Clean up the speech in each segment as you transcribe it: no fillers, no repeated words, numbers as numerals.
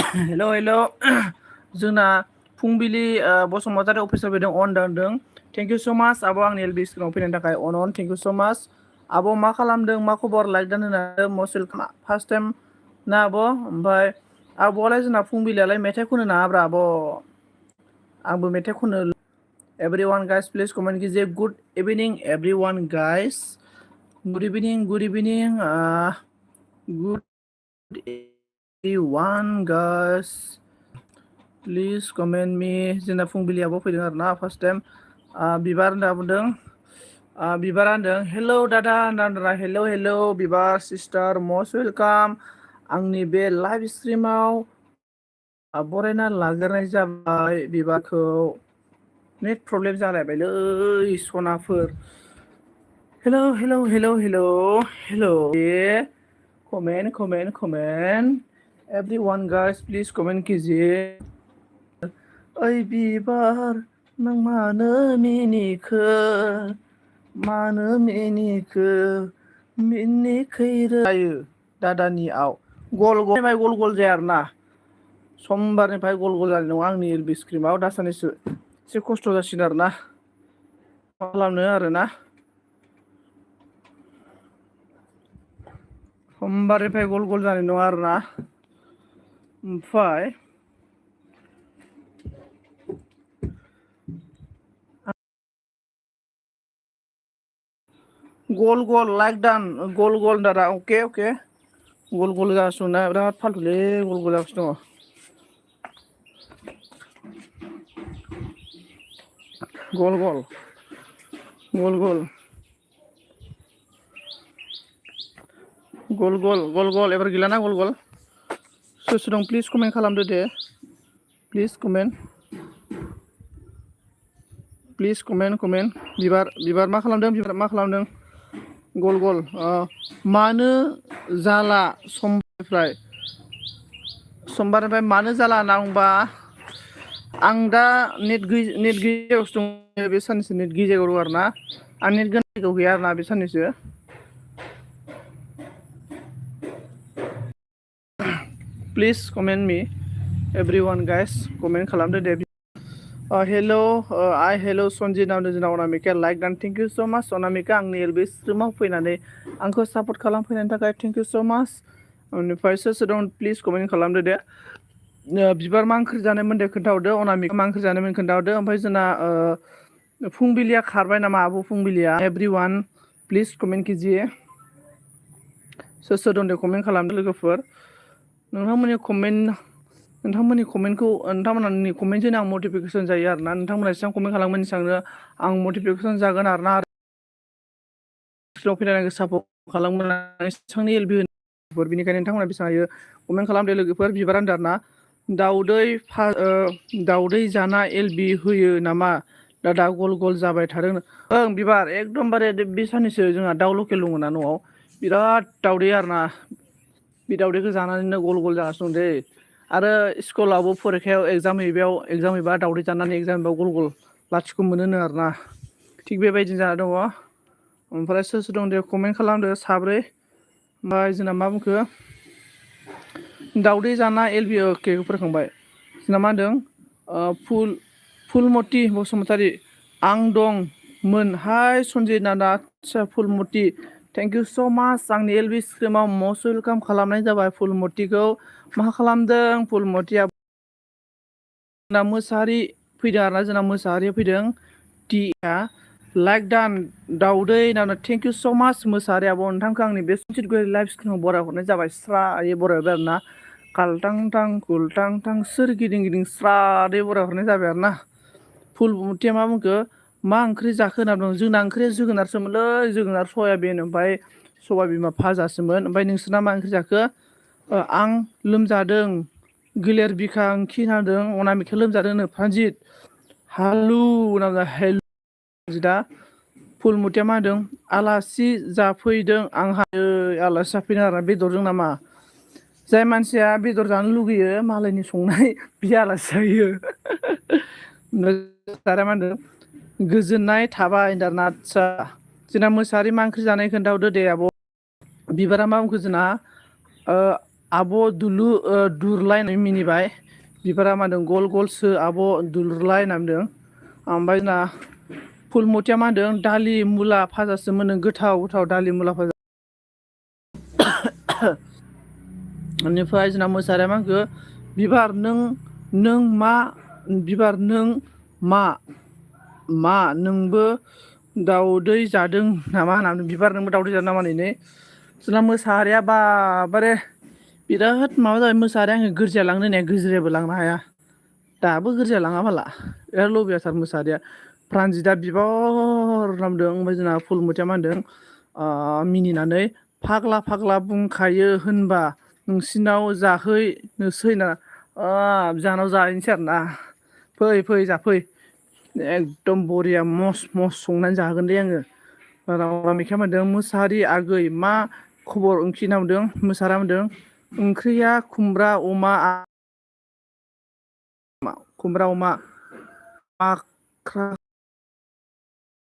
Hello hello जोंना फुंबिलि Basumatary officer फैदों अन दानदों। थेंक इउ स' माच आब' आंनि एलबि स्क्रिनाव फैनायनि थाखाय अन थेंक इउ स' माच। आब' मा खालामदों मा खबर लाइक दान होनानै मस्ट वेलकाम फार्स्ट टाइम ना आब'। ओमफ्राय आब'आलाय जोंना फुंबिलियालाय मेथाइ खनो नाङाब्रा आब'। आंबो मेथाइ खनो। एभ्रिवान गाइस प्लिज कमेन्ट कीजिए good evening everyone guys. Good evening good everyone guys please comment me. जोंना फुंबिलियाबो फैदों आरो ना फार्स्ट टाइम। बिबार होनना बुंदों। बिबार होनदों हेलौ दादा होनदों हेलौ हेलौ बिबार सिस्टार मस्ट वेलकाम आंनि बे लाइभ स्ट्रिमाव बरायना लाग्रोनाय जाबाय बिबारखौ। नेट प्रब्लेम जालायबायलै सनाफोर। Hello hello hello hello hello comment everyone guys please comment कीजिए। ओइ बिबार नों मानो मिनिखो जायो दादानियाव गल गल जाया आरोना। समबारनिफ्राय गल जानाय नङा आंनि एलबि स्क्रिमाव दासाननैसो एसे खस्थ' जासिगोन आरोना। मा खालामनो आरोना। समबारनिफ्राय गल जानाय नङा आरोना। ओमफ्राय गल लाइक दान गल दादा अके गल जागासिनो दं बिराद फालथुलै गल जागासिनो दङ। गल एबार गैलाना गल सोर दं प्लिज कमेन्ट खालामदो दे प्लिज कमेन्ट बिबार मा खालामदों गल मानो जाला समबारनिफ्राय मानो जाला होनना बुंबा आं दा नेट गैयियावसो दं बे साननैसो नेट गैयि जायगायाव दं आरोना। आं नेट गोनां जायगायाव गैया आरोना बे साननैसो। Please comment me everyone guys comment खालामदो दे। हेलौ सनजित नामदों जोंना अनामिका लाइक दान थेंक इउ स' माच अनामिका आंनि एलबि स्ट्रिमाव फैनानै आंखौ सापर्ट खालामफैनायनि थाखाय थेंक इउ स' माच। बेनिफ्राय सोर दं प्लिज कमेन्ट खालामदो दे। बिबार मा ओंख्रि जानायमोन दे खोन्थाहरदो अनामिका मा ओंख्रि जानायमोन खोन्थाहरदो। ओमफ्राय जोंना फुंबिलिया खारबाय नामा आब' फुंबिलिया एभ्रिवान प्लिज कमेन्ट कीजिए। सोर दं दे कमेन्ट खालामदो लोगोफोर। नोंथांमोननि कमेन्टजोंनो आं मटिभेसन जायो आरोना। नोंथांमोना जेसेबां कमेन्ट खालामगोन एसेबांनो आं मटिभेसन जागोन आरोना। फैनानै सापर्ट खालामगोन एसेबांनो एलबि बेनिखायनो नोंथांमोना बेसेबां हायो कमेन्ट खालामदो लोगोफोर। बिबार होनदों आरोना दाउदै जाना एलबि होयो नामा दादा गल जाबाय थादों। ओं बिबार एकदमबारे बे साननैसो जोंहा दाउ लकेल दङ ना न'आव बिराद दाउदै आरोना। बे दाउदैखौ जानानैनो गल जागासिनो दं दै। आरो स्कुलावबो फरिखायाव एगजाम हैबा दावदै जानानै एगजाम हैबा गल लाथिख' मोनोनो आरोना। थिग बेबायदिनो जाना दङ। ओमफ्राय सोर दं दे कमेन्ट खालामदो साब्रै। ओमफ्राय जोंना मा बुंखो दाउदै जाना एलबि अके फरायखांबाय। जोंना मा होनदों फुलमति बसुमतारी आं दंमोन हाय सनजित नाना आदसा फुलमति थेंक इउ स' माच आंनि एलबि स्क्रिमाव मस्ट वेलकाम खालामनाय जाबाय फुलमतिखौ। मा खालामदों फुलमतिया जोंना मोसाहारि फैदों आरोना। जोंना मोसाहारिया फैदों टिया लाइक दान दाउदै थेंक इउ स' माच मोसाहारि आब' नोंथांखौ आंनि बे सनजित गयारि लाइभ स्क्रिनाव बराय हरनाय जाबाय स्रायै बरायबाय आरोना। कालटां कुलटां सोर गिदिं स्रादै बराय हरनाय जाबाय आरोना। फुलमतिया मा बुंखो मा ओंख्रि जाखो होनना बुंदों। जोंना ओंख्रिया जोगोनारसोमोनलै जोगोनार सयाबिन ओमफ्राय सबाय बिमा भाजासोमोन। ओमफ्राय नोंसोरना मा ओंख्रि जाखो। आं लोमजादों गोलेर बिखा ओंखि होनदों अनामिका लोमजादों प्रानजित हालु दा फुलमतिया मा होनदों आलासि जाफैदों आंहा आलासि जाफैदों आरोना बेदरजों नामा। जाय मानसिया बेदर जानो लुगैयो मालायनि संनाय बि आलासि जायो। मा होनदों गोजोननाय थाबाय होनदों आरोना। आदसा जोंना मोसाहारि मा ओंख्रि जानाय खोन्थाहरदो दे आब'। बिबारा मा बुंखो जोंना आब' दुरलायनाय मिनिबाय बिबारा मा होनदों गल गलसो आब' दुलुरलाय होनना बुंदों। ओमफ्राय जोंना फुलमतिया मा होनदों दालि मुला भाजासो मोनो गोथाव गोथाव दालि मुला भाजा। बेनिफ्राय जोंना मोसानाया मा होनखो बिबार नों मा बिबार नों मा नोंबो दाउदै जादों नामा होननानै बिबार नोंबो दाउदै जादों नामा होननानै जोंना मोसाहारिया बारे बिराद माबा जाबाय मोसाहारिया आङो गोरजिया लांनो होननाया गोज्रियाबो लांनो हाया दाबो गोरजिया लाङा बाला बिराद लबियाथार मोसाहारिया प्रानजितआ बिबार नामदों ओमफ्राय जोंना फुलमतिया मा होनदों मिनिनानै फाग्ला फाग्ला बुंखायो होनबा नोंसिनाव जाहैनोसै ना जाहानाव जाहैनोसै आरोना फै फै जाफै एकदम बरिया मस मस संनानै जाहोगोन दे आङो। अनामिकाया मा होनदों मोसाहारि आगै मा खबर ओंख्रि होनना बुंदों मोसाहारिया मा होनदों ओंख्रिया खुमब्रा अमा खुमब्रा अमा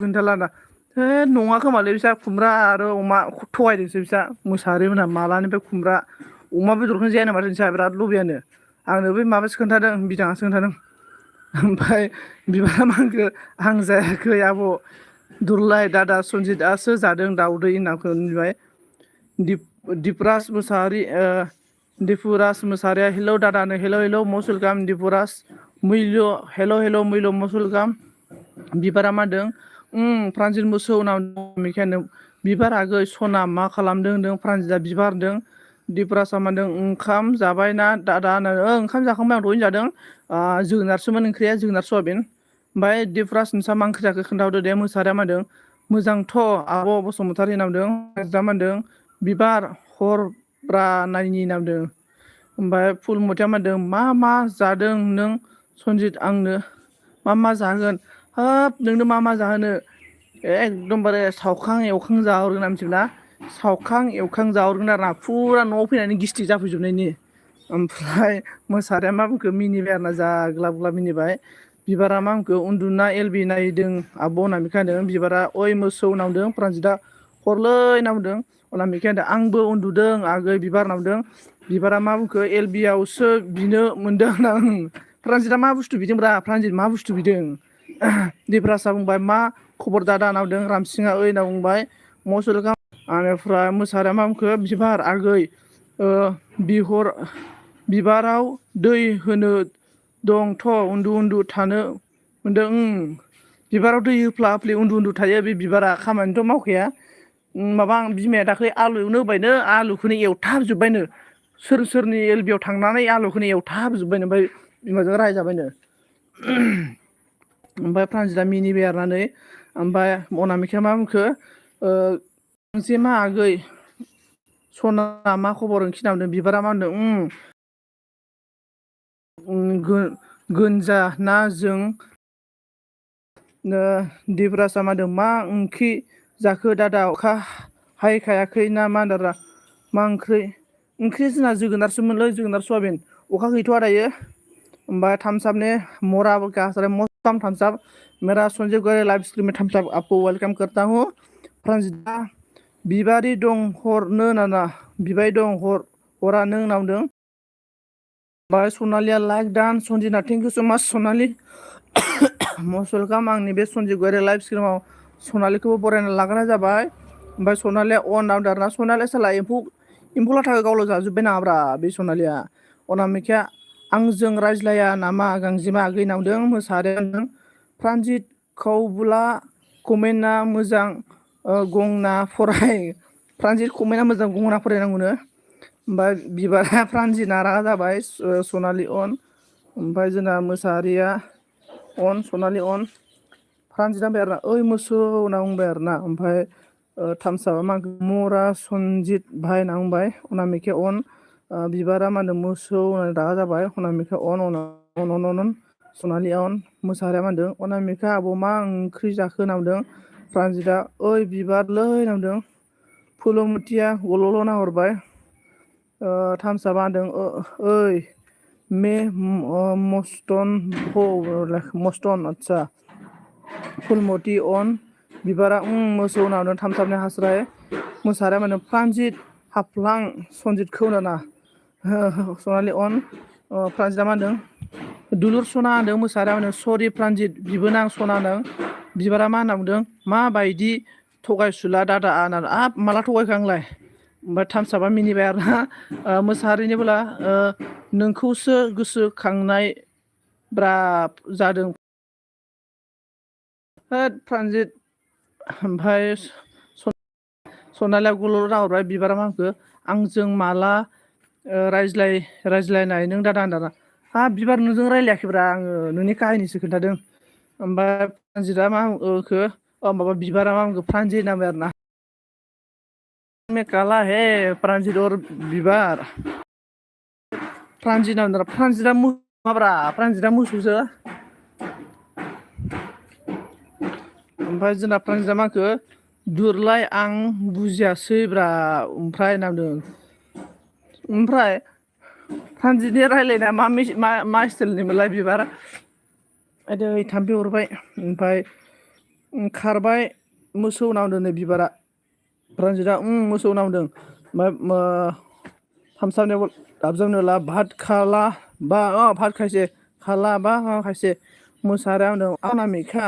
खोन्थाला दा है नङा खोमालै बिसा खुमब्रा आरो अमा थगायदोंसो बिसा मोसाहारि मोनहा मालानिफ्राय खुमब्रा अमा बेदरखौनो जाया नामा नोंस्रा बिराद लबियानो आंनो बै माबासो खोन्थादों बिदाङासो खोन्थादों। ओमफ्राय बिबारा मा होनखो आं जायाखै आब' दुरलाय दादा सनजितआसो जादों दाउदै होनना बुंबाय। दिपराज मोसाहारि दिपुराज मोसाहारिया हेलौ दादानो hello hello most welcome Dipuraj मैल्य हेल' हेल' मैल्य मस्ट वेलकाम बिबारा मा होनदों प्रानजित मोसौ अनामिकाया बिबार आगै सना मा खालामदों होनदों प्रानजितआ बिबार होनदों दिपराजआ मा होनदों ओंखाम जाबायना दादा होनदों ओंखाम जाखांबाय आं दहायनो जादों जोगोनारसोमोन ओंख्रिया जोगोनार सवाबिन ओमफ्राय दिपराज नोंस्रा मा ओंख्रि जाखो खोन्थाहरदो दे मोसाहारिया मा होनदों मोजांथ' आब' बसुमतारी होनना बुंदों प्रानजितआ मा होनदों बिबार हरब्रा नायनि होनना बुंदों। ओमफ्राय फुलमतिया मा होनदों मा जादों नों सनजित आंनो मा जाहोगोन हाब नोंनो मा जाहोनो एकदमबारे सावखां एवखां जाहोहरगोन आं मिथिबायना सावखां एवखां जाहोहरगोन आरोना फुरा न'आव फैनानै गिस्टिक जाफैजोबनायनि ओमफ्राय मोसाहारिया मा बुंखो मिनिबाय आरोना जा ग्लाब ग्लाब मिनिबाय बिबारा मा बुंखो उन्दुना एलबि नायदों आब' अनामिका होनदों बिबारा अय मोसौ होनना बुंदों प्रानजितआ हरलै होनना बुंदों अनामिकाया होनदों आंबो उन्दुदों आगै बिबार होनना बुंदों बिबारा मा बुंखो एल बि आवसो बिनो मोनदों होनना प्रानजितआ मा बुस्थु बिदोंब्रा प्रानजित मा बुस्थु बिदों दिपराजआ बुंबाय मा खबर दादा होनना बुंदों रामसिंहा ओइ होनना बुंबाय मस्ट वेलकाम बेनिफ्राय मोसाहारिया मा बुंखो बिबार आगै बिबाराव दै होनो दंथ' उन्दु उन्दु थानो मोनदों बिबाराव दै होफ्ला होफ्लि उन्दु उन्दु थायो बे बिबारा खामानिथ' मावखाया माबा बिमाया दाख्लै आलु एवनो होबायनो आलुखौनो एवथाबजोब्बायनो सोरनि एलबियाव थांनानै आलुखौनो एवथाबजोब्बायनो ओमफ्राय बिमाजों रायजाबायनो ओमफ्राय प्रानजितआ मिनिबाय आरोना ओमफ्राय अनामिकाया मा बुंखो मा आगै सना मा खबर ओंख्रि होनना बुंदों बिबारा मा होनदों गोनजा ना जों दिपराजआ मा होनदों मा ओंख्रि जाखो दादा अखा हायखायाखै ना मा होनदों मा ओंख्रि जोंना जोगोनारसोमोनलै जोगोनार सवाबिन अखा गैथ'आ दायो ओमफ्राय थाम्स आप ने मोरा मौसम थम्स अप मेरा संजय गौर लाइव स्ट्रीम में थम्स अप आपको वेलकम करता हूँ प्रानजितआ बिबारि दं हरनो नाना बिबाय दं हरा नों होनना बुंदों ओमफ्राय सनालिया like don सन्जिना thank you so' माच सनालि मस्ट वेलकाम आंनि बे सन्जित गयारि लाइभ स्ट्रिमाव सनालिखौबो बरायना लाग्रोनाय जाबाय ओमफ्राय सनालिया अन नामदों आरोना सनालिया साला एम्फौ लाथाखौ गावल' जाजोब्बाय नामाब्रा बे सनालिया अनामिकाया आंजों रायज्लाया नामा गांजेमा आगै होनना बुंदों मोसाहारिया होनदों प्रानजित खौबुला कमेन्टआ मोजां गंना फराय प्रानजित कमेन्टआ मोजां गंना फरायनांगौनो ओमफ्राय बिबारा प्रानजितआ रागा जाबाय सनालि अन ओमफ्राय जोंना मोसाहारिया अन सनालि अन प्रानजितआ होनबाय आरोना ओइ मोसौ होनना बुंबाय आरोना ओमफ्राय थामसाबा मा मरा सनजित भाइ होनना बुंबाय अनामिकाया अन बिबारा मा होनदों मोसौ होननानै रागा जाबाय अनामिकाया अन सनालिया अन मोसाहारिया मा होनदों अनामिका आब' मा ओंख्रि जाखो होनना बुंदों प्रानजितआ ओइ बिबारलै होनना बुंदों फुलमतिया गल'ल' नाहरबाय थामसाबा होनदों ओइ मे मस्टन आदसा फुलमति अन बिबारा मोसौ होनना बुंदों थामसाबनि हास्राय मोसाहारिया मा होनदों प्रानजित हाफ्लां सनजितखौ होनदों ना सनालि अन प्रान्जिता मा होनदों दुलुर सना होनदों मोसाहारिया मा होनदों सरि प्रान्जित बिबोनां सना होनदों बिबारा मा होनना बुंदों माबायदि थगायसुला दादा हाब माला थगायखो आंलाय ओमफ्राय थामसाबा मिनिबाय आरोना मोसाहारिनिबोला नोंखौसो गोसोखांनाय ब्रा जादों होद प्रान्जित ओमफ्राय सनालिया गल' राहरबाय बिबारा मा होनखो आंजों माला रायज्लायनाय नों दादा होनदाना हाब बिबार नोंजों रायज्लायाखैब्रा आङो नोंनि काहिनिसो खोन्थादों ओमफ्राय प्रान्जितआ मा होनखो माबा बिबारा मा होनखो प्रान्जित होनबाय आरोना में काला है प्रान्जित और बिबार प्रान्जित होनदों प्रान्जितआ माब्रा प्रान्जितआ मोसौसो ओमफ्राय जोंना प्रान्जितआ मा होनखो दुरलाय आं बुजियासैब्रा ओमफ्राय होनना बुंदों ओमफ्राय प्रान्जितनि रायज्लायनाया मा स्टाइलनिमोनलाय बिबार आदै थाम्फै अरबाय ओमफ्राय खारबाय मोसौ होनना बुंदों नै बिबारा प्रान्जितआ मोसौ होनना बुंदों ओमफ्राय थामसाबनायाव दाबजाबनायावला भात खाला बा भात खायसे खाला बा खायसे मोसाहारिया होनदों अनामिका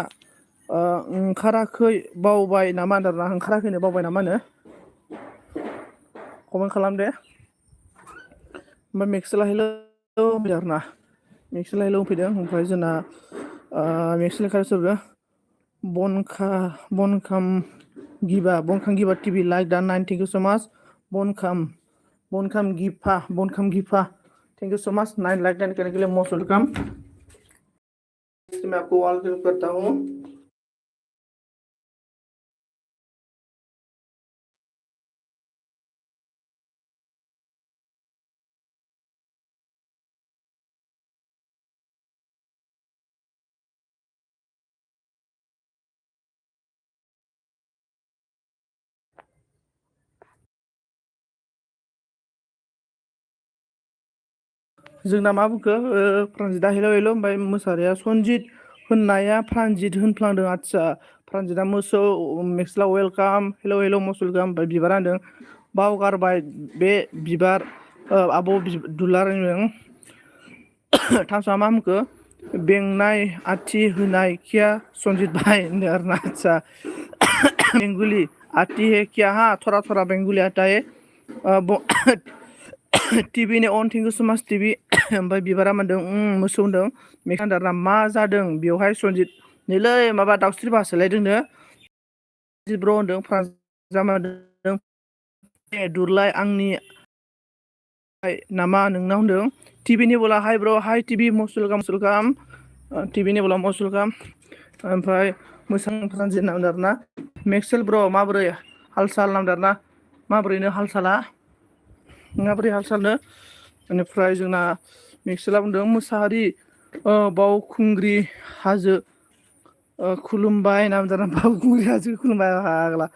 ओंखाराखै बावबाय नामा होनदोंना ओंखाराखैनो बावबाय नामा होनो कमेन्ट खालाम दे ओमफ्राय मेक्सेला हेलौ होनफैदों आरोना मेक्सेला हेलौ होनफैदों ओमफ्राय जोंना मेक्सेल सोरबो बनखाम गिबा टिभि लाइक दा 9 थेंक इउ सो माच बनखाम गिफा thank you so much 9 like देने के लिए मोस्ट वेलकम मैं आपको ऑल करता हूँ जोंना मा बुंखो प्रान्जितआ हेलौ हेलौ ओमफ्राय मोसाहारिया सनजित होननाया प्रान्जित होनफ्लांदों आदसा प्रान्जितआ मोसौ मेक्सला welcome hello hello most welcome ओमफ्राय बिबारा होनदों बावगारबाय बे बिबार आब' दुलारायजों थामसा मा होनखो बेंनाय आथि होनाय किया सनजित भाई होनदों आरोना आदसा बेंगुलि आती है क्या हाँ थोड़ा थोड़ा बेंगुलि आता है टिभि नि अन थेंक इउ सो माच टिभि ओमफ्राय बिबारा मोनदों मोसौ होनदों मेखान्दारना मा जादों बेवहाय सनजित नैलै माबा दाउस्रि बासोलायदोंनो ब्र होनदों प्रान्जितआ होनदों दुरलाय आंनि नामा नोंनाव होनदों टिभिनि बोला हाय ब्र हाय टिभि मस्ट वेलकाम टिभिनि बोला मस्ट वेलकाम ओमफ्राय मोसां प्रान्जित होनना बुंदों आरोना मेक्सेल ब्र माबोरै हाल साल होनना बुंदों आरोना माबोरैनो हाल साला माबोरै हाल सालनो बेनिफ्राय जोंना मेक्सेला बुंदों मोसाहारि बावखुंग्रि हाजो खुलुमबाय होनना बुंदों बावखुंग्रि हाजो खुलुमबाय फाग्ला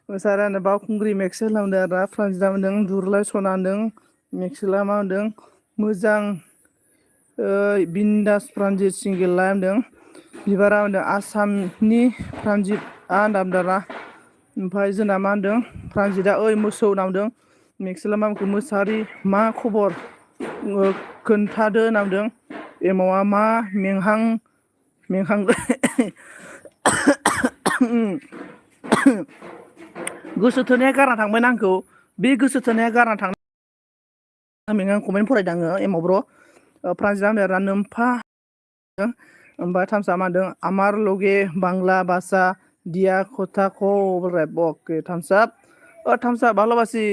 मोसाहारिया होनदों बावखुंग्रि मेक्सेल होनना बुंदों आरोना प्रान्जितआ होनदों दुरलाय सना होनदों मेक्सेला मा होनदों मोजां बिन्दास प्रान्जित सिंगेला होनदों बिबारा होनदों आसामनि प्रान्जितआ होनना बुंदों आरोना ओमफ्राय जोंना मा होनदों प्रान्जितआ ओइ मोसौ होनना बुंदों मेक्सेला मा बुंखो मोसाहारि मा खबर खोन्थादो होनना बुंदों एमावआ मा मेंहांदो गोसो थोनाया गारना थांबायना आंखौ बे गोसो थोनाया गारना थांनाय आं कमेन्ट फरायदों आङो एमाव ब्र प्रान्जितआ होनदों आरोना नोम्फा ओमफ्राय थामसा मा होनदों आमार लगे बांला भाषा दिया खोथा को बके थामसाब थामसा भाल'बासि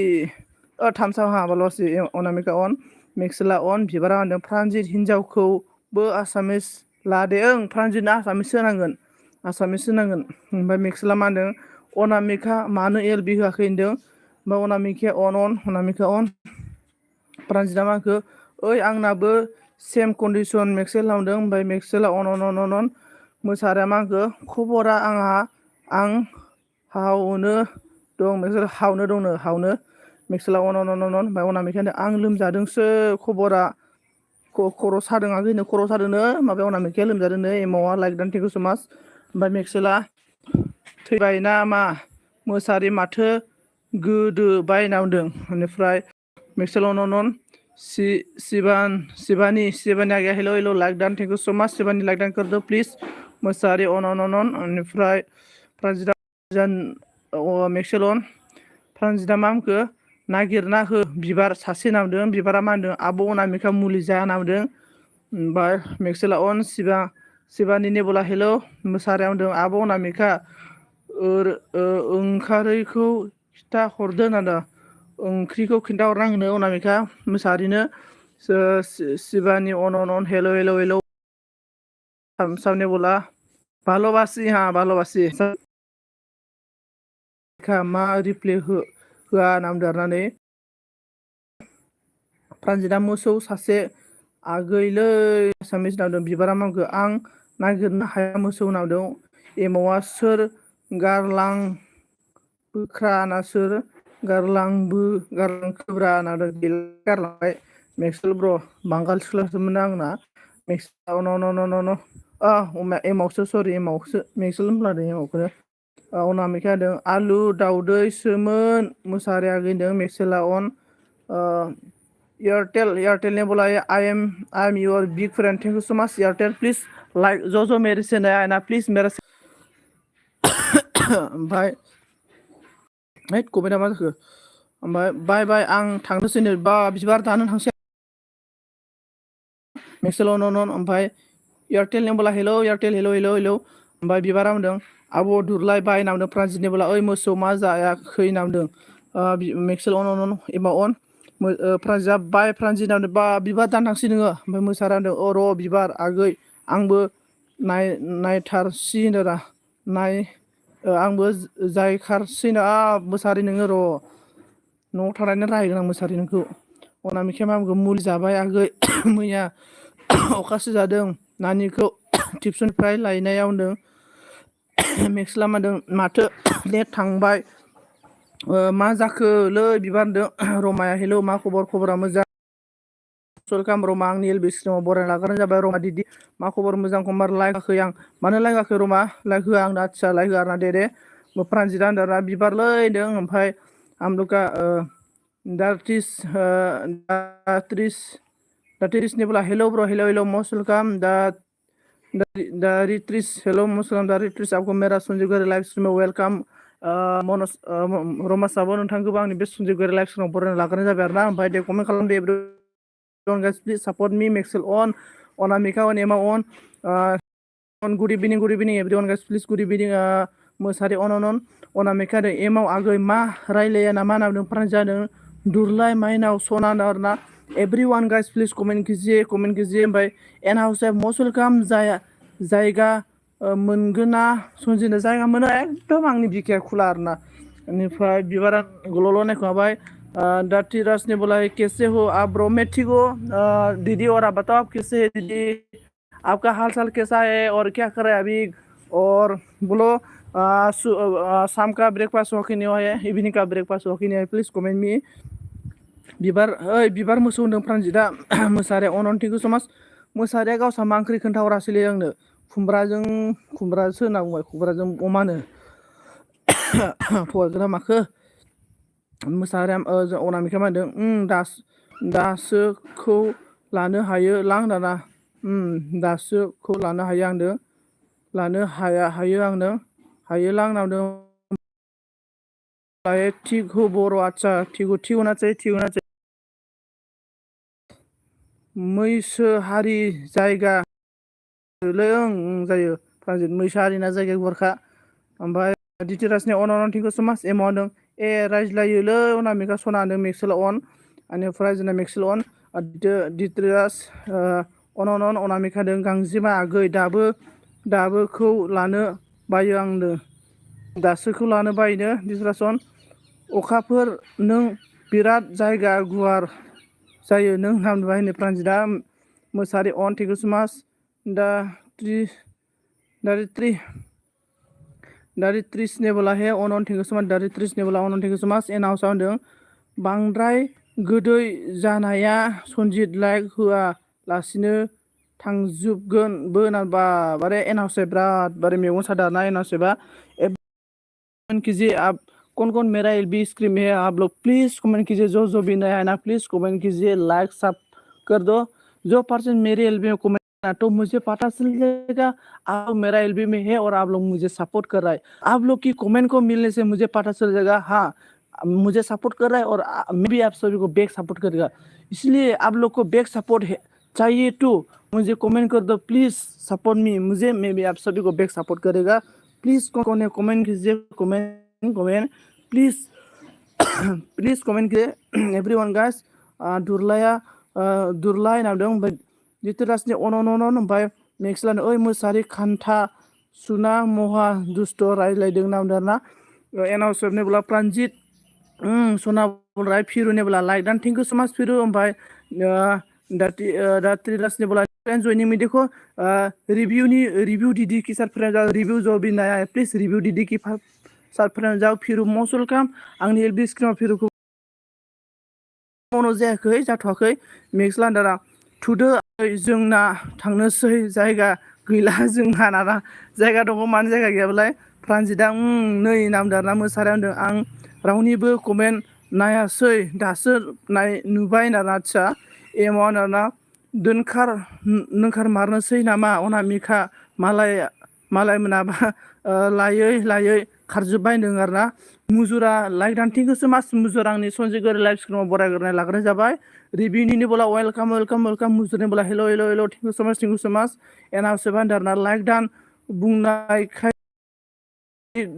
थामसा हा भाल'बासि अनामिका अन मेक्सेला अन बिबारा होनदों प्रान्जित हिनजावखौबो आसामिस लादे प्रान्जितना आसामिस होनांगोन ओमफ्राय मेक्सेला मा होनदों अनामिका मानो एल बि होआखै होनदों ओमफ्राय अनामिका अन प्रान्जितआ मा होनखो ओइ आंनाबो सेम कन्डिसन मेक्सेल होनदों ओमफ्राय मेक्सेला अन मोसाहारिया मा होनखो खबरा आं हावनो दं मेक्सेल हावनो मेक्सेला अन ओमफ्राय अनामिका होनदों आं लोमजादोंसो खबरा खर' सादों आगैनो खर' सादोंनो माबाया अनामिकाया लोमजादोंनो एमावआ लाइक दान थेंक इउ सो माच ओमफ्राय मेक्सेला थैबाय ना मा मोसाहारि माथो गोदोबाय होनना बुंदों बेनिफ्राय मेक्सेल अन शिबानी आगे hello hello like done thank you so much Shibani like done कर दो प्लीज मोसाहारि अन बेनिफ्राय प्रान्जिता मेक्सेल अन प्रान्जिता मा होनखो नागिरना हो बिबार सासे नामदों बिबारा मा होनदों आब' अनामिका मुलि जाया नामदों ओमफ्राय मेक्सेला अन शिबानी नेबुला हेलो मोसाहारिया होनदों आब' अनामिका ओंखारैखौ खिथा हरदो होनदों ओंख्रिखौ खिन्थाहरनांगोनो अनामिका मोसाहारिनो शिबानी अन हेलो हेलो हेलो सामने बोला भाल'बासि भाल'बासि मा रिप्ले होआ नामदो आरनानै प्रान्जिता मोसौ सासे आगैलै एसामिस नामदों बिबारा मामखो आं नागिरनो हाया मोसौ नामदों एमावा सोर गारलां बोख्रा ना सोर गारलांखोब्रा नामदों गारलांबाय मेक्सेल ब्र बांगाल सिख्लासोमोन आंना मेक्सेल एमावसो सरि एमावसो मेक्सेल होनफ्लांदों एमावखौनो अनामिका होनदों आलु दाउदैसोमोन मोसाहारि आगै होनदों मेक्सेला अन एयारटेल ने बोला I am your big friend thank you so much Airtel please like जो मेरे से नया है ना प्लीज मेरा ओमफ्राय कमेन्टआ मा जाखो ओमफ्राय बाय बाय आं थांनोसै नै बा बिबार दानो थांसै मेक्सेल अन ओमफ्राय एयारटेल ने बोला hello Airtel hello hello hello ओमफ्राय बिबारा होनदों आब' दुरलाय बाय नामदों प्रान्जित ने बोला ओइ मोसौ मा जायाखै नामदों मेक्सेल अन एबा अन प्रान्जिता बाय प्रान्जित नामदों बा बिबार दानो थांसै नोङो ओमफ्राय मोसाहारिया होनदों अ र' बिबार आगै आंबो नायथारसि होनदों रा आंबो जायखारसै ना मोसाहारि नोङो र' न'आव थानानै रायगोन आं मोसाहारि नोंखौ अनामिकाया मा बुंगोन मुलि जाबाय आगै मैया अखासो जादों नानिखौ टिउसननिफ्राय लायनायाव होनदों मेक्सेला मा होनदों माथो लेट थांबाय मा जाखोलै बिबार होनदों रमाया हेलौ मा खबरा मोजां वेलकाम रमा आंनि एलबि स्ट्रिमाव बरायना लाग्रोनाय जाबाय रमा दिदि मा खबर मोजां खबर लाइक होआखै आं मानो लाइक होआखै रमा लाइक होआ आंनो आदसा लाइक होआ आरोना दे प्रान्जिता होनदों बिबारलै होनदों ओमफ्राय आमलुका दात्रिसनि बोला hello bro hello most welcome रित्रिस हेलो मस्ट वेलकाम रित्रिस आपको मेरा संजीव गरी लाइव स्ट्रीम में वेलकाम मनज रमासाबो नोंथांखौबो आंनि बे संजीव गरी लाइव स्ट्रीमाव बरायना लाग्रोनाय जाबाय आरोना ओमफ्राय दे कमेन्ट खालामदो guys please support me Maxwell on Anamika on Emma on good evening everyone guys please good evening Mosahari on Anamika होनदों एमाव आगै मा रायलाया ना मा नामदों प्रान्जिता होनदों दुरलाय माइनाव सना आरोना everyone guys please कमेन्ट कीजिए ओमफ्राय एन हाउस मस्ट वेलकाम जायगा मोनगोना संजिनो जायगा मोनो एकदम आंनि बिखाया खुला आरोना बेनिफ्राय बिबारा गल'ल' नायखोमाबाय दातिराज ने बोला कैसे हो आप ब्रो मैं ठीक हो दीदी और आप बताओ आप कैसे है दीदी आपका हाल चाल कैसा है और क्या कर रहे हैं अभी और बोलो शाम का ब्रेकफास्ट हुआ कि नहीं हुआ है इवनिंग का ब्रेकफास्ट हुआ कि नहीं है प्लीज कमेंट मी बिबार मोसौ होनदों प्रान्जिता मोसाहारिया अनन्थिखौ समाज मोसाहारिया गावसा मा ओंख्रि खोन्थाहरासैलै आंनो खुमब्रासो होनना बुंबाय खुमब्राजों अमानो फवारगोना माखो मोसाहारिया अनामिका मा होनदों दासोखौ लानो हायो लां दाना दासोखौ लानो हायो आंदों लानो हायो आंनो हायो लां नांदों ठीक हो बर' आदसा ठीक होना चाहिए मैसो हारि जायगा जायो प्रान्जित मैसो हारिना जायगा गुवारखा ओमफ्राय दितिराजनि अनन्थिखौ समाज एमाव होनदों रायज्लायोलै अनामिका सना होनदों मेक्सेल अन बेनिफ्राय जोंना मेक्सेल अन दितिराज अनामिका होनदों गांजेमा आगै दाबोखौ लानो बायो आंनो दासोखौ लानो बायोनो दितिराज अखाफोर नों बिराद जायगा गुवार जायो नों नाम बायनो प्रान्जिता मोसाहारि अन थेंक इउ सो माच दारित्रिस ने बोला हे अन थेंक इउ सो माच दारित्रिस ने बोला अन थेंक इउ सो माच एन हाउसआ होनदों बांद्राय गोदै जानाया सनजित लाइक होआलासिनो थांजोबगोनबो होनबा बारे एन हाउसआ बिराद बारे मेगन सादो आरोना एन हाउसआ केजि आप कौन कौन मेरा एलबी स्क्रीम है आप लोग प्लीज़ कमेंट कीजिए। जो भी नया है ना प्लीज़ कमेंट कीजिए, लाइक सब कर दो। जो पर्सन मेरे एलबी में कमेंट तो मुझे पता चल जाएगा आप मेरा एलबी में है और आप लोग मुझे सपोर्ट कर रहा है। आप लोग की कमेंट को मिलने से मुझे पता चल जाएगा हाँ मुझे सपोर्ट कर रहा है और मैं भी आप सभी को बैक सपोर्ट करेगा। इसलिए आप लोग को बैक सपोर्ट है चाहिए तो मुझे कमेंट कर दो प्लीज़ सपोर्ट मी, मुझे मैं भी आप सभी को बैक सपोर्ट करेगा। प्लीज़ कौन कमेंट कीजिए, कमेंट प्लीज़ प्लीज़ कमेंट कीजिए एवरीवन गाइस। दुरलाय नामदों ओमफ्राय जितुरासनि अन ओमफ्राय मेक्सलानो ओइ मोसारि खान्था सुना महा दुस्त रायज्लायदों नामदों आरोना। एनाव सोबनोब्ला प्रानजित सना बुलराय फिरुनेब्ला लाइक दान थेंक इउ सो मच फिरु। ओमफ्राय दात्री रासनि बोला जयनिं मी देखो रिव्यू दीदी की साथ फ्रेंड रिव्यू जो भी नया है प्लीज रिव्यू दीदी की साथ फ्रेंड जाओ फिरु मोस्ट वेलकाम। आंनि एलबी स्क्रिनाव फिरुखौ मनो जायाखै जाथ'वाखै मेक्स लान्डारा थुदो जोंना थांनोसै जायगा गैला जोंहा नाना जायगा दङ मानो जायगा गैयाबालाय प्रानजितआ नै नामदारना मोसारिया होनदों आं रावनिबो कमेन्ट नायासै दासो नुबाय नाना आदसा एमाव नाना नोंखार मारनोसै नामा अनामिका मालाय मोनाबा लायै खारजोब्बाय होनदों आरोना। मुजुरा लाइक दान थेंक इउ सो माच मुजुर आंनि सनजिगर लाइभ स्क्रिनाव बरायग्रोनाय लाग्रोनाय जाबाय। रिभिउनि बोला वेलकाम मुजुरनि बोला हेल' थेंक इउ सो माच एनाव सेबान दारना लाइक दान बुंनायखाय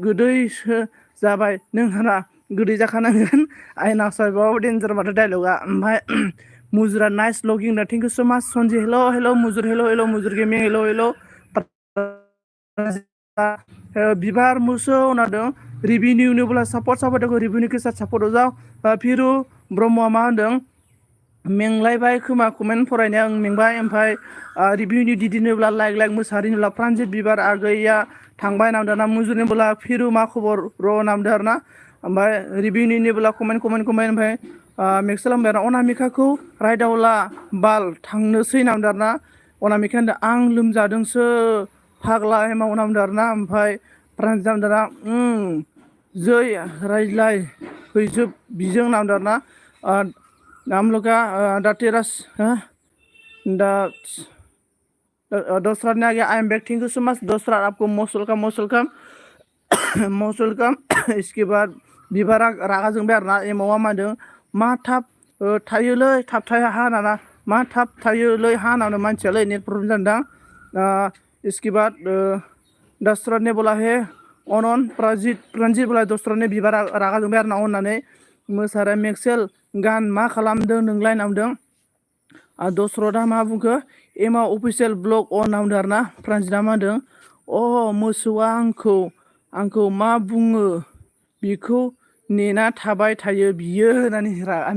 गोदैसो जाबाय नोंहाना गोदै जाखानांगोन आयना साइबाव डेन्जार माथो डायलगा। ओमफ्राय मुजुरा नाइस लगिं दा थेंक इउ सो माच सनजि हेल' मुजुर मुजुर गेमिं हेल' बिबार मोसौ होनदों रिभिनिउनि बोला सापर्ट होगौ रिभिनिउ के साथ सापर्ट हो जाओ। फिरु ब्रह्मआ मा होनदों मेंलायबाय खोमा कमेन्ट फरायनाया आं मेंबाय। ओमफ्राय रिभिउनि दिदिनोब्ला लाइक मोसारिनोब्ला प्रानजित बिबार आगैया थांबाय नामदों ना मुजुरनिब्ला फिरु मा खबर र' नामदों आरो ना। ओमफ्राय रिभिउनिब्ला कमेन्ट ओमफ्राय मेक्सेल आमबाय अनामिकाखौ रायदावला बाल थांनोसै नामदों आरो ना। अनामिका होनदों आं लोमजादोंसो फाग्ला एमाव नामदों आरो ना। ओमफ्राय प्रानजित नामदों ना जै रायज्लाय हैजोब बिजों नामदों आरो ना। हम लोग का दातेरास दोसरात ने आ गया I am back thank you so much दोसरात आपको मोस्ट वेलकम। इसके बाद बिबारा रागा जोंबाय आरोना एमावा मादों मा थाब थायोलै थाब थाया हा नाना मा थाब थायोलै हा नानो मानसियालै नेट प्रब्लेम जादों। इसके बाद दसरात ने बोला है अनन प्रानजित बोला दसरात ने बिबारा रागा जोंबाय आरोना अननानै मोसारिया मेक्सेल गान मा खालामदों नोंलाय नामदों। दसरता मा बुंखो एमा अफिसियेल ब्लग अन नामदों आरोना। प्रानजितआ मा होनदों मोसौआ आंखौ मा बुङो बेखौ नेना थाबाय थायो बियो होननानै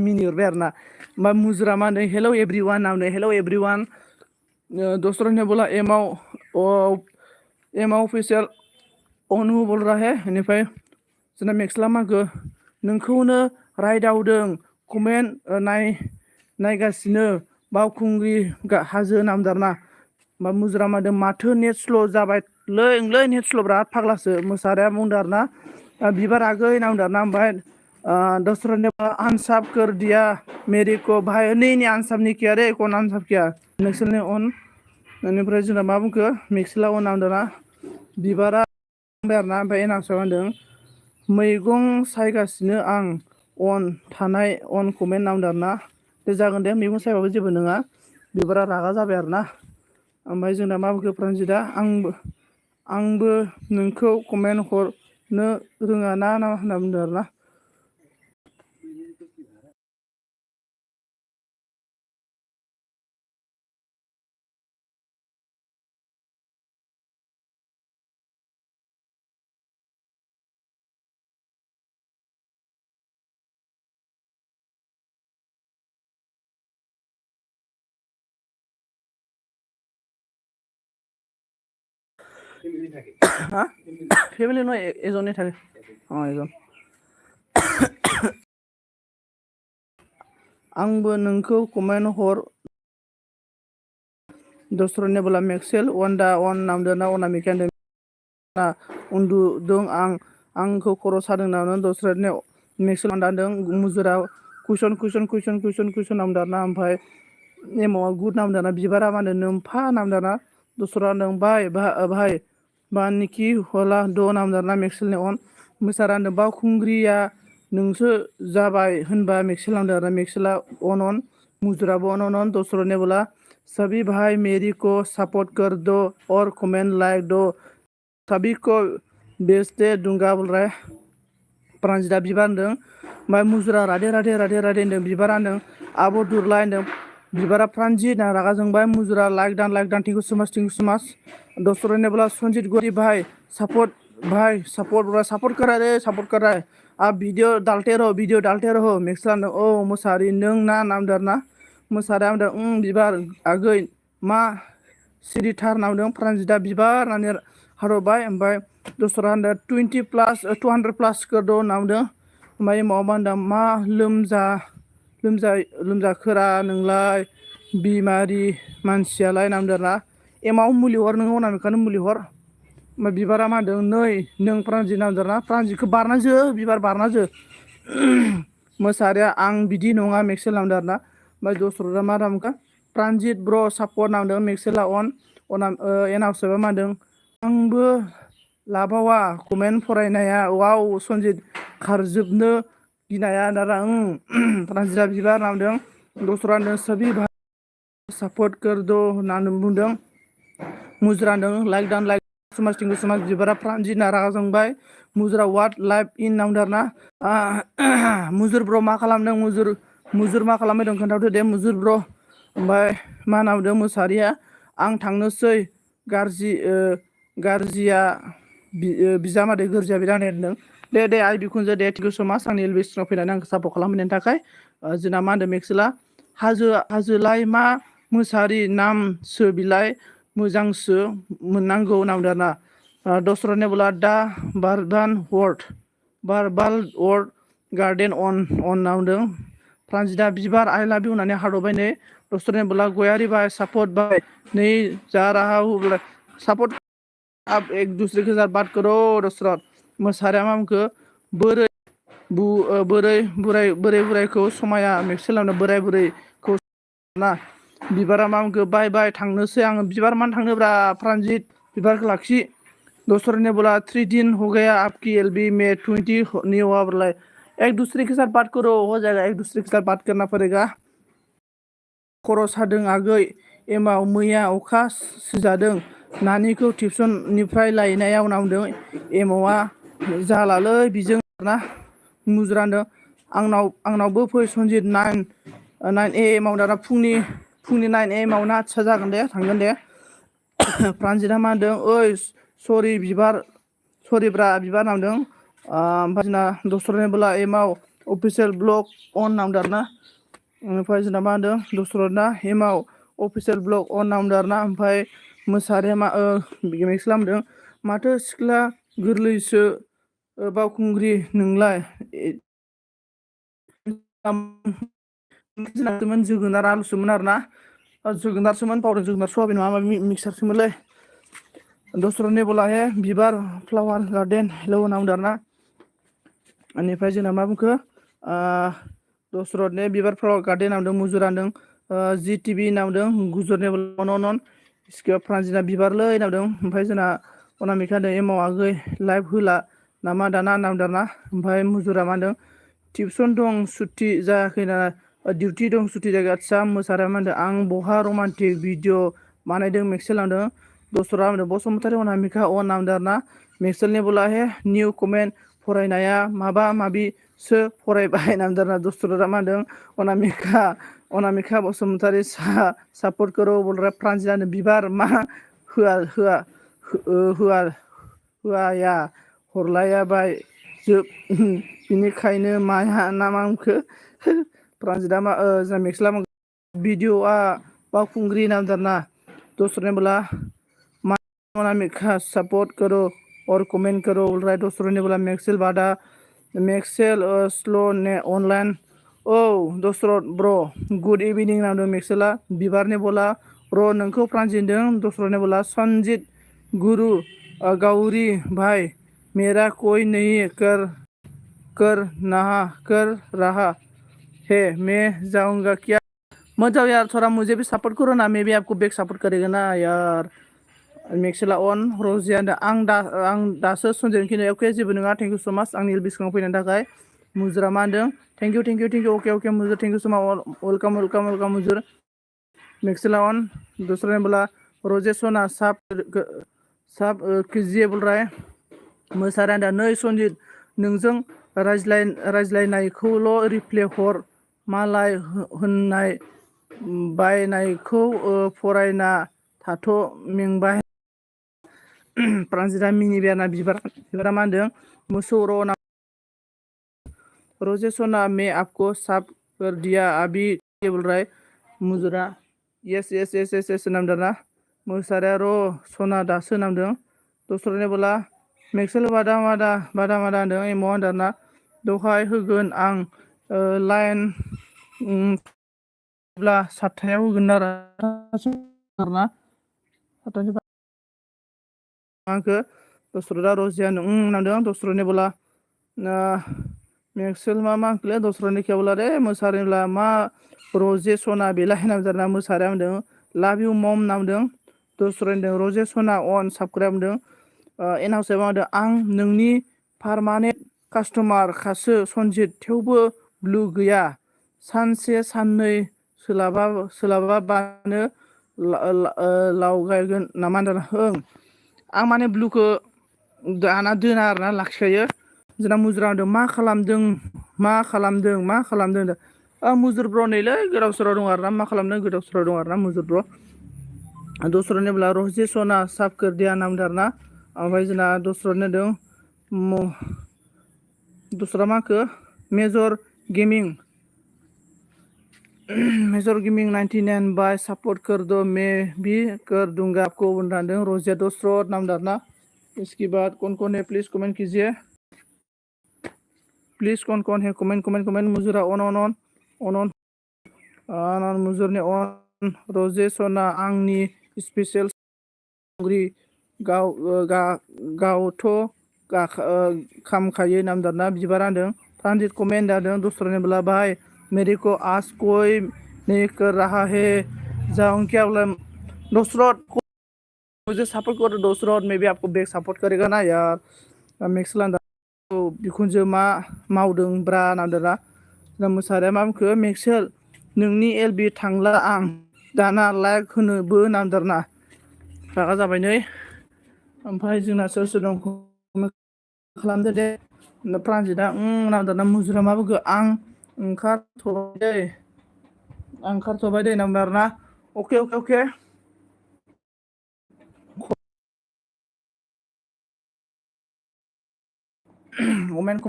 मिनिहरबाय आरोना। ओमफ्राय मुजुरा मा होनदों हेल' एभ्रिवान नामदों हेल' एभ्रिवान। दसरतने बोला एमाव अफिसियेल अनु बोल रहा है। बेनिफ्राय जोंना मेक्सला माखो नोंखौनो रायदावदों कमेन्ट नायगासिनो बावखुंग्रि हाजो नामदारना। ओमफ्राय मुजुरा मादों माथो नेट स्ल' जाबायलै नेट स्ल' बिराद फाग्लासो मोसारिया बुंदों आरोना। बिबार आगै नामदों आरोना। ओमफ्राय दसरतने आनसाब कर दिया मेरे को भाई नहीं आनसाब नहीं किया रे कौन आनसाब किया नोंसोरनि अन। बेनिफ्राय जोंना मा बुंखो मेक्सला अन नामदों ना बिबारा बुंबाय आरोना। ओमफ्राय एनाउन्सआ होनदों मैगं सायगासिनो आं अन थानाय अन कमेन्ट नामदों आरोना। दे जागोन दे मैगं सायबाबो जेबो नङा बिबारा रागा जाबाय आरोना। ओमफ्राय जोंना मा बुंखो प्रानजितआ आंबो नोंखौ कमेन्ट हरनो रोङा ना होनना बुंदों आरोना। ফেমিলি নহয় এজনেই থাকে এজন। आंबो नोंखौ कमेन्ट हर दसरतने बोला मेक्सेल अन नामदों ना अनामिका होनदों उन्दुदों आंखौ खर' सादों नावनो दस्राने मेक्सेल दादों मुजुरा कुइसन नामदारना ओमफ्राय एमावा गुद नामदाना बिबारा मा होनो नोमफा नामदाना दस्रा नों भाई बानिखि हला द नामदाना मेक्सेलनि अन मोसारानो बावखुंग्रिया नोंसो जाबाय होनबा मेक्सेल नामदाना मेक्सेला अन मुजुराबो अन दस्रा बोला सभी भाई मेरी को सपोर्ट कर दो और कमेंट लाइक दो सभी को बेचते दूंगा बोल रहा है प्रांजिता बिबार होनदों ओमफ्राय मुजुरा राधे होनदों बिबारा होनदों आब' दुरलाय होनदों बिबारा प्रान्जित रागा जोंबाय मुजुरा लाइक दान टिंकु सुमास दस्रने बोला संजीत गोरी भाई सपोर्ट करा रे आप वीडियो डालते रहो मेक्सला ओ मोसाहारी नों ना नामदार ना मोसाहारिया होनदों बिबार आगै मा सिरिथार नामदों प्रान्जिता बिबार होननानै हारबाय ओमफ्राय दस्रा होनदों 200+ करदो नामदों ओमफ्राय माबा होनदों मा लोमजाखोरा नोंलाय बिमारि मानसियालाय नामदोंना एमाव मुलि हर नोङो अनामिकानो मुलि हर ओमफ्राय बिबारा मा होनदों नै नों प्रान्जित नामदोंना प्रान्जितखौ बारनाजो बिबार बारनाजो मोसाहारिया आं बिदि नङा मेक्सेल नामदों आरोना ओमफ्राय दस्रा मा नामखा प्रान्जित ब्र सापर्ट नामदों मेक्सेला एनाउसबा मा होनदों आंबो लाबावा कमेन्ट फरायनाया वाव सनजित खारजोबनो गिनाया दारा प्रान्जिता बिबार नामदों दस्रा होनदों सभी भाई सपोर्ट कर दो होननानै बुंदों मुजुरा होनदों लाइक टिंकु समाज बिबारा प्रान्जित रागा जोंबाय मुजुरा वाट लाइफ इन नामदों आरोना मुजुर ब्र मा खालामदों मुजुर मा खालामदों खोन्थादो दे मुजुर ब्र ओमफ्राय मा नामदों मोसाहारिया आं थांनोसै गारजिया बिजामादै गोरजिया बिराद होनदों दे आइ बिखुनजो दे टिंकु समाज आंनि एलबिस्ट्राव फैनानै आंखौ सापर्ट खालामहैनायनि थाखाय जोंना मा होनदों मेक्सेला हाजोलाय मा मोसाहारि नामसो बिलाय मोजांसो मोननांगौ नामदों आरोना दस्राने बोला दा बारबाल वर्ड गार्डेन अन नामदों प्रान्जिता बिबार आइ लाभ इउ होननानै हारबाय नै दस्राने बोला गयारि बाय सपोर्ट बाय नै जा रहा हूँ सपोर्ट आप एक दूसरे के साथ बात करो दस्रा मोसाहारिया मा बुंखो बोराय बुरायखौ समाया मेक्सेलावनो बोराय बुरैखौ ना बिबारा मा बुंखो बाय थांनोसै आङो बिबार मान थांनोब्रा प्रान्जित बिबारखौ लाखि दस्राने बोला 3 दिन हो गया आपकी एलबी में 20 नहीं हुआ बोला एक दूसरे के साथ बात करो हो जाएगा एक दूसरे के साथ बात करना पड़ेगा खर' सादों आगै एमाव मैया अखा सिजादों नानिखौ टिउसननिफ्राय लायनायाव नामदों एमावा जालालै बिजों ना मुजुरा होनदों आंनावबो फै सनजित 9 AM दाना फुंनि 9 AM ना आदसा जागोन दे थांगोन दे प्रान्जिता मा होनदों ओइ सरिब्रा बिबार नामदों ओमफ्राय जोंना दस्राने बोला एमाव अफिसियेल ब्लग अन नामदों आरोना ओमफ्राय जोंना मा होनदों दस्राना एमाव अफिसियेल ब्लग अन नामदों आरोना ओमफ्राय मोसाहारिया मेक्सेला होनदों माथो सिख्ला गोरलैसो बावखुंग्रि नोंलाय जोगोनार आलुसोमोन आरोना जोगोनारसोमोन बावदों जोगोनार सवाबिन माबा माबि मिक्सारसोमोनलै दस्राने बोला हे बिबार फ्लावार गार्डेन हेलौ नामदों आरोना बेनिफ्राय जोंना मा बुंखो दस्रने बिबार फ्लावार गार्डेन नामदों मुजुरा होनदों GTV नामदों गुजरने अन इसके प्रान्जिता बिबारलै नामदों ओमफ्राय जोंना अनामिका होनदों एमाव आगै लाइभ होला नामा दाना नामदारना ओमफ्राय मुजुरा मा होनदों टिउसन दं सुथि जायाखैना डिउटि दं सुथि जायगा आदसा मोसाहारिया मा होनदों आं बहा रमान्टिक भिडिअ बानायदों मेक्सेल नामदों दस्रा होनदों बसुमतारी अनामिका अन नामदों आरोना मेक्सेलनि बोला हे निउ कमेन्ट फरायनाया माबा माबिसो फरायबाय नामदों आरोना दस्रा मा होनदों अनामिका बसुमतारी सापर्ट करो बोल रहा प्रान्जिता बिबार मा होआया हरलायाबाय जोब बिनिखायनो माया ना मामखो प्रान्जिता जा मेक्सेला भिडिअआ बावखुंग्रि नामदारना दस्राने बोला अनामिका सपोर्ट करो और कमेंट करो बोल रहा है दस्राने बोला मेक्सेल स्लो ने ऑनलाइन औ दस्र ब्र गुड इभिनिं नामदों मेक्सेला बिबारने बोला ब्र नोंखौ प्रान्जितदों दस्राने बोला सनजित गुरु गावरी भाई मेरा कोई नहीं कर रहा है, मैं जाऊंगा क्या। मत जाओ यार, थोड़ा मुझे भी सपोर्ट करो ना, मैं भी आपको बैक सपोर्ट करेगा ना यार। मेक्सेला अन रजिया आं दासो सनजों खिनो अके जेबो नङा। थेंक इउ सो माच आंनि एलबि सिगाङाव फैनायनि थाखाय। मुजुरा मा होनदों? थेंक इउ अके मुजुर थेंक इउ सो माच वेलकाम मुजुर। मेक्सेला अन दूसरा बोला रजेसना साब कीजिए बोल रहा है। मोसाराया नै सनजित नोंजों रायज्लायनायखौल' रिप्ले हर, मालाय होननाय बायनायखौ फरायना थाथ' मेंबाय। प्रान्जिता मिनिबायना बिबारा मा होनदों? मोसौ र' रोजेसना मैं आपको साफ कर दिया अभी बोल रहा है। मुजुरा यस नामदोंना। मोसाराया र' सना दासो नामदों। दस्राने बोला मेक्सेल बादा होनदों एम' होनदोंना। दहाय होगोन आं लाइन ब्ला सातथायाव होगोन आरोना सातथानिफ्राय आंखो। दस्रा रजिया नामदों। दस्राने बोला मेक्सेल मा होनखोलै दस्रानि क्या बोला रे मोसारिब्ला मा रजे सना बेलाय नामदोंना। मोसारिया होनदों लाभ इउ मम नामदों। दस्रानि रजे सना अन साबस्क्राइब होनदों। एन हाउस मा होनदों आं नोंनि पारमानेन्ट कास्टमार खासो सनजित, थेवबो ब्लु गैया। सानसे साननै सोलाबाबानो लावगायगोन नामा होनदों। ओं आं माने ब्लुखौ दाना दोना आरोना लाखिखायो। जोंना मुजुरा होनदों मा खालामदों मुजुर ब्र नैलै गोदाव सोराव दं आरोना। मा खालामदों गोदाव सोराव दं आरोना मुजुर ब्र। दस्रानि बोला रजे सना साफ कर दिया नामदों आरोना। ओमफ्राय जोंना दस्रानि होनदों दस्रा माखो मेजर गेमिं 99 बाय सपोर्ट कर दो, मैं भी कर दूंगा आपको होनदों रजिया दस्रत नामदों। इसके बाद कौन है प्लीज कमेंट कीजिए। प्लीज कौन है कमेंट मुजुरा अन मुजुरनि अन रजे सना आंनि स्पेशल संग्रि गावथ' खामखायो नामदोंना। बिबार होनदों ट्रानजिट कमेन्ट जादों। दस्रानि बोला भाई मेरे को आज कोई नहीं कर रहा है, जाऊं क्या बोला। दसरत मुझे सपोर्ट करो दसरत, मे भी आपको बैक सपोर्ट करेगा ना यार। मेक्सेल बिखुनजो मा मावदों ब्रा नामदोंना। मोसारिया मा बुंखो मेक्सेल नोंनि एलबि थांला आं दाना लाइक होनोबो नामदोंना। रागा जाबाय नै। ओमफ्राय जोंना सोर दं खालामदो दे। प्रान्जिता नामदोंना। मुजुरा मा बुंखो आं ओंखारथ'बाय दे नामदों आरोना। अके कमेन्ट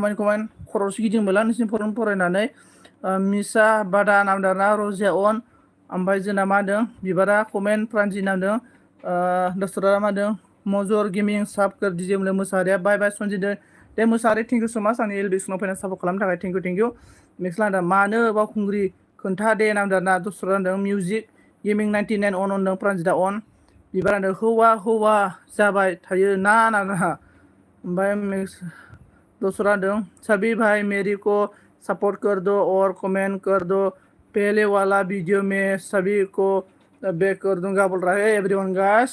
खर'सो गिदिंबोला नोंसिनि फरायनानै। मिसा बादा नामदों आरोना रजिया अन। ओमफ्राय जोंना मा होनदों बिबारा कमेन्ट प्रान्जि नामदों। दस्रा मा होनदों मजर गेमिं साब कर दिजे मोनदों। मोसारिया बाय सनजिदों दे मोसारि थेंक इउ सो माच आंनि एलबि सिङाव फैनानै सापर्ट खालामनो थाखाय थेंक इउ। नेक्स्ट होनदों मानो बावखुंग्रि खोन्था दे नामदों आरोना। दस्रा होनदों मिउजिक गेमिं 99 अन होनदों प्रान्जिता अन। बिबार होनदों हौवा जाबाय थायो ना नामा। ओमफ्राय दूसरा होनदों सभी भाई मेरी को सपोर्ट कर दो और कमेंट कर दो, पहले वाला वीडियो में सभी को बैक कर दूंगा बोल रहा है। एवरीवन गाइस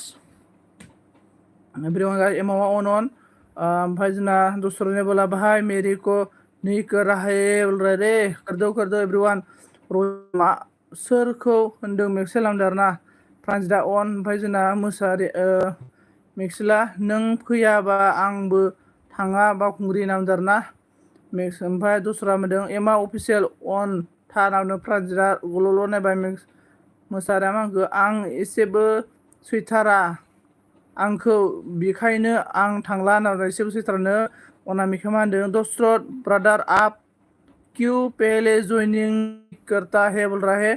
एमावा ऑन ओमफ्राय जोंना दूसरा ने बोला भाई मेरी को नहीं कर रहा है बोल रहा है रे। कर दो एवरीवन। सोरखौ होनदों मेक्सेल होनदों आरोना। प्रान्जिता अन। ओमफ्राय जोंना मोसारि मेक्सेला नों फैयाबा आंबो थाङा बावखुंग्रि नामदों आरोना। ओमफ्राय दस्रा मोनदों एमा अफिसियेल अन था नामदों। प्रान्जिता गल'ल' नायबाय मोसारिया मा होनखो आं एसेबो सैथारा आंखौ बेखायनो आं थांला होनना एसेबो सैथारानो। अनामिका मा होनदों दस्रत ब्रादार आप क्यों पहले जइनिं करता है बोल रहा है।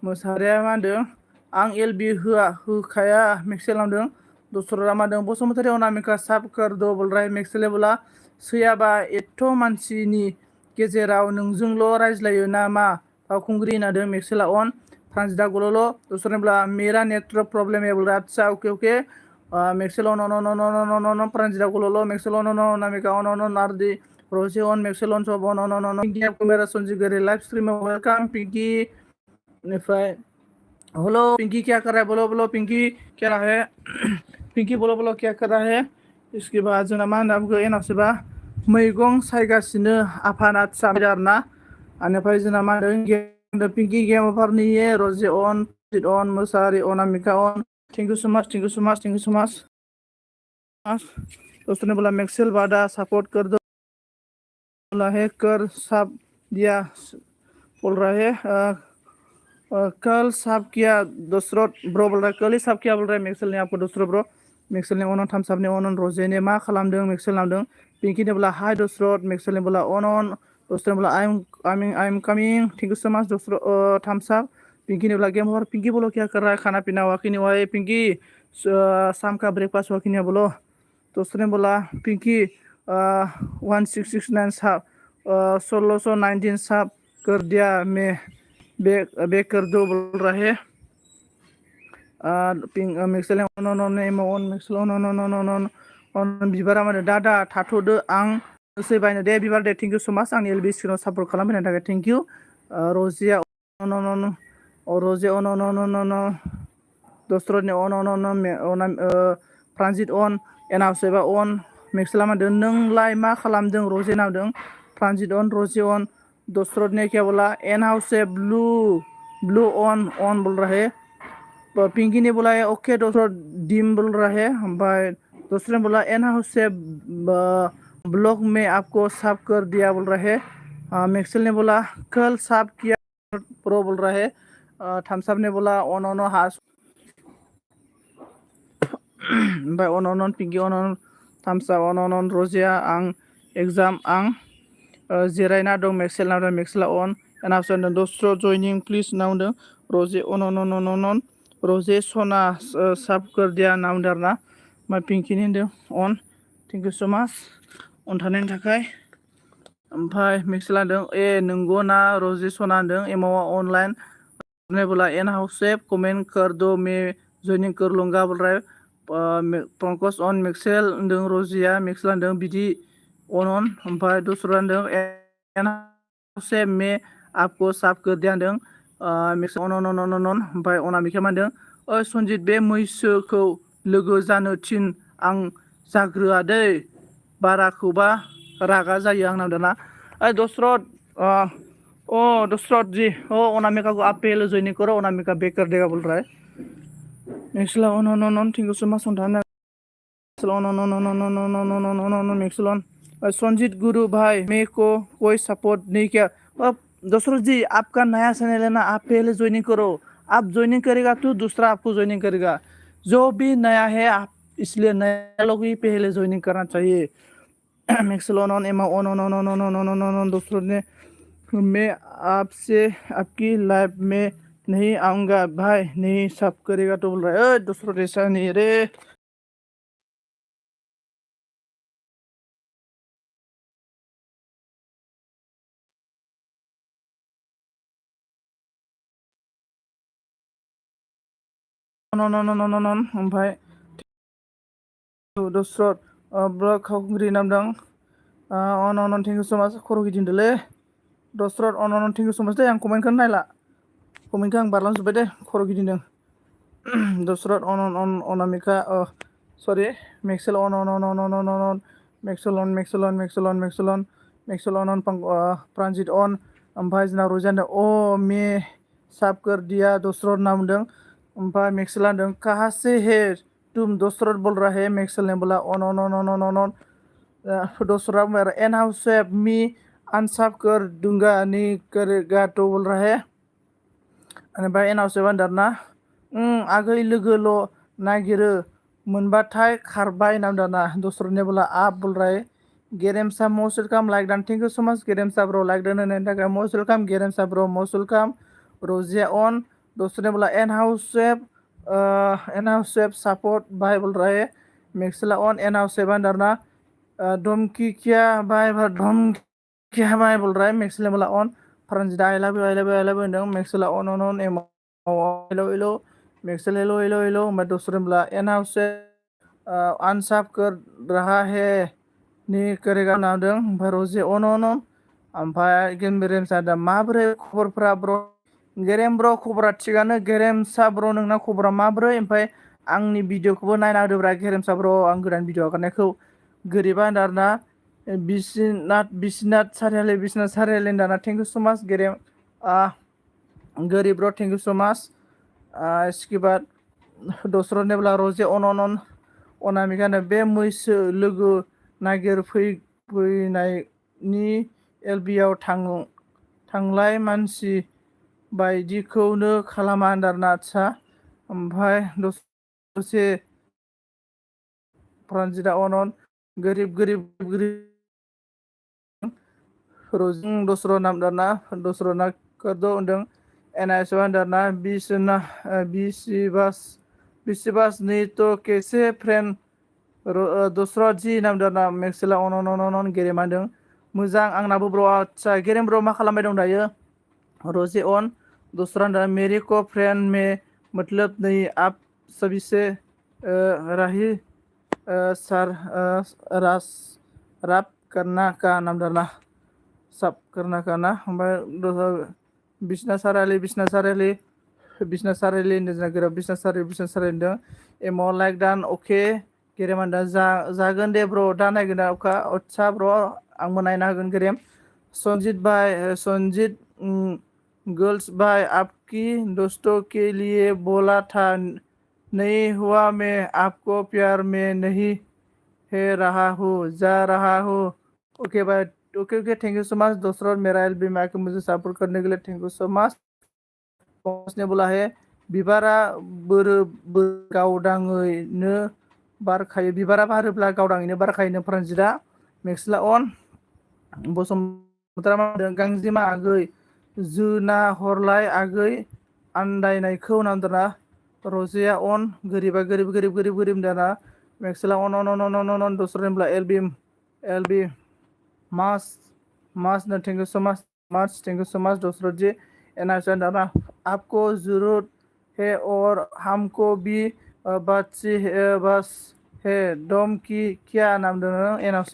मोसारिया मा होनदों आं एलबि होखाया मेक्सेल होनदों। दस्रा मा होनदों बसुमतारी अनामिका साब कर दो बोल रहा है। मेक्सेल बोला सैयाबा एथ' मानसिनि गेजेराव नोंजोंल' रायज्लायो ना मा बावखुंग्रि होनदों मेक्सेला अन। प्रान्जिता गल'ल'। दस्रा बोला मेरा नेटवर्क प्रॉब्लम है बोल रहा है। अच्छा okay Maxwell on Pranjita Kulolo, Maxwell on Namika on Nardi, Rosie on Maxwell on Sob on India Kumera Sonjigari live stream welcome Pinky निफ्राय हेलो पिंकी क्या कर रहा है बोलो बोलो पिंकी क्या है पिंकी बोलो बोलो क्या कर रहा है इसके बाद जोंना मा होनना बुङो एनावसोबा मैगं सायगासिनो आफाना फिसाफोर आरोना बेनिफ्राय जोंना मा होनदों पिंकी गेम ओभार नहीं है र'जे on Mosahari Anamika on thank you so much दोस्तों ने बोला मैक्सेल वादा सपोर्ट कर दो बोला है कर सब दिया बोल रहा है कल सब किया दसरत ब्रो बोल रहा है कल ही सब किया बोल रहा है मैक्सेल ने आपको दसरत ब्रो मैक्सेल ने अन थामसाब ने अन र'जे ने मा खालामदों मैक्सेल नामदों पिंकी ने बोला हाय दसरत मैक्सेल ने बोला अन दसरत ने बोला I am coming thank you so much Dasrath थामसाब पिंकी ने बोला गेम ओवर पिंकी बोलो क्या कर रहा है खाना पीना हुआ कि नहीं हुआ है पिंकी शाम का ब्रेकफास्ट हुआ कि नहीं बोलो तो उसने बोला पिंकी 1669 साहब 1619 साहब कर दिया मैं बेक कर दो बोल रहा है मिक्सेल मिक्सेल बिबारा माने दादा थाथ'दो आं गोसो बायनो दे बिबार दे थेंक इउ सो माच आंनि एलबि स्क्रिनाव सापर्ट खालामफैनायनि थाखाय थेंक इउ र'जिया र'जिया दसरतनि प्रान्जित अन एनावस एबा अन मिक्सेला मा होनदों नोंलाय मा खालामदों र'जे नामदों प्रान्जित अन र'जे अन दसरत ने क्या बोला एन हाउस है ब्लू ऑन बोल रहा है पिंकी ने बोला है ओके दसरत डिम बोल रहा है भाई दूसरे ने बोला एन हाउस से ब्लॉग में आपको साफ कर दिया बोल रहा है मैक्सेल ने बोला कल साफ किया प्रो बोल रहा है थम्सअप ने बोला अन हास ओमफ्राय अन पिंकी अन थम्सअप अन र'जिया आं एग्जाम आं जिरायना दं मैक्सेल नावदों मैक्सेला अन एनावस होनदों दस्र जयनिं प्लिज नावदों र'जे अन र'जे सना साफ कर दिया नावदों आरोना ओमफ्राय पिंकिनि होनदों अन थेंक इउ सो माच अन थानायनि थाखाय ओमफ्राय मैक्सेला होनदों नंगौ ना र'जे सना होनदों एमावा अनलाइन ने बोला एन हाउस सेफ कमेंट कर दो मैं जॉइनिंग कर लूंगा बोल रहा है पंकज अन मैक्सेल होनदों र'जिया मैक्सेला होनदों बिदि अन ओमफ्राय दस्रा होनदों एन हाउस सेफ मैं आपको साफ कर दिया होनदों मैक्सेल अन ओमफ्राय अनामिका मा होनदों ओइ सनजित बे मैसोखौ लोगो जानो थिन आं जाग्रोआ दै बाराखौबा रागा जायो आंनाव दाना ओइ दसरत दसरत जी अनामिका को आप पहले ज्वाइनिंग करो अनामिका बेक कर देगा बोल रहा है मैक्सेला अन थैंक यू सो मच मैक्सेल संजीत गुरु भाई मेरे को कोई सपोर्ट नहीं किया दशरथ जी आपका नया चैनल है ना आप पहले ज्वाइनिंग करो आप ज्वाइनिंग करेगा तो दूसरा आपको ज्वाइनिंग करेगा जो भी नया है आप इसलिए नया लोग ही पहले ज्वाइनिंग करना चाहिए मैक्सेल दशरथ ने मैं आपसे आपकी लाइफ में नहीं आऊँगा भाई नहीं सब करेगा तो बोल रहा है दशरथ ऐसा नहीं रे ओमफ्राय दशरथ ब्लग खावग्रि नामदों अन थेंक इउ सो माच खर' गिदिंदोलै दशरथ अन थेंक इउ सो माच दे आं कमेन्टखौनो नायला कमेन्टखौ आं बारलांजोब्बाय दे खर' गिदिंदों दशरथ अनामिका सरि मैक्सेल मैक्सेल अन प्रान्जित अन ओमफ्राय जोंना र'जिया होनदों मे साफ कर दिया दशरथ नामदों ओमफ्राय मैक्सेला होनदों कहाँ से है तुम दशरथ बोल रहा है मैक्सेल ने बोला अन दशरथ एन हाउस सेफ मी अनसाफ कर दूंगा नहीं करेगा तो बोल रहा है ओमफ्राय एन हाउस सेफ होनदों आगै लोगोल' नागिरो मोनबाथाय खारबाय नामदाना दशरथने बोला आप बोल रहा है गेरेमसा most welcome like done thank you so much गेरेमसा ब्रो लाइक डान होनायनि थाखाय मोस्ट वेलकाम गेरेमसा ब्रो मोस्ट वेलकाम र'जिया अन दशरथने बोला एन हाउस सेफ सपोर्ट भाई बोल रहा है मैक्सेला अन एन हाउस सेफ अंदरना धमकी क्या भाई बोल रहा है मैक्सेल ने बोला अन फ्रांजिदा आई लव यू होनदों मैक्सेला अन एम हेलो मैक्सेल हेलो ओमफ्राय दशरथ बोला एन हाउस आनसाफ कर रहा है नि करेगा नादों ओमफ्राय रजे अन ओमफ्राय गेमबेरेम सादा माबोरै खबरफ्रा ब्र गेरेम ब्र खबरा थिगानो गेरेमसा ब्र नोंना खबरा माबोरै ओमफ्राय आंनि भिडिअखौबो नायना होदोब्रा गेरेमसा ब्र आं गोदान भिडिअ हगारनायखौ गोरिबा दाना बिसिनाथ सारियालि दाना थेंक इउ सो माच गेरेम गोरिब ब्र थेंक इउ सो माच इसके बाद दस्र नेब्ला रजे अन अनामिकानो बे मैसो लोगो फैनायनि एलबिआव थांलाय मानसि बायदिखौनो खालामा आदारना आदसा ओमफ्राय दसे प्रान्जिता अन गोरिब रजों दस्र नाम दाना दस्र ना करदो होनदों एनआईएस दाना बिसिबास नहीं तो कैसे फ्रेंड दस्रा जि नाम दाना मेक्सेला अन गेरेमादों मोजां आंनाबो ब्र आदसा गेरेम ब्र मा खालामबाय दं दायो रोजे ऑन दूसरा मेरे को फ्रेंड में मतलब नहीं आप सभी से राही सर राप करना का नाम डाला सब करना का ना ओमफ्राय बिसना सारालि बिसना सारालि होनदों एम लाइक दान अके गेरेमानदा जागोन दे ब्र दा नायगोन अखा आदसा ब्र आंबो नायना होगोन गेरेम संजित गर्ल्स भाई आपकी दोस्तों के लिए बोला था नहीं हुआ मैं आपको प्यार में नहीं है रहा हूँ जा रहा हूँ okay Bhai okay thank you so much दोस्तों मेरा एलबी मैक मुझे सपोर्ट करने के लिए थैंक यू सो मच ने बोला है बिबारा गावदाङैनो बारखायो बिबारा बारोब्ला गावदाङैनो बारखायोनो प्रान्जिता मेक्सला अन बसुमतारा मादों गांजेमा आगै जोना हरलाय आगै आन्दायनायखौ नांदोंना रजेया अन गोरिबा गोरिब दाना मेक्सला अन दस्रा होनब्ला एलबि मास thank you so much thank you so much दोस्तों जी एनआईएस दाना आपको जरूरत है और हमको भी बस है दम की क्या नाम दङ एनआईएस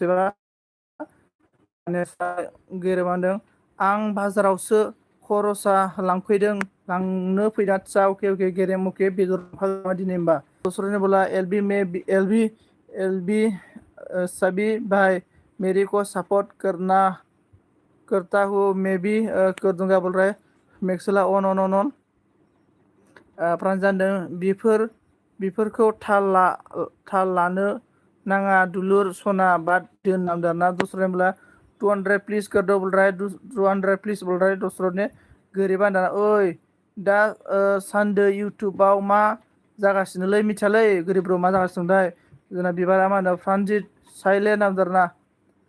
गेरेमादों आं बाजारावसो खरसा लांनो फैदा आदसा अके गेरेम अके बेदर दिनै होमबा दस्रानि बोला एलबी सभी भाई मेरे को सपोर्ट करता हूँ मैं भी कर दूंगा बोल रहा है मेक्सला अन प्रान्जानदों बेफोरखौ थाल लानो नाङा दुलुर सना बाद दोन नामदारना दूसरे बोला 200 प्लीज कर दो बोल रहा है 200 प्लीज बोल रहा है दूसरों ने गोरिबा दाना ओइ दा सानदो इउटुबाव मा जागासिनोलै मिथियालै गोरिब मा जागासिनो दंथाय जोंना बिबारा मा होनो फ्रान्जित साइलेन्ट नामदारना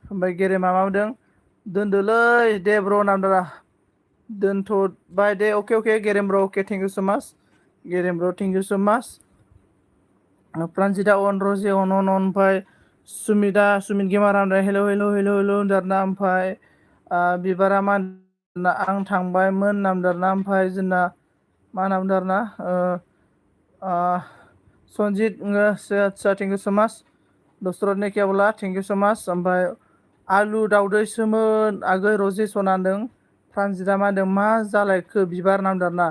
ओमफ्राय गेरेमा मा बुंदों दोनदोलै दे ब्र नामदारा दोनथ'बाय दे अके गेरेम ब्र अके thank you so much Gerem ब्र थेंक इउ सो मच प्रान्जिता अन रजे अन ओमफ्राय सुमित गेमार हेलौ होनदारना ओमफ्राय बिबारा मा आं थांबायमोन नामदारना ओमफ्राय जोंना मा नामदारना सन्जित आदसा थेंक इउ सो मच दस्रा ने क्या बोला थेंक इउ सो मच ओमफ्राय आलु दावदैसोमोन आगै रजे सनादों प्रान्जिता मा होनदों मा जालायखो बिबार नामदारना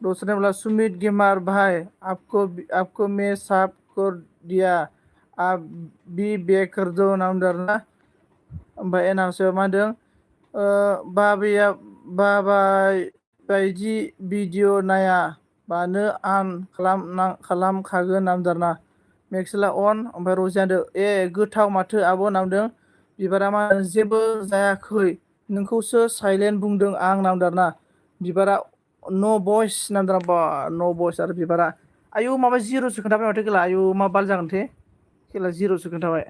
दूसरे बोला सुमित गेमार भाई आपको मैं साफ कर दिया आप भी बेक कर दो नामदारना ओमफ्राय एनआरसी मा होनदों बाबाय बायदि भिडिअ नायाबानो आन खालामखागोन नामदारना मेक्सला अन ओमफ्राय रजियादो गोथाव माथो आब' नामदों बिबारा मा जेबो जायाखै नोंखौसो साइलेन्ट बुंदों आं नामदारना बिबारा न' भइस नामदारा बा न' भइस आरो बिबारा आयु माबा जिर'सो खोन्थाबाय माथो खेला आयु मा बाल जागोनथे खेला जिर'सो खोन्थाबाय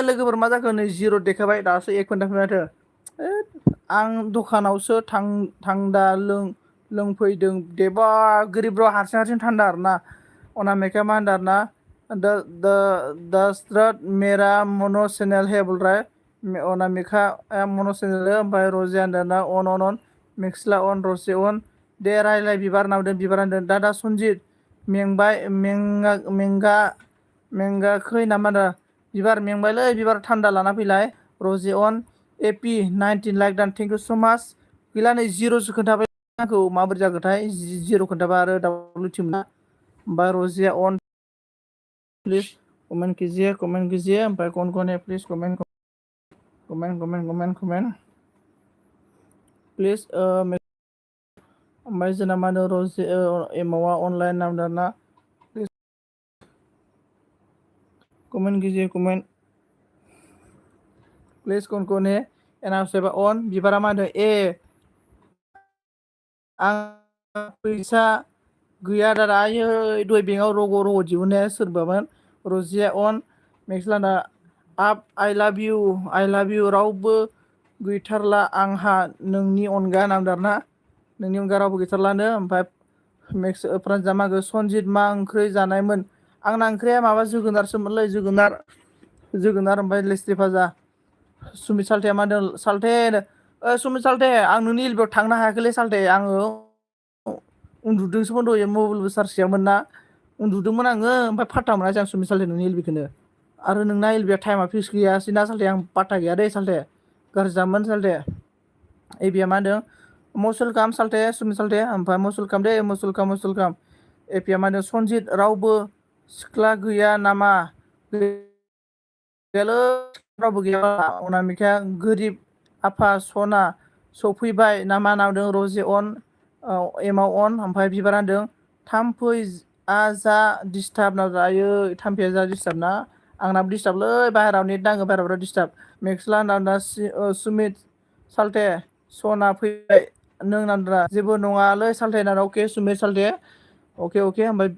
लोगोफोर मा जाखो नै जिर' देखाबाय दासो 1 घन्टा माथो आं दखानावसो थांदा लोंफैदों देबा गोरिब र' हारसिं थान्दा आरोना अनामिका मा होनदों आरोना दशरथ मेरा मनो चेनेल है बोल रहा है अनामिका मनो चेनेल ओमफ्राय रजिया होनदों ना अन मेक्सला अन रसि अन दे रायलाय बिबार नावदों बिबार होनदों दादा सनजित मेंबाय मेंगाखै नामा दा बिबार मेंबायलै बिबार थान्दा लाना फैलाय रजि अन एपि 19 लाइक दान थेंक इउ स' माच गैला नै जिर'सो खोन्थाबाय आंखौ माबोरै जागोनथाय जिर' खोन्थाबा आरो डाब्लिउ टिम ना ओमफ्राय रजिया अन प्लीज कमेंट कीजिए ओमफ्राय कौन है प्लीज कमेंट प्लीज ओमफ्राय जोंना मा होनो रजि एमावा अनलाइन नाम्बार ना प्लिज कमेंट कीजिए प्लिज कौन है एना सेबा अन बिबारा मा होनो आं फैसा गैया दादा आयै दहाय बेंकआव रग' दिहुननाया सोरबामोन रजिया अन मेक्सलाना आप आइ लाभ इउ रावबो गैथारला आंहा नोंनि अनगा नामदार ना नोंनि अनगा रावबो गैथारलानो ओमफ्राय मेक्स फ्रान्जा मागो सनजित मा ओंख्रि जानायमोन आंना ओंख्रिया माबा जोगोनारसोमोनलै जोगोनार ओमफ्राय लेस्रि भाजा सुमित साल्थेया मा होनदों साल्थे सुमित साल्थे आं नोंनि एलबियाव थांनो हायाखैलै साल्थे आङो उन्दुदोंसोमोन दहाय मबाइलबो चार्ज गैयामोन ना उन्दुदोंमोन आङो ओमफ्राय फात्ता मोनासै आं सुमित साल्थे नोंनि एलबिखौनो आरो नोंना एलबिया टाइमा फिक्स गैयासै ना साल्थे आं पात्ता गैया दै साल्थे गाज्रि जामोन साल्थे एबिया मा होनदों मसुल काम साल्थे सुमित साल्थे ओमफ्राय मसुल काम दे मसुल काम एपिया मा होनदों सनजित रावबो सिख्ला गैया नामा गैयालै रावबो गैया अनामिकाया गोरिब आफा सना सफैबाय ना मा नावदों रजि अन एमाव अन ओमफ्राय बिबार होनदों थाम्फै जा डिस्टार्ब ना जायो थाम्फैया जा डिस्टार्ब ना आंनाबो डिस्टार्बलै बाहेरायाव नेट नाङो बाहेरायाव डिस्टार्ब मेक्सला होनदों सुमित साल्थे सना फैबाय नों नांद्रा जेबो नङालै साल्थे ना अके सुमित साल्थे अके ओमफ्राय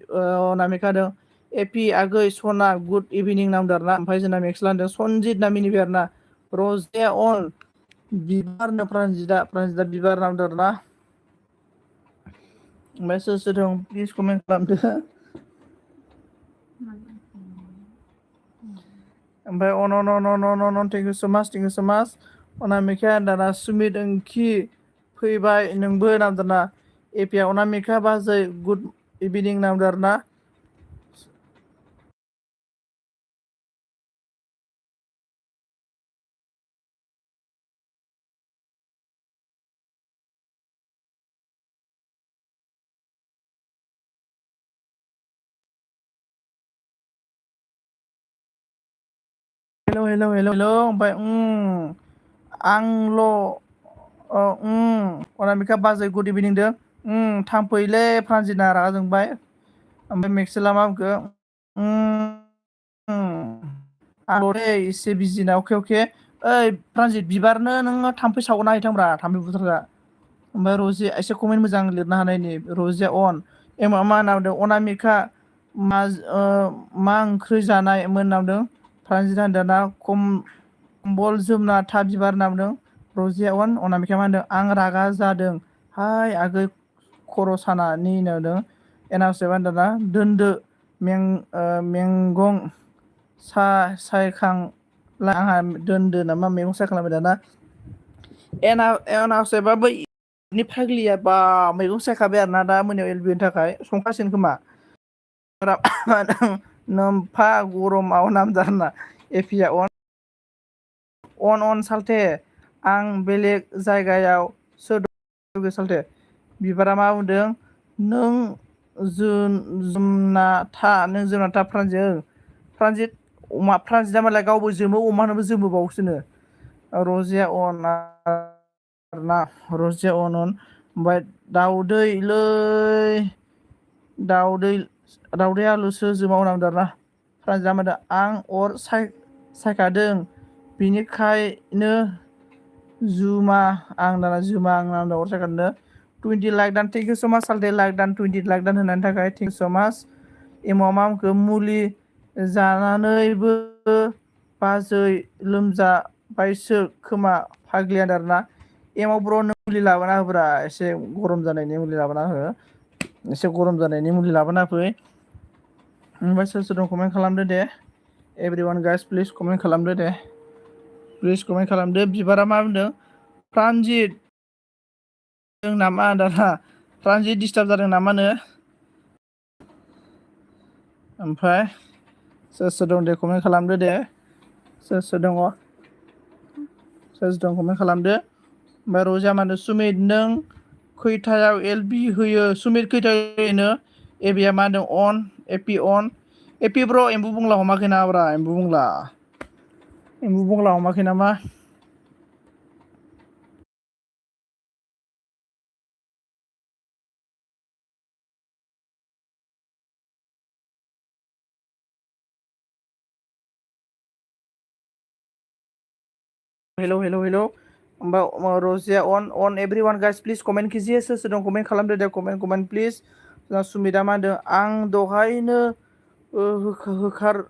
अनामिका होनदों एपि आगै सना गुड इभिनिं नामदों आरोना ओमफ्राय जोंना मेक्सला होनदों सनजित ना मिनिबाय आरोना रजिया अन बिबारनो प्रान्जिता बिबार नामदों आरोना ओमफ्राय सोर दं प्लिज कमेन्ट खालामदो ओमफ्राय अन थेंक इउ स' माच अनामिका दाना सुमित ओंखि फैबाय नोंबो नामदोंना एपिया अनामिका बाजै गुड इभिनिं नामदों आरोना हेल' ओमफ्राय आंल' अनामिका बाजै गुड इभिनिं दो थांफैलै फ्रान्जिना रागा जोंबाय ओमफ्राय मेक्सेला मा बुंखो आंल' दे एसे बिजिना अके ओइ फ्रान्जित बिबारनो नोङो थाम्फै सावना हैथांब्रा थाम्फै बुथारग्रा ओमफ्राय रजि एसे कमेन्ट मोजां लिरनो हानायनि रजिया अन मा होनना बुंदों अनामिका मा ओंख्रि जानायमोन नामदों फ्रान्जित होनदों ना कम्बल जोमना था बिबार नामदों रजिया अन अनामिका मा होनदों आं रागा जादों हाय आगै खर' सानानि होनदों एनाउन्समेन्ट होनदों ना दोनदो मेंगं सायखांला आंहा दोनदो नामा मैगं सायखांलायबाय दाना एनाउन्समेन्टआ बै नि फाग्लिया बा मैगं सायखाबाय आरोना दा मोनायाव एलबिनि थाखाय संखासिगोन खोमा नोमफा गरमाव नामदारना एपिया अन साल्थे आं बेलेग जायगायाव सोर दं साल्थे बिबारा मा बुंदों नों जोमना था फ्रान्जिता मालाय गावबो जोमो अमानोबो जोमोबावसोनो रजिया अन आरोना रजिया अन ओमफ्राय दाउदै आलुसो जोमाव नांदों आरोना फ्रान्जिता मा होनदों आं अर सायखादों बिनिखायनो आं नामदा अर सायखादों 20 लाइक दान थेंक इउ स' माच साल्थे लाइक दान 20 लाइक दान होनायनि थाखाय थेंक इउ स' माच एमाव मा बुंखो मुलि जानानैबो बाजै लोमजाबायसो खोमा फाग्लिया आरोना एमाव ब्र' मुलि लाबोना होब्रा एसे गरम जानायनि मुलि लाबोना हो एसे गरम जानायनि मुलि लाबोना फै ओमफ्राय सोर सोर दं कमेन्ट खालामदो दे एभ्रिवान गाइस प्लिज कमेन्ट खालामदो दे प्लिज कमेन्ट खालामदो बिबारा मा बुंदों प्रानजित जों नामा दाना प्रानजित डिस्टार्ब जादों नामानो ओमफ्राय सोर सोर दं दे कमेन्ट खालामदो दे सोर सोर दङ कमेन्ट खालामदो ओमफ्राय रजिया मा होनो सुमित नों खैथायाव एलबि होयो सुमित खैथायाव होयो एबिया मा होनदों अन एपि ब्र' एम्बु बुंला हमाखै नाब्रा एम्बु बुंला हमाखै नामा हेलौ ओमफ्राय रजिया अन एभ्रिवान गाइस प्लिज कमेन्ट कीजिए सोर सोर दं कमेन्ट खालामदो दे कमेन्ट प्लिज जोंहा सुमिता मा होनदों आं दहायनो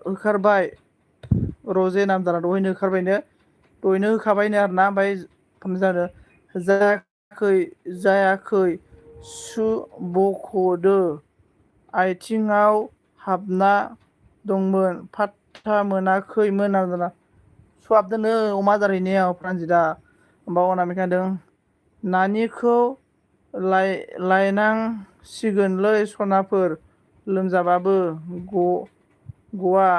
होखारबाय रजे नामदारा दहायनो होखाबायनो आरोना ओमफ्राय जायाखै सु बख'दो आथिङाव हाबना दंमोन फात्ता मोनाखैमोन नामदारा सुहाबदोनो अमा आदार हैनायाव प्रानजितआ ओमफ्राय अनामिका होनदों नानिखौ लायनांसिगोनलै सनाफोर लोमजाबाबो गवा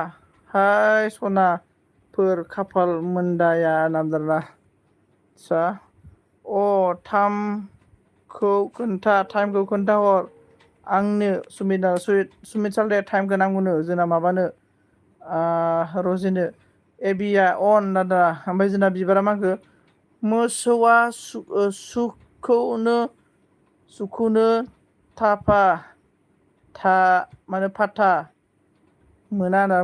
हाय सनाफोर खाफाल मोनदाया नामदारा आदसा टाइमखौ खोन्थाहर आंनो सुमित सालदे टाइमखौ नांगौनो जोंना माबानो रजिनो एबिया अन दादा ओमफ्राय जोंना बिबारा मा होनखो मोसौआ सुखौनो माने फाथा मोना ना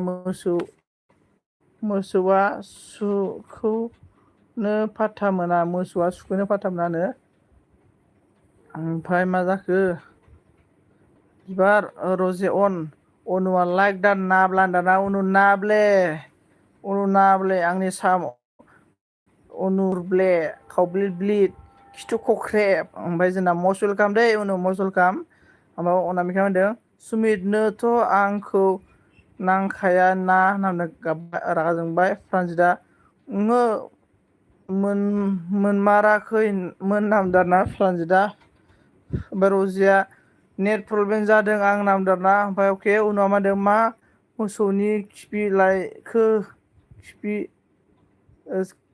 मोसौआ सुखौनो फाथा मोनानो ओमफ्राय मा जाखो बिबार रजे अनुआ लाइक दा नाब्ला दाना नाब्ले आंनि साम अनुरब्ले खावब्लिद ब्लिद खिथु खख्रेब ओमफ्राय जोंना मस्ट वेलकाम दै मस्ट वेलकाम ओमफ्राय अनामिका होनदों सुमितनोथ' आंखौ नांखाया ना होननानै रागा जोंबाय प्रानजितआ ओंहो मोनमाराखैमोन नामदारना प्रानजितआ ओमफ्राय रजिया नेट प्रब्लेम जादों आं नामदारना ओमफ्राय अके उनाव मा होनदों मा मोसौनि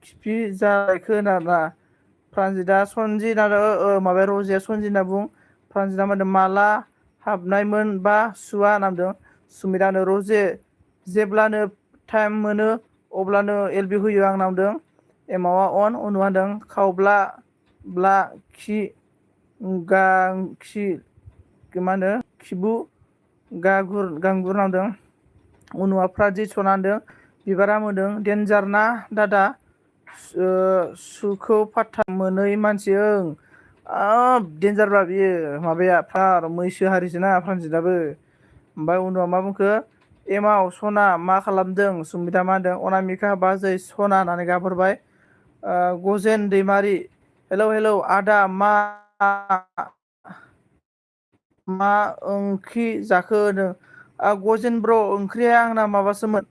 खिफि जालायखो आरोना प्रानजितआ सनजित माबाया रजिया सनजित होनना बुं प्रानजितआ मा होनदों माला हाबनायमोन बा सुवा नामदों सुमितआनो रजे जेब्लानो टाइम मोनो अब्लानो एलबि होयो आं नामदों एमावा अन अनुआ होनदों खावब्ला मा होनो खिबु गांगुर नांदों अनुआ प्रानजित सना होनदों बिबारा मोनदों डेन्जार ना दादा सुखौ फात्ता मोनै मानसि डेन्जारब्रा बियो माबाया मैसो हारिसोना प्रानजितआबो ओमफ्राय उनाव मा बुंखो एमाव सना मा खालामदों सुमितआ मा होनदों अनामिका बाजै सना होननानै गाबहरबाय गजेन दैमारि हेलौ आदा मा ओंख्रि जाखो होनदों गजेन ब्र ओंख्रिया आंना माबासोमोन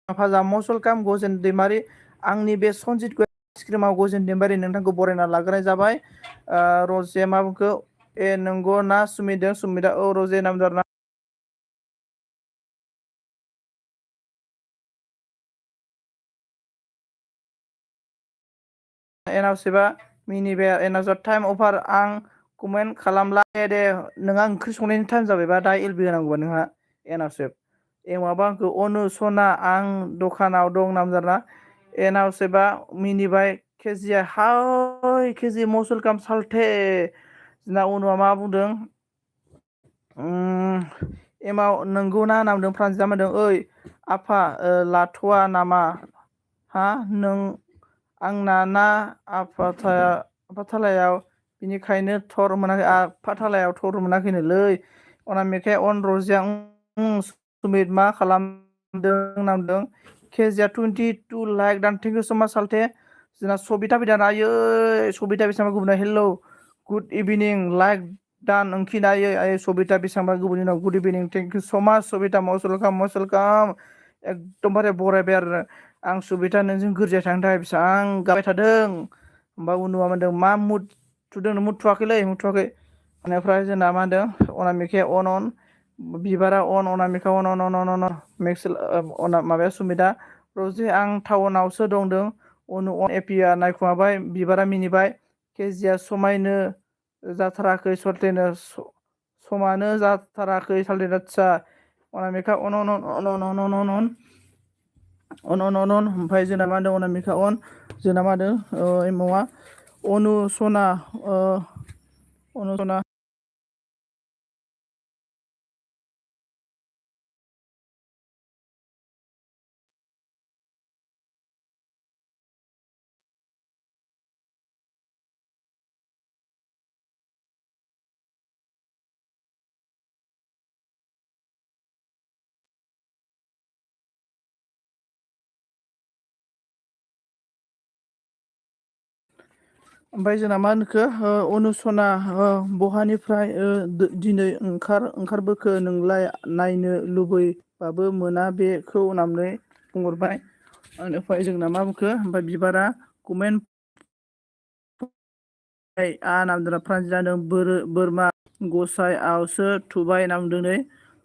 फाजा मस्ट वेलकाम गजेन दैमारि आंनि बे सनजित आइसक्रिमाव गजेन दैमारि नोंथांखौ बरायना लाग्रोनाय जाबाय रजे मा बुंखो नंगौ ना सुमितआ औ रजे नामदार एनावसेबा मिनिबाय एनावसेबा टाइम अभार आं कमेन्ट खालामला दे नोंहा ओंख्रि संनायनि टाइम जाबायबा दा एलबि होनांगौबा नोंहा एनावसेब एमाबा आंखौ अनु सना आं दखानाव दं नामजादा एनावसेबा मिनिबाय केजिया हाय केजि मस्ट वेलकाम सालथे जोंना अनुआ मा बुंदों एमाव नंगौना होनना बुंदों प्रानजितआ होनदों ओइ आफा लाथ'वा नामा हा नों आंना ना आफाथालायाव बिनिखायनो थर मोनाखै आफाथालायाव थर मोनाखैनोलै अनामिकाया अन रजिया सुमित मा खालामदों नामदों केजिया 22 लाइक दान थेंक इउ सो माच सालथे जोंना सबिता बिदाना सबिता बेसेबां गुबुना हेलौ गुड इभिनिं लाइक दान ओंखिनायै सबिता बेसेबां गुबुननि उनाव good evening thank you so माच सबिता मस्ट वेलकाम एकदमबारे बरायबाय आरो आं सबिता नोंजों गोरजिया थांनो थाखाय बेसेबां गाबाय थादों होमबा उनुआ मा होनदों मा मुद थुदों मुथुवाखैलै मुथुवाखै बेनिफ्राय जोंना मा होनदों अनामिकाया अन बिबारा अनामिका अन मेक्सेल माबाया सुमिता रजे आं टाउनावसो दंदों एपिया नायखुमाबाय बिबारा मिनिबाय केजिया समायनो जाथाराखै सल्टेनो समानो जाथाराखै साल्टेनो आदसा अनामिका अन ओमफ्राय जोंना मा होनदों अनामिका जोंना मा होनदों एमावा अनुसना ओमफ्राय जोंना मा होनखो अनुसना बहानिफ्राय दिनै ओंखारबोखो नोंलाय नायनो लुबैबाबो मोना बेखौ होननानै बुंहरबाय ओमफ्राय जोंना मा बुंखो ओमफ्राय बिबारा कमेन्ट नामदों फ्रान्स जादों बोरमा गसाइआवसो थुबाय नामदों नै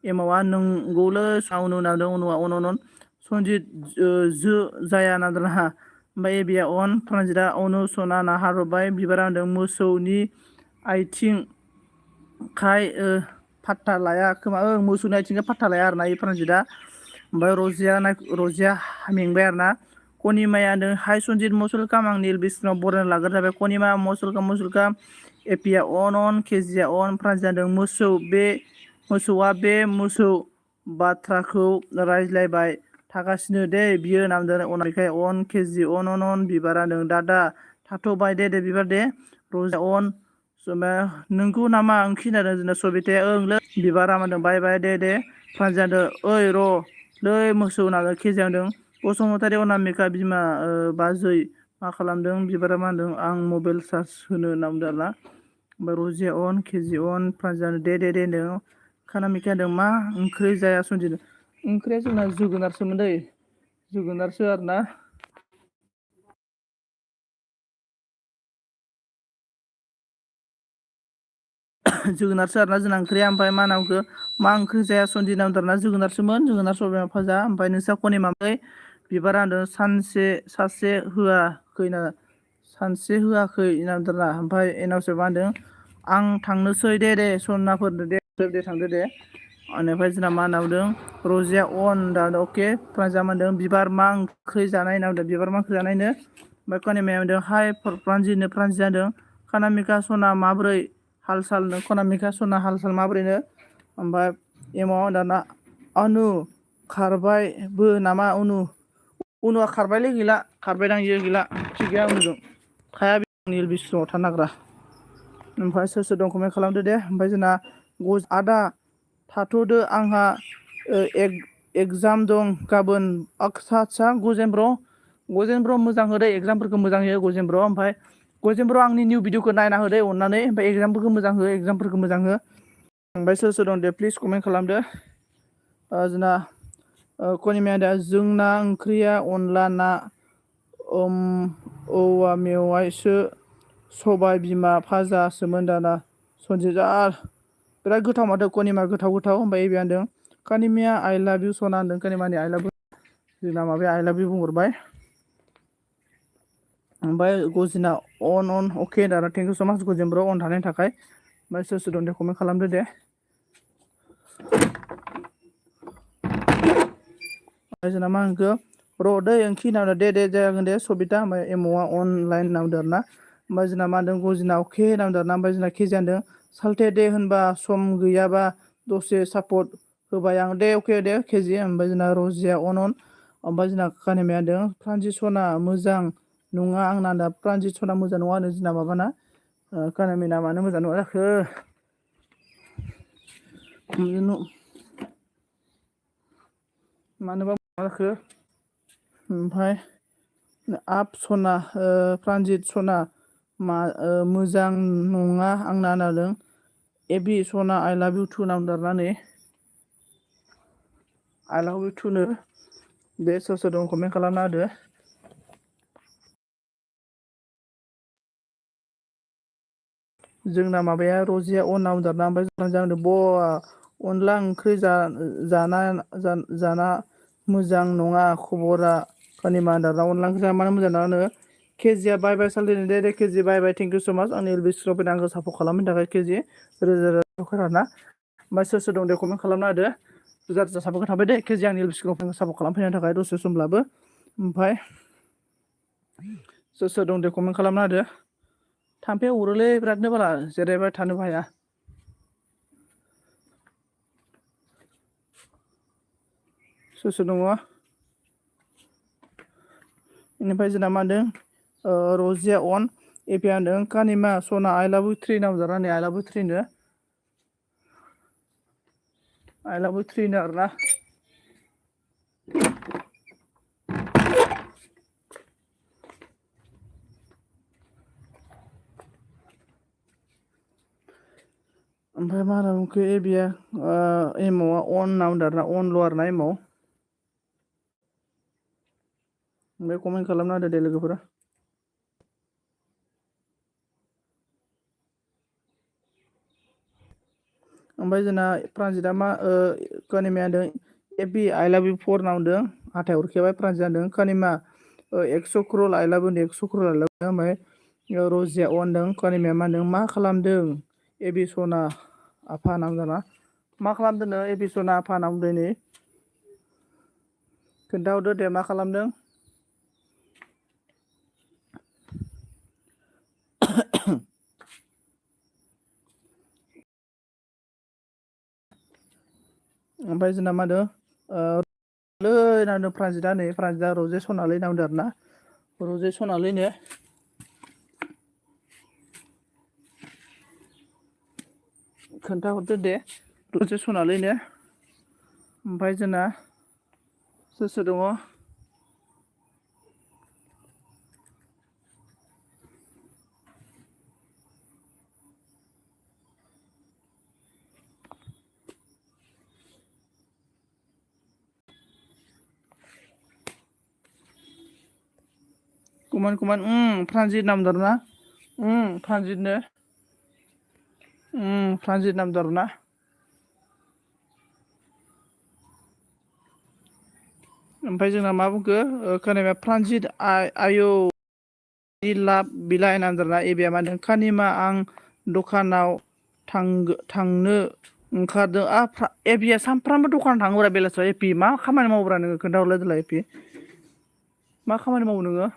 एमावा नंगौलै साउनु नामदों उनुआ सनजित जो जाया नामदों हा ओमफ्राय एबिया फ्रान्जितआ अनु सना नाहारबाय बिबारा होनदों मोसौनि आथिं खाय फात्ता लाया खोमा मोसौनि आथिंखाय फात्ता लाया आरोना फ्रान्जितआ ओमफ्राय रजिया मेंबाय आरोना कनिमाया होनदों हाय सनजित मस्ट वेलकाम आं निल बिस्नाव बरायना लाग्रो जाबाय कनिमा मस्ट वेलकाम एपिया अन केजिया फ्रान्जित होनदों मोसौआ बे मोसौ बाथ्राखौ रायज्लायबाय थागासिनो दे बियो नामदों अनामिकाया केजि बिबारा होनदों दादा थाथ'बाय दे बिबार दे रजा नोंगौ नामा ओंखि होनदों जोंना सबिताया ओंलै बिबारा होनदों बाय दे फ्रान्जित होनदों ओइ र' लै मोसौ होनदों केजिया होनदों बसुमतारी अनामिका बिमा बाजै मा खालामदों बिबारा मा होनदों आं मबाइल चार्ज होनो होनना बुंदों आरोना ओमफ्राय रजिया केजि फ्रान्जित होनदों दे होनदों खानामिका होनदों मा ओंख्रि जाया सनजित ओंख्रिया जोंना जोगोनारसोमोन दै जोगोनारसो आरोना जोगोनारसो आरोना जोंना ओंख्रिया ओमफ्राय मा नामखौ मा ओंख्रि जाया सनजित नामदों आरोना जोगोनारसोमोन जोगोनार सबाय फाजा ओमफ्राय नोंस्रा कनिमालै बिबारा होनदों सासे होआखै नामदोंना ओमफ्राय एनावसो मा होनदों आं थांनोसै दे सनाफोरनो दे थांदो दे बेनिफ्राय जोंना मा होनना बुंदों रजिया अके फ्रान्जितआ मा होनदों बिबार मा ओंख्रि जानाय होनना बुंदों बिबार मा ओंख्रि जानायनो ओमफ्राय कनिमाया होनदों हाय फ्रान्जित जादों खानामिका सना माबोरै हाल साल खनामिका सना हाल साल माबोरैनो ओमफ्राय एमाव दाना अनु खारबायबो नामा उनुआ खारबायलै गैला खारबायदां इयो गैला थिग गैया उनुजों थाया निल बिस्नुआव थानो नागिरा ओमफ्राय सोर दं कमेन्ट खालामदो दे ओमफ्राय जोंना आदा थाथ'दो आंहा एगजाम दं गाबोन आदसा गजेन ब्र मोजां होदो एगजामफोरखौ मोजां होयो गजेन ब्र ओमफ्राय गजेन ब्र आंनि निउ भिडिअखौ नायना होदो अननानै ओमफ्राय एगजामफोरखौ मोजां हो ओमफ्राय सोर दं दे प्लिज कमेन्ट खालामदो जोंना कनिमाया दा जोंना ओंख्रिया अनला ना औवा मेवाइसो सबाय बिमा फाजासोमोन दाना सनजित बिराद गोथाव माथो कनिमा गोथाव ओमफ्राय एबिया होनदों कानिमाया आइ लाभ इउ सना होनदों कनिमानि आइ लाभ इउ जोंना माबाया आइ लाभ इउ बुंहरबाय ओमफ्राय गजिना अके दादा थेंक इउ स माच गजेन ब्र थानायनि थाखाय ओमफ्राय सोर दं दे कमेन्ट खालामदो दे ओमफ्राय जोंना मा होनखो र' दै ओंखि होनना दे जागोन दे सबिता ओमफ्राय एम'आ अनलाइन होनना बुंदों आरोना ओमफ्राय जोंना मा होनदों गजिना अके होनना बुंदों आरोना ओमफ्राय जोंना केजिया होनदों साल्थे दे होनबा सम गैयाबा दसे सापर्ट होबाय आं दे अके दे केजि ओमफ्राय जोंना रजिया ओमफ्राय जोंना कानिमाया होनदों प्रान्जिसना मोजां नङा आंना दा प्रान्जिसना मोजां नङा होनो जोंना माबाना कानिमाना मानो मोजां नङा जाखो मानोबा जाखो ओमफ्राय आप सना प्रान्जित सना मोजां नङा आंना होनदों एबि सना आइ लाभ इउ टु नांदारनानै आइ लाभ इउ टुनो बे सोर सोर दं कमेन्ट खालामना होदो। जोंना माबाया रजिया अन नांदारना ओमफ्राय जादों ब अनला ओंख्रि जाना मोजां नङा खबरा कानिमा आन्दारना अनला ओंख्रि जाना मानो मोजां नङानो केजिया बाय बाय सालथेनो दे केजि bye bye thank you so much आंनि एलबि स्कुलाव फैना आंखौ सापर्ट खालामनो थाखाय केजि रोजा रोजा खोनाना ओमफ्राय सोर सोर दं दे कमेन्ट खालामना होदो रोजा रोजा सापर्ट थाबाय दे केजि आंनि एलबि स्कुलाव सापर्ट खालामफैनो थाखाय दसे समब्लाबो ओमफ्राय सोर सोर दं दे कमेन्ट खालामना होदो। थाम्फै अरोलै बिरादनो बारा जिरायबाय थानोबो हाया। सोर सोर दङ बेनिफ्राय जोंना मा होनदों रजिया अन एपि होनदों कानिमा सना आइ लाभ इउ थ्रि नांजाबनानै आइ लाभ इउ थ्रिनो आइ लाभ इउ थ्रिनो आरोना ओमफ्राय मा होनना बुंखो एबिया एमावआ अन नांदारना अनल' आरोना एमाव ओमफ्राय कमेन्ट खालामना होदो दे लोगोफोरा। ओमफ्राय जोंना प्रान्जितआ मा कानिमाया होनदों एपि आइ लाभ इउ फर नांदों हाथाय अरखेबाय प्रान्जित होनदों कानिमा 100 क्रल आइ लाभ इउ 100 क्रल आइ लाभ इउ ओमफ्राय रजिया अन होनदों कानिमाया मा होनदों मा खालामदों एबि सना आफा नांजाना मा खालामदोंनो एबि सना आफा नांदों नै खोन्थाहरदो दे मा खालामदों। ओमफ्राय जोंना मा होनदों नांदों प्रान्जितआ नै प्रान्जितआ रजे सनालै नांदों आरोना रजे सनालैनो खोन्थाहरदो दे रजे सनालैनो ओमफ्राय जोंना सोर सोर दङ कुमान प्रान्जित नामदार ना प्रान्जितनो प्रान्जित नामदार ना ओमफ्राय जोंना मा बुंखो खोनाबाय प्रान्जित आयौ लाभ बिलाइ नामदारना एबिया मा होनदों कानिमा आं दखानाव थांनो ओंखारदों एपिया सानफ्रामबो दखानाव थाङोब्रा बेलासियाव एपि मा खामानि मावोब्रा नोङो खोन्थाहरलाय देलाय एपि मा खामानि मावो नोङो।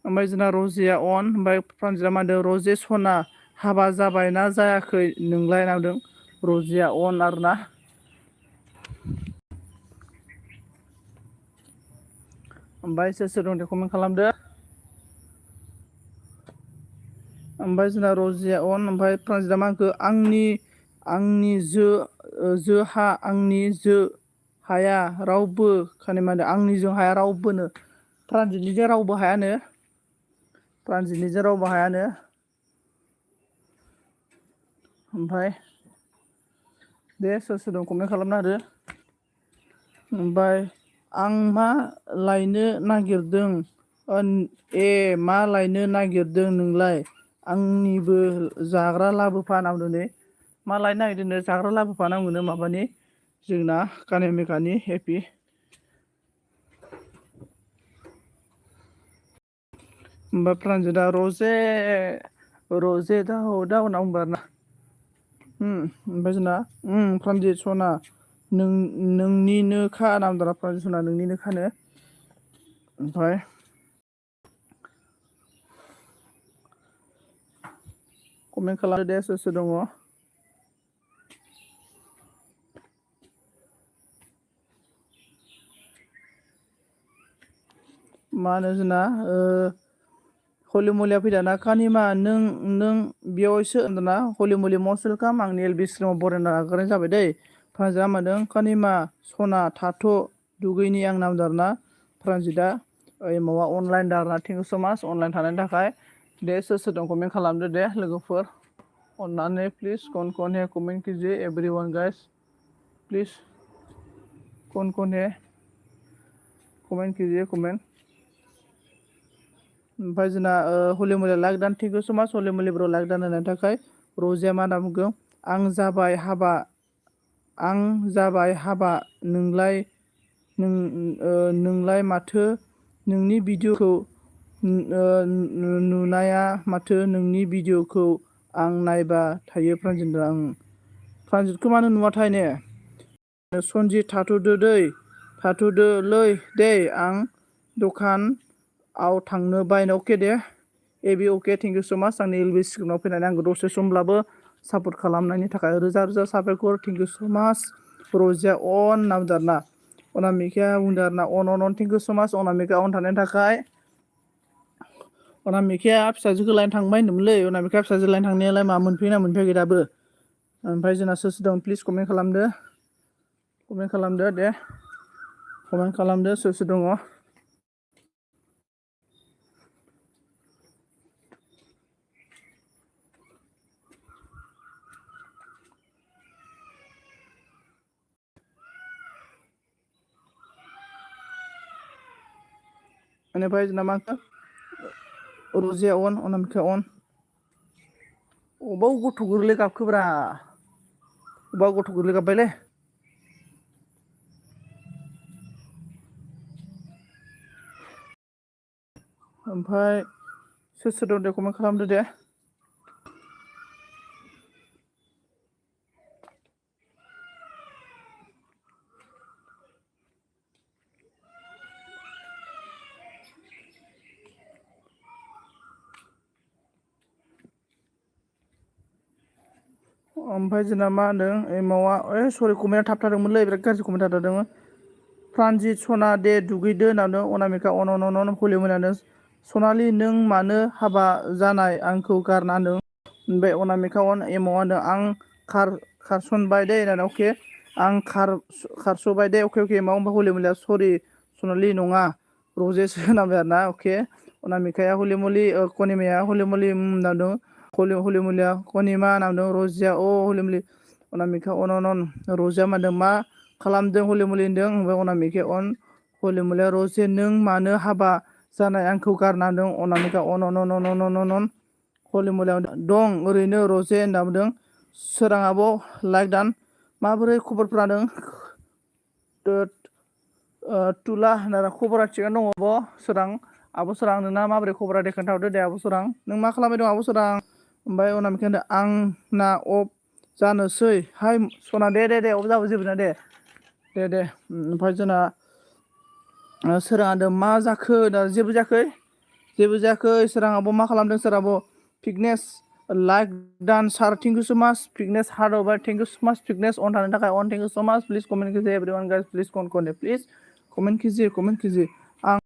ओमफ्राय जोंना रजिया अन ओमफ्राय प्रान्जितआ मा होनदों रजे सना हाबा जाबाय ना जायाखै नोंलाय नांदों रजिया अन आरोना ओमफ्राय सोर सोर दं दे कमेन्ट खालामदो। ओमफ्राय जोंना रजिया अन ओमफ्राय प्रान्जितआ मा होनखो आंनि हाया रावबो खानि मा होनदों आंनिजों हाया रावबोनो प्रान्जितनिजों रावबो हायानो प्रान्जितनिजों रावबो हायानो ओमफ्राय दे सोर सोर दं कमेन्ट खालामना होदो। ओमफ्राय आं मा लायनो नागिरदों मा लायनो नागिरदों नोंलाय आंनिबो जाग्रा लाबोफा होनना बुंदों नै मा लायनो नागिरदोंनो जाग्रा लाबोफा नांगौनो माबानि जोंना कानिमेकानि एपि ओमफ्राय प्रान्जितआ रजे दा होनना बुंबाय आरोना ओमफ्राय जोंना प्रान्जित सना नोंनिनोखा नामदारा प्रान्जित सना नोंनिनोखानो ओमफ्राय कमेन्ट खालामदो दे सोर सोर दङ। मा होनो जोंना हलि मलिया फैदाना कानिमा नों बेयावसो होनदोंना हलि मलि मस्ट वेलकाम आंनि एलबि स्ट्रिमाव बरायना लाग्रोनाय जाबाय दै प्रान्जितआ मा होनदों कानिमा सना थाथ' दुगैनि आं नामदारना प्रान्जितआ माबा अनलाइन दारना थेंक इउ स' माच अनलाइन थानायनि थाखाय दे सोर दं कमेन्ट खालामदो दे लोगोफोर अननानै प्लिज कौन है कमेन्ट कीजिए एवरीवन गाइस प्लिज कौन है कमेन्ट कीजिए कमेन्ट ओमफ्राय जोंना हलि मलि लाइक दान थेंक इउ स' माच हलि मलिब्र' लाइक दान होनायनि थाखाय रजिया मा होनना बुंगौ आं जाबाय हाबा नोंलाय माथो नोंनि भिडिअखौ नुनाया माथो नोंनि भिडिअखौ आं नायबा थायो प्रान्जित आं प्रान्जितखौ मानो नुवाथाय ने सनजित थाथ'दोलै दे आं दखानाव थांनो बायनो अके दे एबि अके थेंक इउ स' माच आंनि एलबि स्क्रिनाव फैनानै आंखौ दसे समब्लाबो सापर्ट खालामनायनि थाखाय रोजा रोजा साबायखर थेंक इउ स' माच रजिया अन होनना बुंदों आरोना अनामिकाया बुंदों आरोना अन थेंक इउ स' माच अनामिका अन थानायनि थाखाय अनामिकाया फिसाजोखौ लायनो थांबाय होनदोंमोनलै अनामिका फिसाजो लायनो थांनायालाय मा मोनफैना मोनफैयाखै दाबो ओमफ्राय जोंना सोर दं प्लिज कमेन्ट खालामदो दे कमेन्ट खालामदो सोर दङ बेनिफ्राय जोंना मा रजिया अन अनामिका अन अबाव गथ' गोरलै गाबखोब्रा अबाव गथ' गोरलै गाबबायलै ओमफ्राय सोर दं दे कमेन्ट खालामदो दे ओमफ्राय जोंना मा होनदों मावा सरि कमेन्टआ थाबथादोंमोनलै बिराद गाज्रि कमेन्ट थाबथादोंमोन प्रान्जित सना दे दुगैदो होननानै अनामिका अन हलि मोनानो सनालि नों मानो हाबा जानाय आंखौ गारना होनदों ओमफ्राय अनामिका अन एमाव होनदों आं खारसनबाय दे होननानै अके आं खारस'बाय दे अके माव ओमफ्राय हलि मोलिया सरि सनालि नङा रजेसो होनाबाय आरोना अके अनामिकाया हलि मलि कनिमाया हलि मलि होनना हलि मलिया कनिमा होनना बुंदों रजिया हलि मलि अनामिका अन रजिया मा होनदों मा खालामदों हलि मलि होनदों ओमफ्राय अनामिका अन हलि मलिया रजे नों मानो हाबा जानाय आंखौ गारना होनदों अनामिका अन हलि मलिया दं ओरैनो रजे होनना बुंदों सोरां आब' लाइक दान माबोरै खबरफ्रा नों तुला होनना खबरा थिगानो दङ सोरां आब' सोरां नोंना माबोरै खबरा दे खोन्थाहरदो दे आब' सोरां नों मा खालामबाय दं आब' सोरां ओमफ्राय अनामिका होनदों आंना अफ जानोसै हाय सना दे अफ जाबो जेबो नङा दे ओमफ्राय जोंना सोरां होनदों मा जाखो जेबो जायाखै सोरां आब' मा खालामदों सोर आब' फिटनेस लाइक डान सार thank you so' much fitness hard हरबाय thank you so' much fitness अन थानो थाखाय अन थेंक इउ स' माच प्लिज कमेन्ट कीजिए everyone guys please please comment कीजिए आं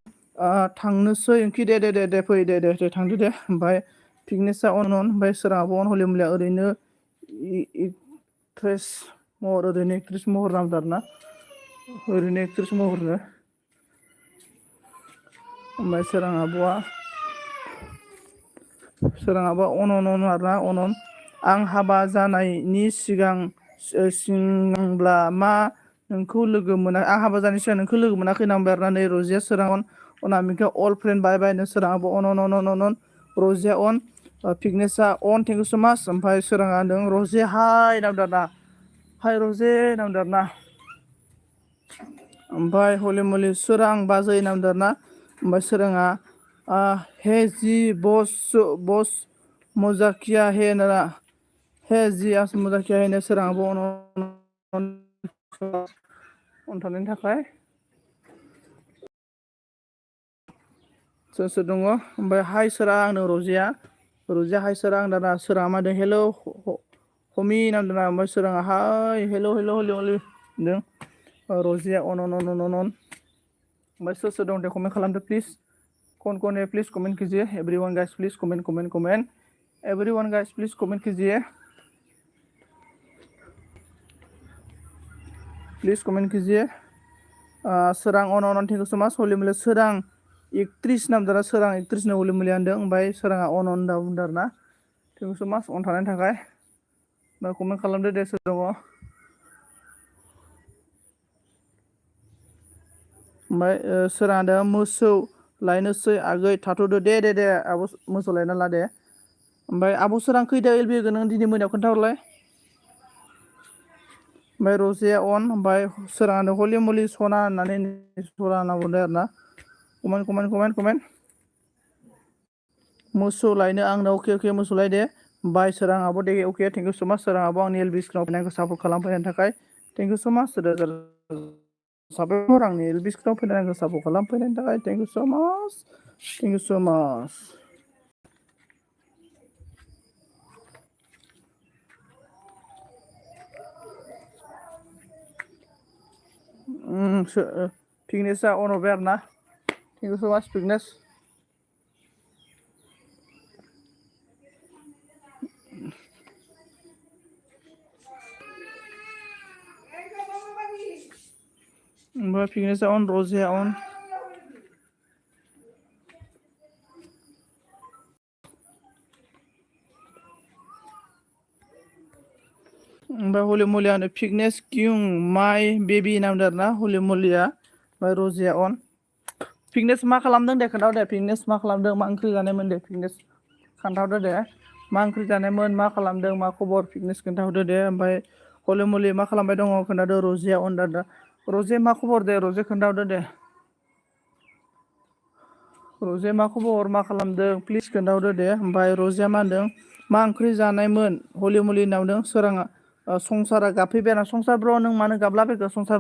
थांनोसै ओंखि दे फै दे थांदो दे ओमफ्राय फिटनेसा अन ओमफ्राय सोराङाबो अन हलि मलिया ओरैनो एक्ट्रेस महर नांदों आरोना ओरैनो एक्ट्रेस महरनो ओमफ्राय सोरां आब'आ अन आरोना अन आं हाबा जानायनि सिगांब्ला मा नोंखौ लोगो मोना आं हाबा जानायनि सिगां नोंखौ लोगो मोनाखै होनना बुंबाय आरोना नै रजिया सोरां अनामिका अल फ्रेन्ड बाय नो सोरां आब' अन रजिया अन फिटनेसा अन थेंक इउ स' माच ओमफ्राय सोराङा होनदों रजे हाय होनना बुंदों आरोना हाय रजे होनना बुंदों आरोना ओमफ्राय हलि मलि सोरां बाजै होनना बुंदों आरोना ओमफ्राय सोराङा हे जि बस मजाकिया हे होनना हे जि आस मजाकिया हे सोराङाबो अन थानायनि थाखाय सोर दङ ओमफ्राय हाय सोरां आंनो रजिया हाय सोरां आं दाना सोराङा मा होनदों हेल' हमि होनना बुंदों ओमफ्राय सोराङा हाय हेल' हलि होनदों रजिया अन ओमफ्राय सोर दं दे कमेन्ट खालामदो प्लिज कौन है प्लीज कमेंट कीजिए everyone guys please comment everyone guys please comment कीजिए प्लीज कमेंट कीजिए सोरां अन थेंक इउ स' माच हलि मलि सोरां 31 नामदारा सोरां 31 नो हलि मुलि होनदों ओमफ्राय सोराङा अन होनना बुंदों आरो ना थेंक इउ स' माच अन थानायनि थाखाय दा कमेन्ट खालामदो दे सोर दङ ओमफ्राय सोराङा दा मोसौ लायनोसै आगै थाथ'दो दे आब' मोसौ लायना ला दे ओमफ्राय आब' सोरां खैथायाव एलबि होगोन नों दिनै मोनायाव खोन्थाहरलाय ओमफ्राय रजेया अन ओमफ्राय सोराङानो हलि मलि सना होननानै सना होनना बुंदों आरो ना कमेन्ट मोसौ लायनो आंनो अके मोसौ लायदे बाय सोराङाबो दे अके थेंक इउ स' माच सोराङाबो आंनि एलबि स्क्रिनाव फैनायखौ सापर्ट खालामफैनायनि थाखाय थेंक इउ स' माच साबायखर आंनि एलबि स्क्रिनाव फैनायखौ सापर्ट खालामफैनायनि थाखाय थेंक इउ स' माच फिगनेसआ अन हरबाय आरो ना थेंक इउ स' माच फिगनेस ओमफ्राय फिगनेसआ अन रजेया अन ओमफ्राय हलि मलियानो फिगनेस किउं माइ बेबि नामदों आरो ना हलि मलिया ओमफ्राय रजिया अन फिगनेस मा खालामदों दे खोन्थाहर दे फिगनेस मा खालामदों मा ओंख्रि जानायमोन दे फिगनेस खोन्थाहरदो दे मा ओंख्रि जानायमोन मा खालामदों मा खबर फिगनेस खोन्थाहरदो दे ओमफ्राय हलि मलि मा खालामबाय दङ खोन्थादो रजिया अन दा रजे मा खबर दे रजे खोन्थाहरदो दे रजे मा खबर मा खालामदों प्लिज खोन्थाहरदो दे ओमफ्राय रजेया मा होनदों मा ओंख्रि जानायमोन हलि मलि होनना बुंदों सोराङा संसारा गाबफैबाय आरो संसार ब्र नों मानो गाबलाबायखो संसार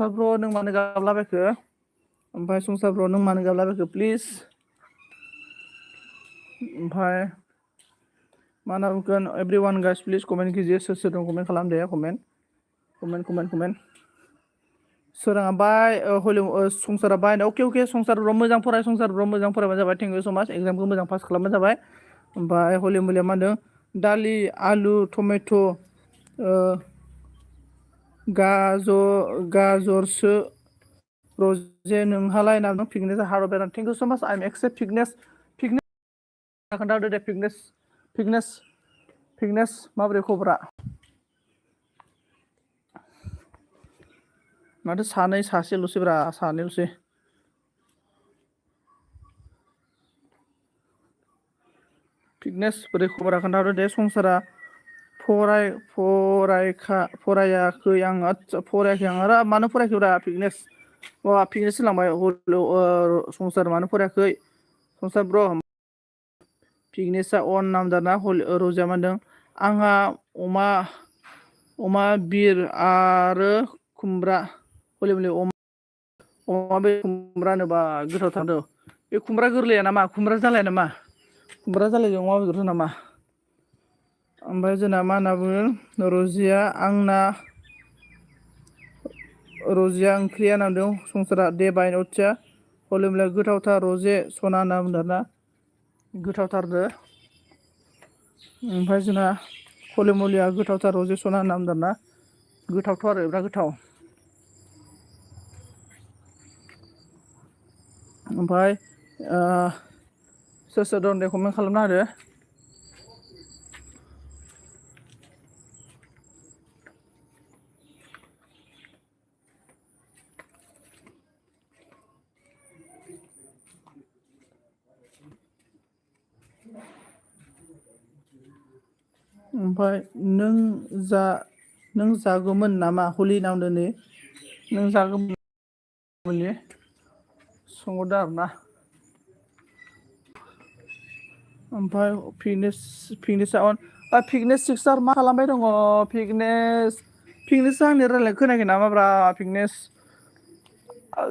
ब्र नों मानो गाबलाबायखो ओमफ्राय संसार ब्र नों मानो गाबलाबायखो प्लिज ओमफ्राय मा होनना बुंगोन everyone guys please comment गिजियो सोर दं कमेन्ट खालाम दे कमेन्ट सोराङा बाय संसारा बाय अके संसार ब्र मोजां फराय संसार ब्र मोजां फरायबानो जाबाय थेंक इउ स' माच एग्जामखौ मोजां पास खालामबानो जाबाय ओमफ्राय हलि मलिया मा होनदों दालि आलु टमेट' गाजरसो रजे नोंहालाय होनना बुंदों फिगनेसा हार्ट बेराद थेंक इउ स' माच आइ एम एक्सेप्ट फिगनेस खोन्थाहरदो दे फिगनेस माबोरै खबरा माथो सासेल'सैब्रा सानैल'सै फिगनेस बोरै खबरा खोन्थाहरदो दे संसारा फरायाखै आं आदसा फरायाखै आं आरो मानो फरायाखैब्रा फिगनेस फिगनेस होनलांबाय संसार मानो फरायाखै संसार ब्र फिगनेसा अन नामदाना रजिया मा होनदों आंहा अमा बिर आरो खुमब्रा हलि मलि अमा बे खुमब्रा होनोबा गोथावथार बे खुमब्रा गोरलैया नामा खुमब्रा जालाया नामा खुमब्रा जालायजों अमा बेदरजों नामा ओमफ्राय जोंना मा होनना बुङो रजिया ओंख्रिया होनना बुंदों संसारा दे बाय नथिया हलि मलिया गोथावथार रजे सना होनना बुंदों आरोना गोथावथारनो ओमफ्राय जोंना हलि मलिया गोथावथार रजे सना होनना बुंदों आरोना गोथावथ' आरो बिराद गोथाव ओमफ्राय सोर दं दे कमेन्ट खालामना होदो ओमफ्राय नों जागौमोन नामा हलि नांदों नै नों जागौमोन हलि सोंहरदो आरोना ओमफ्राय फिगनेस सिक्सार मा खालामबाय दङ फिगनेस आंनि रायज्लायनाय खोनायाखै नामाब्रा फिगनेस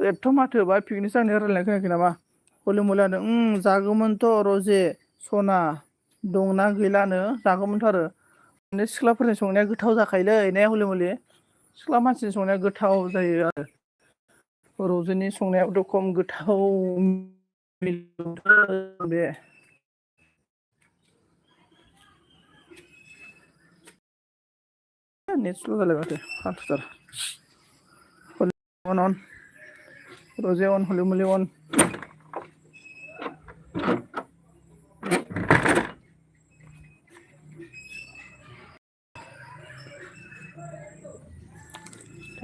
एथ' माथो बा फिगनेस आंनि रायज्लायनाय खोनायाखै नामा हलि मलि होनदों जागौमोनथ' रजे सना दंना गैलानो जागौमोनथ' आरो माने सिख्लाफोरनि संनाया गोथाव जाखायोलै ने हलि मलि सिख्ला मानसिनि संनाया गोथाव जायो आरो रजेनि संनायाबोथ' खम गोथाव बे नेट स्ल' जालाय माथो फाल्टुथार रजे अन हलि मलि अन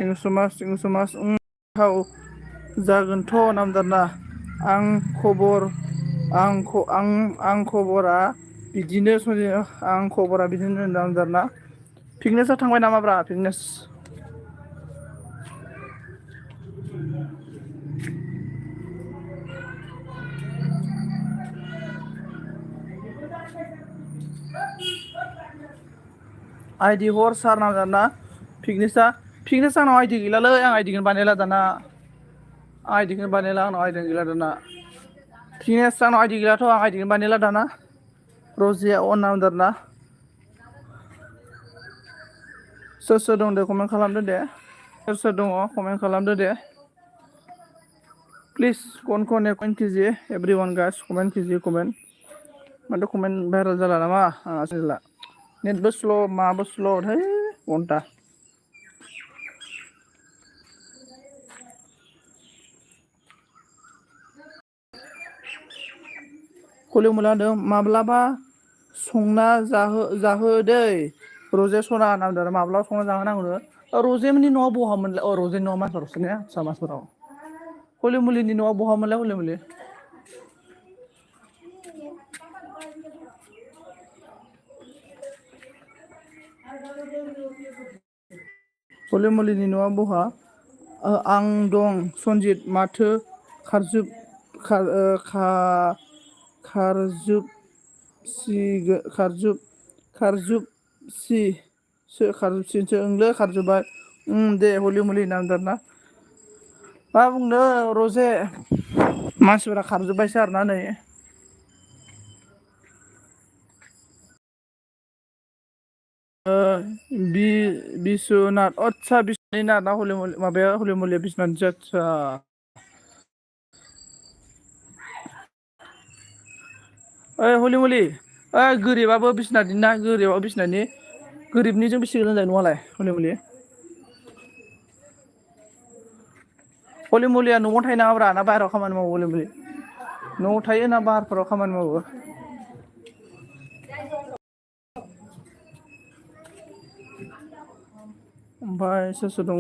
थेंक इउ स' माच थाव जागोनथ' नामदारना आं खबर आं खबरा बिदिनो आं खबरा बिदिनो नामदारना फिटनेसा थांबाय नामाब्रा फिटनेस आइदि हर सार नामदारना फिटनेस आंनाव आइदि गैलालै आं आइदिखौनो बानायला दाना आइदिखौनो बानायला आंनाव आइदिखौनो गैला दाना फिटनेस आंनाव आइदि गैलाथ' आं आइदिखौनो बानायला दाना रजिया अन नामदारना सोर दं दे कमेन्ट खालामदो दे सोर दङ कमेन्ट खालामदो दे प्लिज कमेन्ट कीजिए एवरीवन गाइस कमेन्ट कीजिए कमेन्ट माथो कमेन्ट भाइरेल जाला नामा आंहासो जाला नेटबो स्ल' माबो स्ल' है घन्टा कलियाव मोनला होनदों माब्लाबा संना जाहोदै रजे सना नामदों माब्लाबा संना जाहोनांगौनो रजेमोननि न'आ बहामोनलाय रजेनि न'आ मासबारावसो ने आदसा मासबाराव हलिमुलिनि न'आ बहामोनलाय हलिमुलि हलिमुलिनि न'आ बहा आं दं सनजित माथो खारजुबसिनसो ओंलै खारजुब्बाय दे हलिमुलि नामदारना मा बुंनो रजे मानसिफोरा खारजोब्बायसो आरोना नै बिस्वनाथ आदसा बिस्वनाथ ना माबाया हलिमुलिया बिस्वनाथसो आदसा ओइ हलिमुलि ओइ गोरिबाबो बिस्वनाथनि ना गोरिबाबो बिस्वनाथनि गोरिबनिजों बेसे गोजान जायो नङालाय हलिमुलि हलिमुलिया न'आव थायो नामाब्रा ना बाहेरायाव खामानि मावो हलिमुलि न'आव थायो ना बाहेरफोराव खामानि मावो ओमफ्राय सोर दङ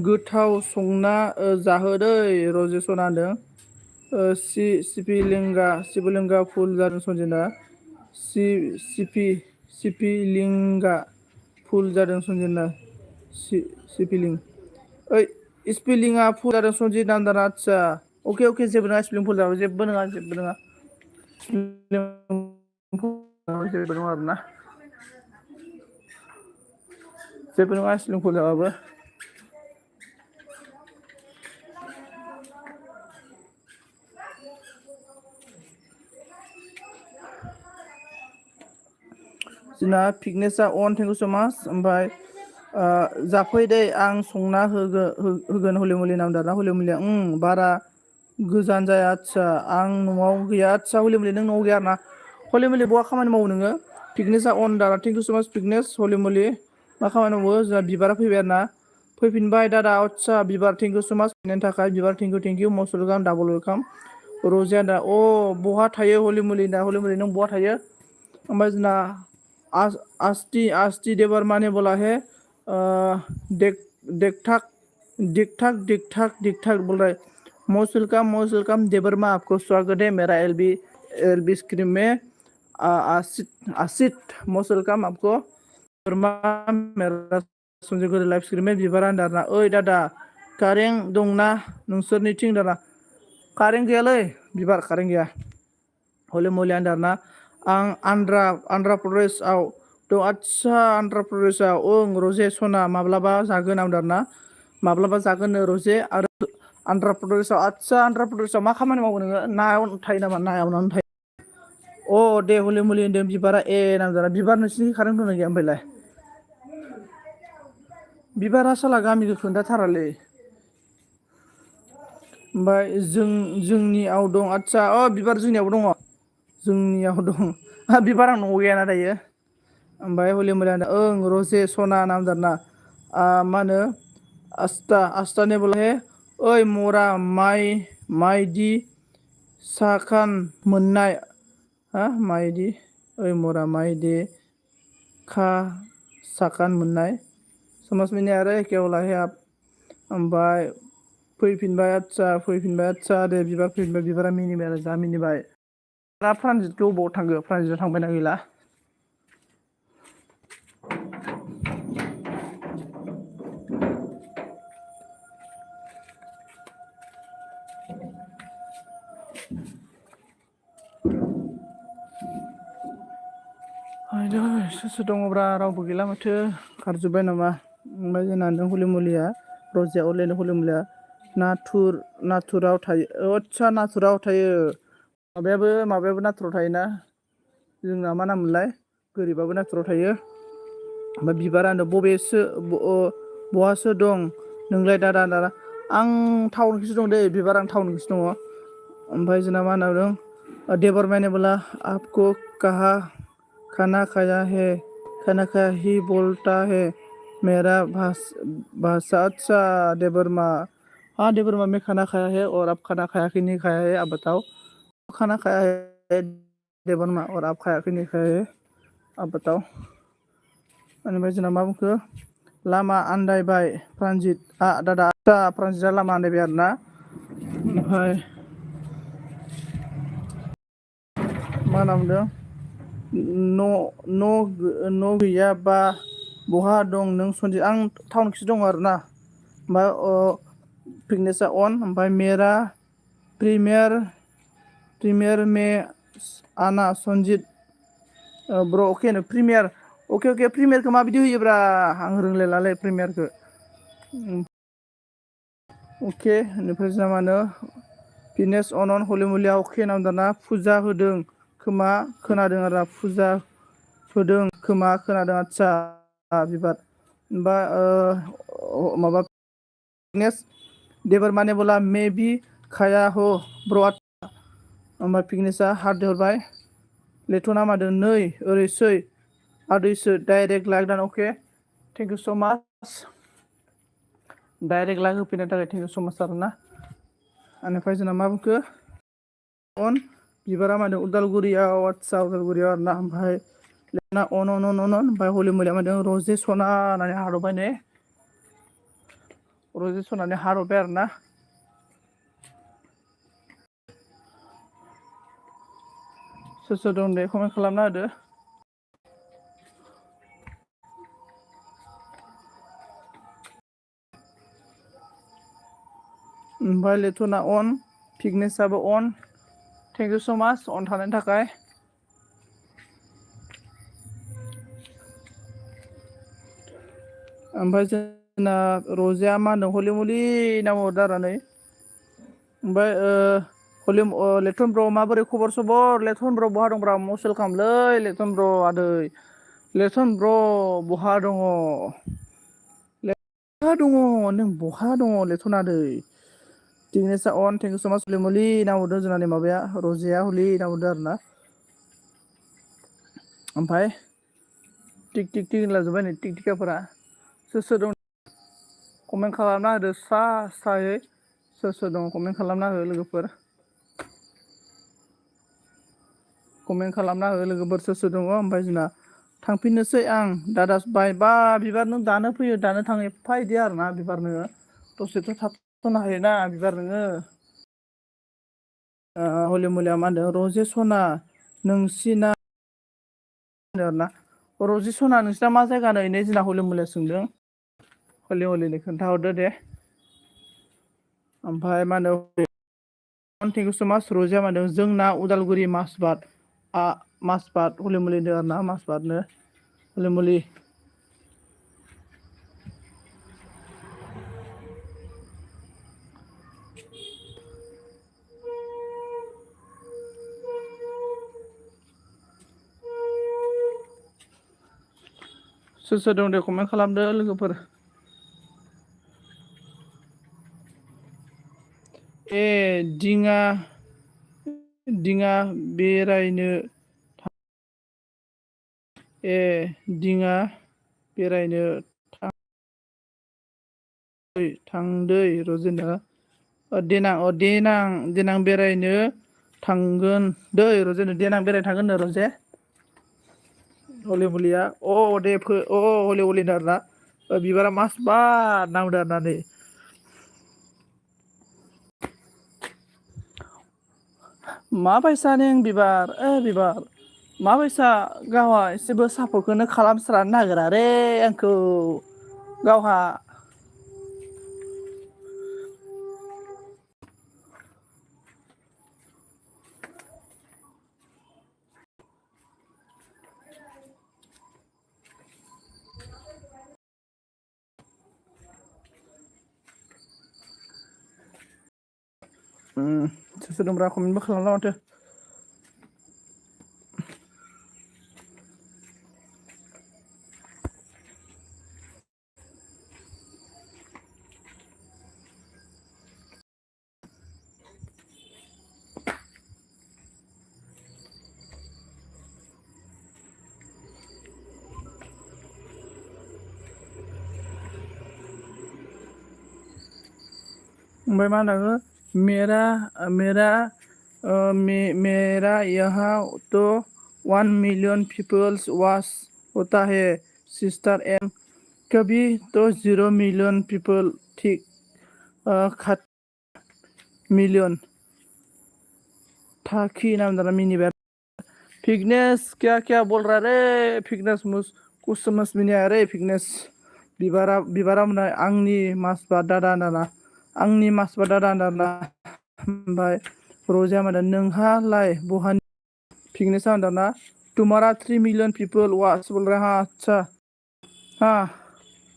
गोथाव संना जाहोदै रजे सना होनदों सिपिलिंगा फुल जादों सन्जना सिपिलिंगा फुल जादों सन्जना सिपिलिं ओइ स्पेलिंआ फुल जादों सन्जित नामदाना आदसा अके जेबो नङा स्पेलिं फुल जाबाय जेबो नङा जेबो नङा आरोना जेबो नङा स्पेलिं फुल जाबाबो जोंना फिटनेसा अन थेंक इउ स' माच ओमफ्राय जाफैदै आं संना होगोन हलिमुलि नामदारना हलिमुलिया बारा गोजान जाया आदसा आं न'आव गैया आदसा हलिमुलि नों न'आव गैया आरोना हलिमुलि बहा खामानि मावो नोङो फिटनेसा अन दादा thank you so' much fitness हलिमुलि मा खामानि मावो जोंहा बिबारा फैबाय आरो ना फैफिनबाय दादा आदसा बिबार थेंक इउ स' माच फैनायनि थाखाय बिबार thank you must welcome double welcome Razia दा बहा थायो हलिमुलि नों बहा थायो ओमफ्राय जोंना आस्ति देवर माने बोला है दिक बोल रहा है मोस्ट वेलकम देवरमा आपको स्वागत है मेरा एलबी स्क्रीम में आसित मोस्ट वेलकम आपको मेरा संजय गोरे लाइव स्क्रीम में बिबार आन्दारना ओइ दादा कारेन्ट दंना नोंसोरनिथिं दादा कारेन्ट गैयालै बिबार कारेन्ट गैया हलिमुलि आन्दारना आं आन्ध्रा प्रदेशआव दं आदसा आन्ध्रा प्रदेशआव रजे सना माब्लाबा जागोन आन्दारना माब्लाबा जागोननो रजे आरो आन्ध्रा प्रदेशआव आदसा आन्ध्रा प्रदेशआव मा खामानि मावो नोङो नायाव थायो नामा नायाव थायो दे हलिमुलि होनदों बिबारा नामजादा बिबार नोंसिनि कारेन्ट दंना गैया ओमफ्रायलाय बिबारा साला गामिखौ खोन्थाथारालै ओमफ्राय जोंनियाव दं आदसा बिबार जोंनियावबो दङ जोंनियाव दं बिबार आं न'आव गैयाना दायो ओमफ्राय हलिमुलि रजे सना नामदारना मा होनो आस्था ने बोला है ओइ मरा माइदि साखान मोननाय माइदि ओइ मरा माइदि खा साखान मोननाय समाज मिनि आरो एखेयाव लाहैहाब ओमफ्राय फैफिनबाय आदसा दे बिबार फैफिनबाय बिबारा मिनिबाय आरो जा मिनिबाय दा फ्रानजितखौ बबाव थांखो फ्रानजितआ थांबायना गैला आयदै सोर सोर दङब्रा रावबो गैला माथो खारजोब्बाय नामा ओमफ्राय जोंना नों हलिमुलिया रजिया अरलेनो हलिमुलिया नाथुराव थायो आदसा नाथुराव थायो माबायाबो नाथुराव थायोना जोंना मा नाम मोनलाय गोरिबाबो नाथुराव थायो ओमफ्राय बिबारानो बहासो दं नोंलाय दादा आं टाउनखौसो दं दै बिबार आं टाउनखौसो दङ ओमफ्राय जोंना मा होनना बुंदों देबर मैंने बोला आपको कहा खाना खाया है खाना खाया ही बोलता है मेरा भाषा अच्छा देबरमा हाँ देबरमा में खाना खाया है और आप खाना खाया कि नहीं खाया है आप बताओ खाना खाया है देबरमा और आप खाया कि नहीं खाया है आप बताओ बेनिफ्राय जोंना मा बुंखो लामा आन्दायबाय प्रानजित दादा प्रानजितआ लामा आन्दायबाय आरोना ओमफ्राय मा होनना बुंदों न' गैयाबा बहा दं नों सन्जित आं टाउनखिसो दङ आरोना ओमफ्राय फिटनेसा अन ओमफ्राय मेरा प्रिमियार में आना सन्जित ब्र अके नो प्रिमियार अके प्रिमियारखौ माबायदि होयोब्रा आं रोंलायलालै प्रिमियारखौ अके बेनिफ्राय जोंना मा होनो फिटनेस अन हलिमुलिया अके नामदाना फुजा होदों खोमा खोनादों आरो फुजा होदों खोमा खोनादों आदसा बिबार ओमफ्राय माबा फिटनेस देबर माने बोला मे बि खाया हो ब्र ओमफ्राय फिटनेसा हार्ट हरबाय लेथना मादों नै ओरैसै आदैसो डाइरेक्ट लाइक दान अके थेंक इउ स' माच डाइरेक्ट लाइक होफैनो थाखाय थेंक इउ स' माच आरोना बेनिफ्राय जोंना मा बुंखो अन बिबारा मादों उदालगुरियाव आदसा उदालगुरियाव आरोना ओमफ्राय लेना अन ओमफ्राय हलिमुलिया मादों रजे सना होननानै हारबाय ने रजे सनानै हारबाय आरोना सोर दं दे कमेन्ट खालामना होदो ओमफ्राय लेथना अन फिटनेसाबो अन थेंक इउ स' माच अन थानायनि थाखाय ओमफ्राय जोंना रजेया मा होनदों हलिमुलि नाम हरदों आरो नै ओमफ्राय लेथन ब्र माबोरै खबर सबर लेथन ब्र बहा दंब्रा मस्ट वेलकामलै लेथन ब्र आदै लेथन ब्र बहा दङ नों बहा दङ लेथन आदै फिटनेसा अन थेंक इउ स' माच हलिमुलि नाम हरदों जोंना नै माबाया रजेया हलि नाम हरदों आरोना ओमफ्राय टिक होनलाजोब्बाय नै टिकाफोरा सोर दं कमेन्ट खालामना होदो स्रायै सोर दं कमेन्ट खालामना हो लोगोफोर कमेन्ट खालामना हो लोगोफोर सोर दङ ओमफ्राय जोंना थांफिननोसै आं दादा बाय बा बिबार नों दानो फैयो दानो थाङो एफा इदि आरोना बिबार नोङो दसेथ' थाथ'नो हायोना बिबार नोङो हलिमुलिया मा होनदों रजे सना नोंसिना आरोना रजे सना नोंसिना मा जायगा नै जोंना हलिमुलिया सोंदों हलिनो खोन्थाहरदो दे ओमफ्राय मा होनो थेंक इउ स' माच रजेया मा होनदों जोंना उदालगुरि माजबाट हलिमुलि होनदों आरोना माजबाटनो हलिमुलि सोर दं दे कमेन्ट खालामदो लोगोफोर दिङा बेरायनो थांदै रजेना देनां बेरायनो थांगोन दै रजेनो देनां बेरायनो थांगोन नो रजे हलिमुलिया हलिमुलिनो आरोना बिबारा मासबाद नांदो आरोना नै माबायसा नों बिबार बिबार माबायसा गावहा एसेबो सापर्टखौनो खालामस्रानो नागिरा रे आंखौ गावहा सोर सोर दंब्रा कमेन्टबो खालामला माथो ओमफ्राय मा होनांगो मेरा मेरा मेरा यहाँ तो 1 मिलियन पीपल्स वॉच होता है सिस्टर एंड कभी तो 0 मिलियन पीपल ठीक खत मिलियन थाकी नाम दाना मिनी बैर फिटनेस क्या बोल रहा रे फिटनेस कुछ समझ में नहीं आया रे फिटनेस बिबारा मोननाय आंनि मासबा दादा दाना आंनि मासबा दादा दाना ओमफ्राय रजिया माने नोंहालाय बहानि फिटनेस दाना तुम्हारा 3 मिलियन पीपल वॉच बोल रहा हाँ अच्छा हाँ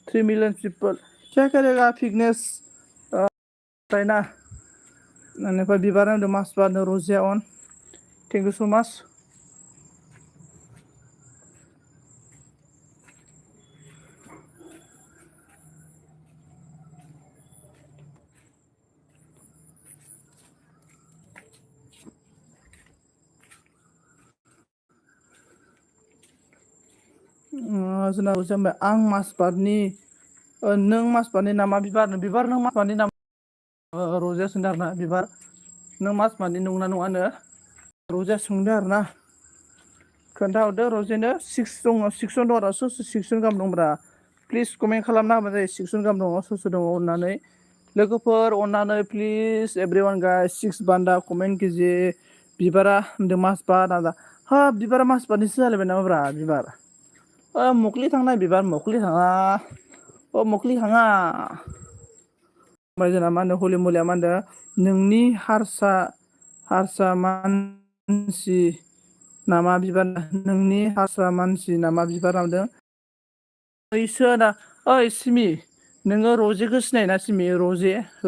3 मिलियन पीपल क्या करेगा फिटनेस ना बेनिफ्राय बिबारा होनदों मासबा रजिया अन थेंक इउ सो माच जोंना रजिया आं मासबादनि नों मासबादनि नामा बिबार नों मासबादनि नामा रजिया सोंदों आरोना बिबार नों मासबादनि नंगौना नङानो रजिया सोंदों आरोना खोन्थाहरदो रजियानो 6 दं आरो सोर 6 गाहाम दंब्रा प्लिज कमेन्ट खालामना होबानो जायो 6 गाहाम दङ सोर दङ अननानै लोगोफोर अननानै प्लिज एभ्रिवान गाइस 6 बान्दा कमेन्ट कीजिए बिबारा होनदों मासबाद आदा हा बिबारा मासबादनिसो जालायबाय नामाब्रा बिबार मख्लि थांनाय बिबार मख्लि थाङा मख्लि थाङा ओमफ्राय जोंना मा होनो हलि मलिया मा होनदों नोंनि हारसा मानसि नामा बिबार नोंनि हारसा मानसि नामा बिबार नामदों ओइसो ना ओइ सिमि नोङो रजेखौ सिनायोना सिमि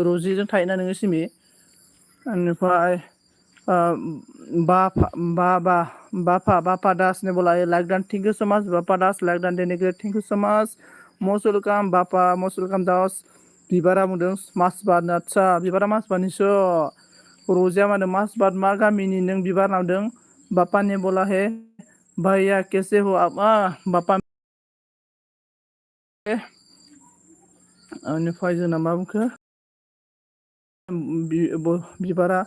रजेजों थायोना नोङो सिमि बेनिफ्राय बापा दास ने बोला like done thank you so much Bapa Das like done देने के thank you so much most welcome Bapa most welcome Das बिबारा बुंदों मासबाद आदसा बिबारा मासबादनिसो रजिया मा होनदों मासबाद मा गामिनि नों बिबार नामदों बापा ने बोला है भैया कैसे हो आप बापा बेनिफ्राय जोंना मा बुंखो बिबारा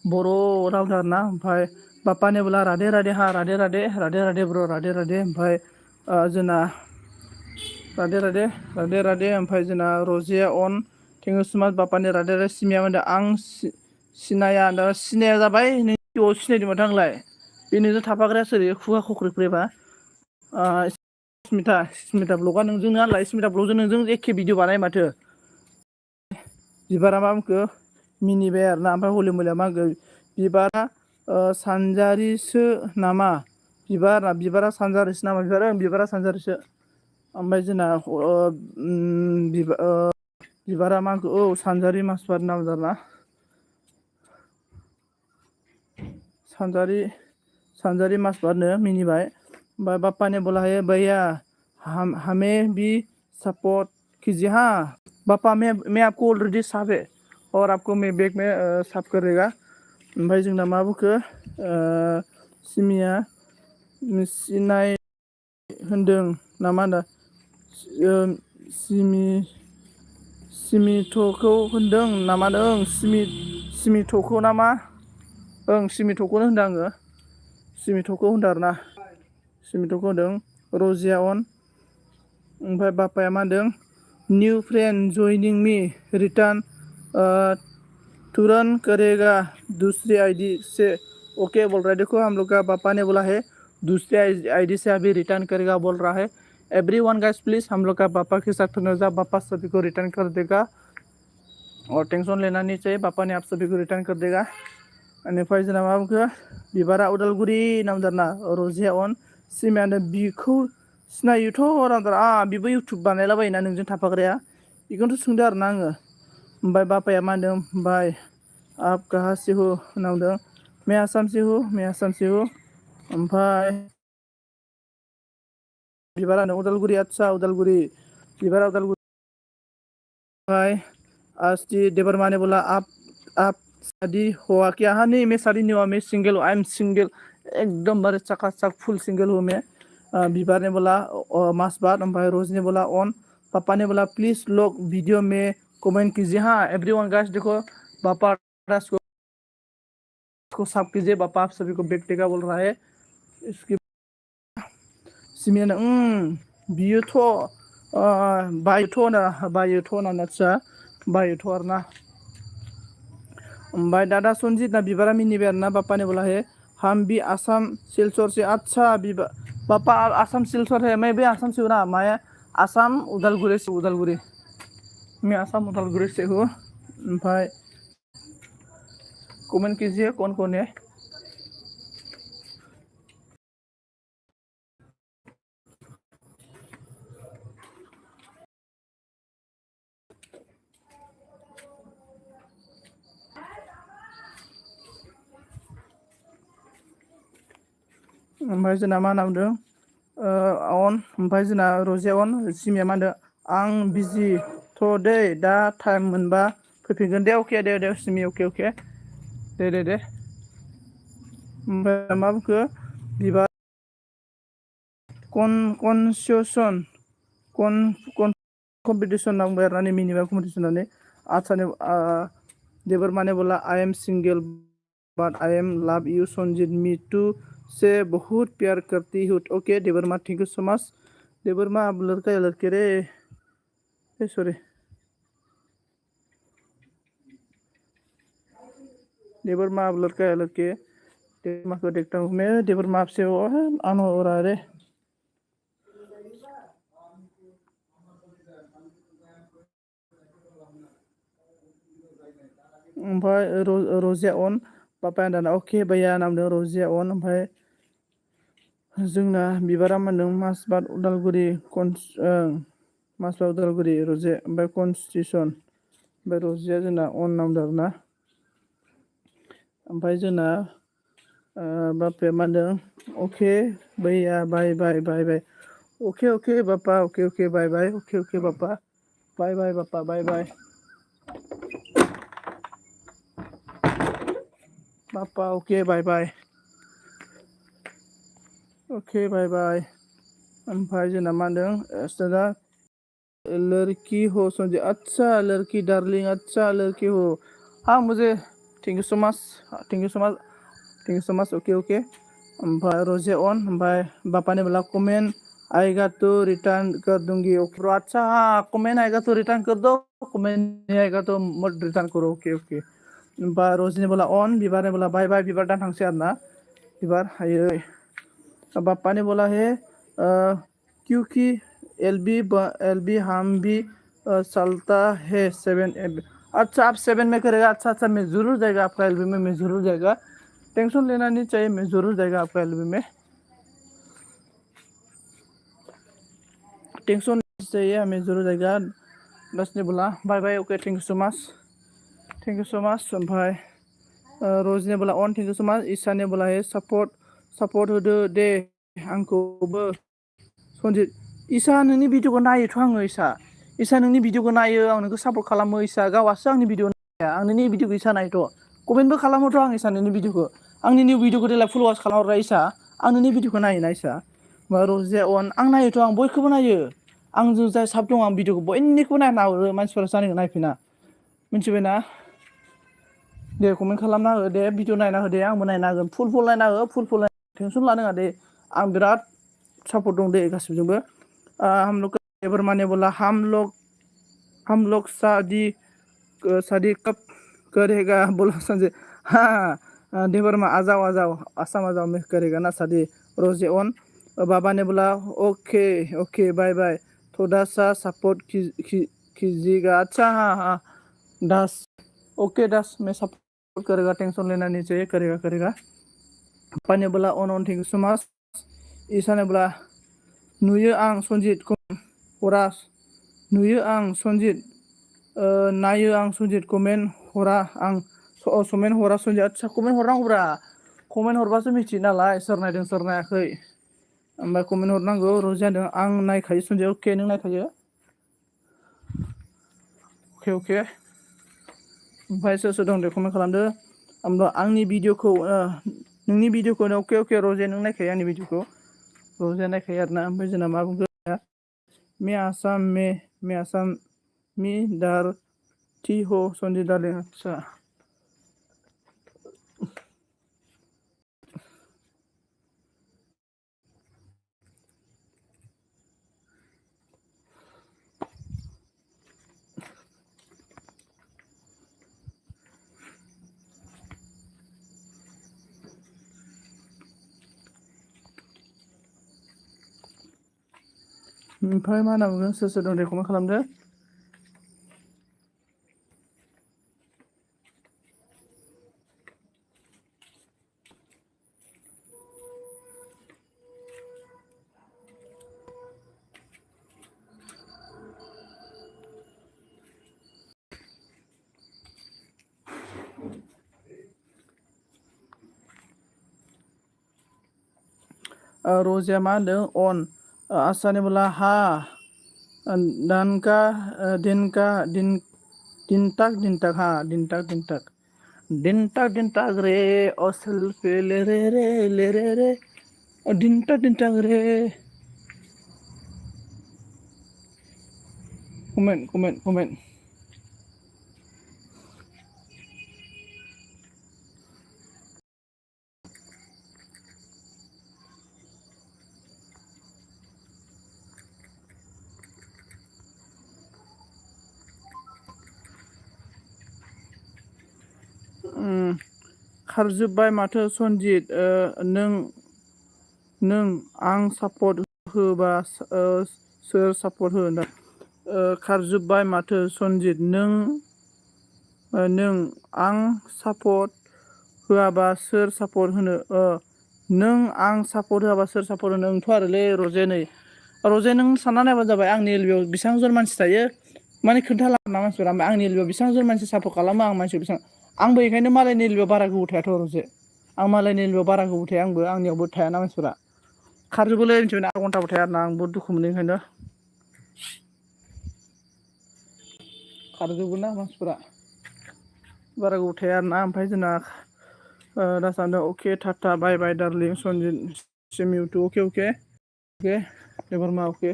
बर' राव आरोना ओमफ्राय बापाने बोला राधे राधे हा राधे राधे राधे राधे ब्र राधे राधे ओमफ्राय जोंना राधे राधे राधे राधे ओमफ्राय जोंना रजिया अन थेंक इउ सो माच बापानि राधे राधे सिमिया होनदों आं सिनाया जाबाय नों जिउआव सिनायदों माथो आंलाय बे नोंजों थाफाग्राया सोरो खुगा खख्रिख्रेबा स्मिथा ब्लगआ नोंजोंनो आंलाय स्मिथा ब्लगजों नोंजों एखे भिडिअ बानाय माथो बिबारा मा बुंखो मिनिबाय आरोना ओमफ्राय हलि मलिया मा होनखो बिबारा सानजारिसो नामा बिबारा सानजारिसो नामा बिबारा सानजारिसो ओमफ्राय जोंना बिबारा मा होनखो औ सानजारि मासबाद नाम जाना सानजारि मासबादनो मिनिबाय ओमफ्राय बाप्पा ने बोला है भैया हमें भी सपोर्ट कीजिए हाँ बापा मैं आपको ऑलरेडी साफ है और आपको मैं बैग में साफ करेगा ओमफ्राय जोंना मा बुंखो सिमिया सिनाय होनदों नामा होनदों सिमिथ'खौ होनदों नामा ओं सिमिथ'खौ नामा ओं सिमिथ'खौनो होनदों आङो सिमिथ'खौ होनदों आरोना सिमिथ'खौ होनदों रजिया अन ओमफ्राय बापाया मा होनदों new friend joining me return तुरंत करेगा दूसरी आईडी से ओके बोल रहा है। देखो हम लोग का पापा ने बोला है दूसरे आईडी से अभी रिटर्न करेगा बोल रहा है। एवरीवन गाइस प्लीज हम लोग का पापा के साथ नजर पापा सभी को रिटर्न कर देगा और टेंशन लेना नहीं चाहिए, पापा ने आप सभी को रिटर्न कर देगा। बेनिफ्राय जोंना मा बुंखो बिबारा उदालगुरि नामदारना रजिया अन सिमायानो बिखौ सिनायोथ' रामदार बिबो इउटुब बानायलाबायोना नोंजों थाफाग्राया बेखौनोथ' सोंदों आरोना आङो। ओमफ्राय बापाया मा होनदों भाई आप कहाँ से हो होनना बुंदों मैं आसाम से हूँ मैं आसाम से हूँ। ओमफ्राय बिबारानो उदालगुरि आच्छा उदालगुरि बिबारा उदालगुरि। ओमफ्राय आस्ति देवरमा ने बोला आप शादी हुआ क्या? हाँ नहीं मैं शादी नहीं हुआ, मैं सिंगल हूँ, आई एम सिंगल एकदम बारे चकाचक फुल सिंगल हूँ मैं। बिबार ने बोला मास बाद। ओमफ्राय रोज ने बोला ऑन। पापा ने बोला प्लीज लोग वीडियो में कमेंट कीजिए। हाँ एवरीवन गाइस देखो पापा को सब कीजिए, पापा आप सभी को बेटेगा बोल रहा है। इसके सिमियानो बियोथ' बायोथ' होनना आच्छा बायोथ' आरोना। भाई दादा संजीत ना बिबारा मिनिबाय आरोना पापा ने बोला है हम भी आसाम सिलचर से। अच्छा पापा आसाम सिलचर है, मैं भी आसाम से हूँ ना, मैं आसाम उदालगुरि से उदालगुरि मैं आसाम उदालगुरि से हूँ। भाई कमेंट कीजिए कौन है। ओमफ्राय जोंना मा होनना बुंदों अन। ओमफ्राय जोंना रजिया अन सिमिया मा होनदों आं बिजि थ' दै दा टाइम मोनबा फैफिनगोन दे। अके दे सिमि अके दे ओमफ्राय मा बुंखो बिबार कनसेसन कम्पिटिसन होनना बुंबाय आरोना मिनिबा कम्पिटिसन होननानै। आच्छा देवर माने बोला I am single but I am love you Sanjeet me too से बहुत प्यार करती हूँ। ओके देवर मा थैंक यू सो मच। देवर मा अब लड़का या लड़के रे सॉरी देवर मा अब लड़का या लड़के देवर मा को देखता हूँ मैं। देवर मा आपसे आन हो रहा है रे। ओमफ्राय रजिया अन पापाया दाना अके भैया नामदों रजिया अन। ओमफ्राय जोंना बिबारा मा होनदों मासबाद उदालगुरि मासबाद उदालगुरि रजे ओमफ्राय कनस्टिटिउसन ओमफ्राय रजिया जोंना अन नामदों आरोना। ओमफ्राय जोंना बापाया मा होनदों अके भैया बाय बाय बाय बाय ओके बापा ओके बाय बाय ओके बापा बाय बाय बापा बाय बाय पापा ओके बाय बाय ओके बाय बाय। ओमफ्राय जोंना मा होनदों लड़की हो संजय अच्छा लड़की डार्लिंग अच्छा लड़की हो। हाँ मुझे thank you so much okay ओमफ्राय रजे ऑन। ओमफ्राय पापा ने बोला कमेंट आएगा तो रिटर्न कर दूंगी। ओके अच्छा हाँ कमेंट आएगा तो रिटर्न कर दो, कमेंट नहीं आएगा तो मत रिटर्न करो। ओके ओमफ्राय रोजी ने बोला ऑन। बिबार ने बोला बाय बाय बिबार दा थांसै आरोना बिबार हायो। पापा ने बोला है क्योंकि एलबी हम भी चलता है 7 अच्छा आप 7 में करेगा। अच्छा मैं ज़रूर जाएगा आपका एलबी में, मैं ज़रूर जाएगा, टेंशन लेना नहीं चाहिए, मैं ज़रूर जाएगा आपका एलबी में, टेंशन नहीं चाहिए, हमें ज़रूर जाएगा। दस ने बोला bye bye okay thank you so much. ओमफ्राय रोज ने बोला on thank you so much. Isha ने बोला है सपोर्ट होदो दे आंखौबो संजित। ईशा नोंनि भिडिअखौ नायोथ' आङो ईशा नोंनि भिडिअखौ नायो, आं नोंखौ सापर्ट खालामो। ईशा गावासो आंनि भिडिअ नाया, आं नोंनि भिडिअखौ ईशा नायोथ' कमेन्टबो खालामोथ' आं ईशा नोंनि भिडिअखौ, आंनि निउ भिडिअखौ देलाय फल'वार्स खालामहरग्रा ईशा, आं नोंनि भिडिअखौ नायोना ईशा। रजे अन आं नायोथ' आं बयखौबो नायो, आंजों जाय साब दं आं भिडिअखौ बयनिखौबो नायना हरो, मानसिफोरा जानायखौ नायफिना मिथिबायना। दे कमेन्ट खालामना हो दे, भिडिअ नायना हो दे, आंबो नायना होगोन, फुल नायना हो, टेनसन लानाङा दे, आं बिराद सापर्ट दं दे गासिबजोंबो। हम लोग देबरमा ने बोला हम लोग शादी कब करेगा बोला संजय। हाँ देबरमा आ जाओ आसाम आ जाओ, मैं करेगा ना शादी रोजे ऑन। बाबा ने बोला ओके बाय बाय, थोड़ा सा सपोर्ट कीजिएगा। अच्छा हाँ दास, ओके दास, मैं सपोर्ट करेगा, टेंशन लेना नहीं चाहिए, करेगा। पापा ने बोला on thank you so much. Isha ने बोला नुयो आं सन्जित हरा, नुयो आं सन्जित नायो आं सन्जित कमेन्ट हरा आं कमेन्ट हरा सन्जित। आदसा कमेन्ट हरनांगौब्रा, कमेन्ट हरबासो मिथियो नालाय सोर नायदों सोर नायाखै। ओमफ्राय कमेन्ट हरनांगौ। रजि होनदों आं नायखायो सन्जित। अके नों नायखायो, अके। ओमफ्राय सोर दं दे कमेन्ट खालामदो। ओमफ्राय आंनि भिडिअखौ नोंनि भिडिअखौनो अके रजे नों नायखायो आंनि भिडिअखौ, रजे नायखायो आरोना। ओमफ्राय जोंना मा बुंगोन, मैं आसाम मी दारती हो सन्जित डार्लिं। आदसा ओमफ्राय मा होनना बुंगोन, सोर दं दे कमेन्ट खालामदो। रजिया मा होनदों अन। आसाने बोला हा दानका दिनटाक हा दिनटाक रे असल पे ले रे दिनटाक रे। कमेन्ट खारजोब्बाय माथो सन्जित, नों आं सापर्ट होबा सोर सापर्ट हो होनदों। खारजोब्बाय माथो सन्जित, नों आं सापर्ट होआबा सोर सापर्ट होनो, नों आं सापर्ट होआबा सोर सापर्ट होनो। नोंथ' आरोलै रजे, नै रजे नों सानना नायबानो जाबाय, आंनि एलबियाव बेसेबां जन मानसि थायो माने खोन्थाला ना मानसिफोरा। ओमफ्राय आंनि एलबियाव बेसेबां जन मानसि सापर्ट खालामो आं मानसिखौ बेसेबां, आंबो बेखायनो मालायनि एलबियाव बारा गोबाव थायाथ' रजे, आं मालायनि एलबियाव बारा गोबाव थाया, आंनियावबो थायाना मानसिफोरा खारजोबोलै मिथिबाय, आधा घन्टाबो थाया आरोना। आं बहुत दुखु मोनो ओंखायनो, खारजोबो ना मानसिफोरा बारा गोबाव थाया आरोना। ओमफ्राय जोंना दा सानदों अके टाटा बाय बाय डार्लिं सन्जित सिम इउ टु अके देबरमा अके।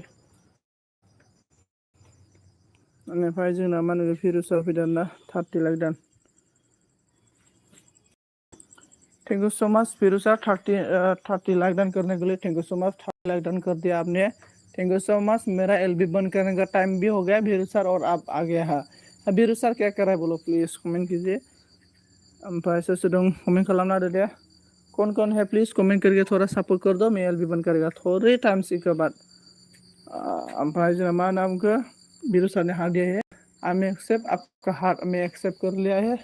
बेनिफ्राय जोंना मा होनो फिर'सा फैदों ना 30 lakh done. Thank you so much Firoza, 30 lakh done करने के लिए thank you so much. 30 lakh done कर दिया आपने, थैंक यू सो मच। मेरा एलबी बंद करने का टाइम भी हो गया बीरू सर, और आप आ गया है। बीरू सर क्या कर रहा है बोलो प्लीज कमेंट कीजिए। ओमफ्राय सोर दं कमेंट खालामना होदो दे। कौन है प्लीज कमेंट करके थोड़ा सपोर्ट कर दो, मैं एलबी बंद करेगा थोड़े टाइम से के बाद। ओमफ्राय जोंना मा होनना बुंखो, बीरू सर ने हाथ दिया है, आई मे एक्सेप्ट आपका हाथ में एक्सेप्ट कर लिया है।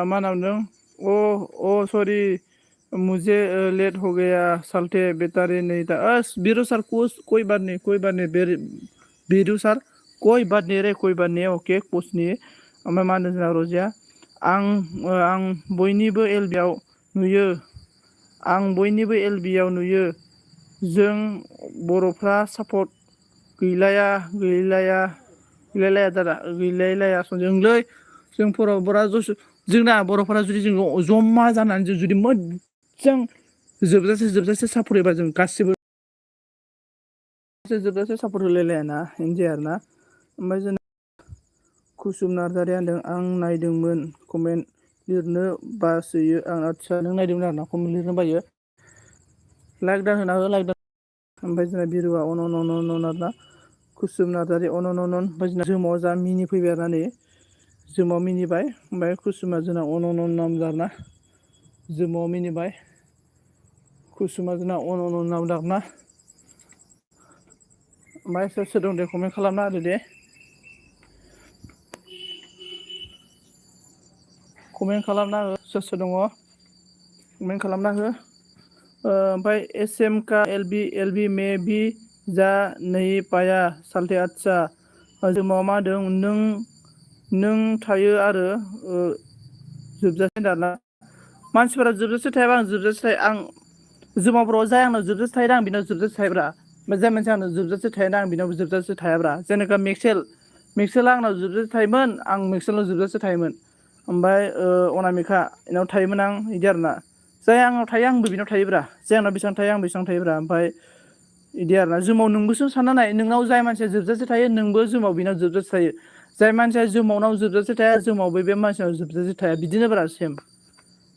मा नाम दं, ओ सॉरी मुझे लेट हो गया साल्टे बेटारी नहीं था। बीरू सर कोई बात नहीं बीरू सर कोई बात नहीं रे, कोई बात नहीं अके कुछ नहीं। ओमफ्राय मा होनो जोंना रजिया, आं बयनिबो एलबियाव नुयो, जों बर'फ्रा सापर्ट गैलाया गैलायलाया दादा गैलायलाया जोंलै जों बर'फोरा जोंना बर'फोरा जुदि जों जमा जानानै जों जुदि मोजां जोबजासे सापर्ट होयोबा जों गासिबो जोबजासे सापर्ट होलायलायाना बिदि जाया आरोना। ओमफ्राय जों कुसुम नार्जारिया होनदों आं नायदोंमोन कमेन्ट लिरनो बासोयो आं आदसा नों नायदोंमोन आरोना कमेन्ट लिरनो बायो लाइक दान होना हो लाइक दान। ओमफ्राय जोंना बिरुवा अन आरोना कुसुम नार्जारि अन ओमफ्राय जोंना जोमाव जा मिनि फैबाय आरोना नै जोमाव मिनिबाय ओमफ्राय कुसुमा जोंना अन नामदों आरोना जोमाव मिनिबाय कुसुमा जोंना अन नामदों आरोना। ओमफ्राय सोर सोर दं दे कमेन्ट खालामना होदो दे। कमेन्ट खालामना हो सोर सोर दङ कमेन्ट खालामना हो। ओमफ्राय एस एम का एल बी मे बि जा नहीं पाया साल्थे आदसा जोमाव मा होदों नों थायो आरो जोबजासे दाना मानसिफोरा जोबजासे थायाबा आं जोबजासे थायो आं जोमावफोराव जाय आंनाव जोबजासे थायोना आं बिनाव जोबजासे थायोब्रा जाय मानसिया आंनाव जोबजासे थायोना आं बिनाव जोबजासे थायाब्रा जेनेका मेक्सेला आंनाव जोबजासे थायोमोन आं मेक्सेलाव जोबजासे थायोमोन। ओमफ्राय अनामिका बेनाव थायोमोन आं बिदि आरोना जाय आंनाव थायो आंबो बिनाव थायोब्रा जाय आंनाव बेसेबां थायो आं बेसेबां थायोब्रा ओमफ्राय बिदि आरोना जोमाव नोंबोसो सानना नाय नोंनाव जाय मानसिया जोबजासे थायो नोंबो जोमाव बेनाव जोबजासे थायो जाय मानसिया जोमावनाव जोबजासे थाया जोमावबो बे मानसिनाव जोबजासे थाया बिदिनोब्रा सेम।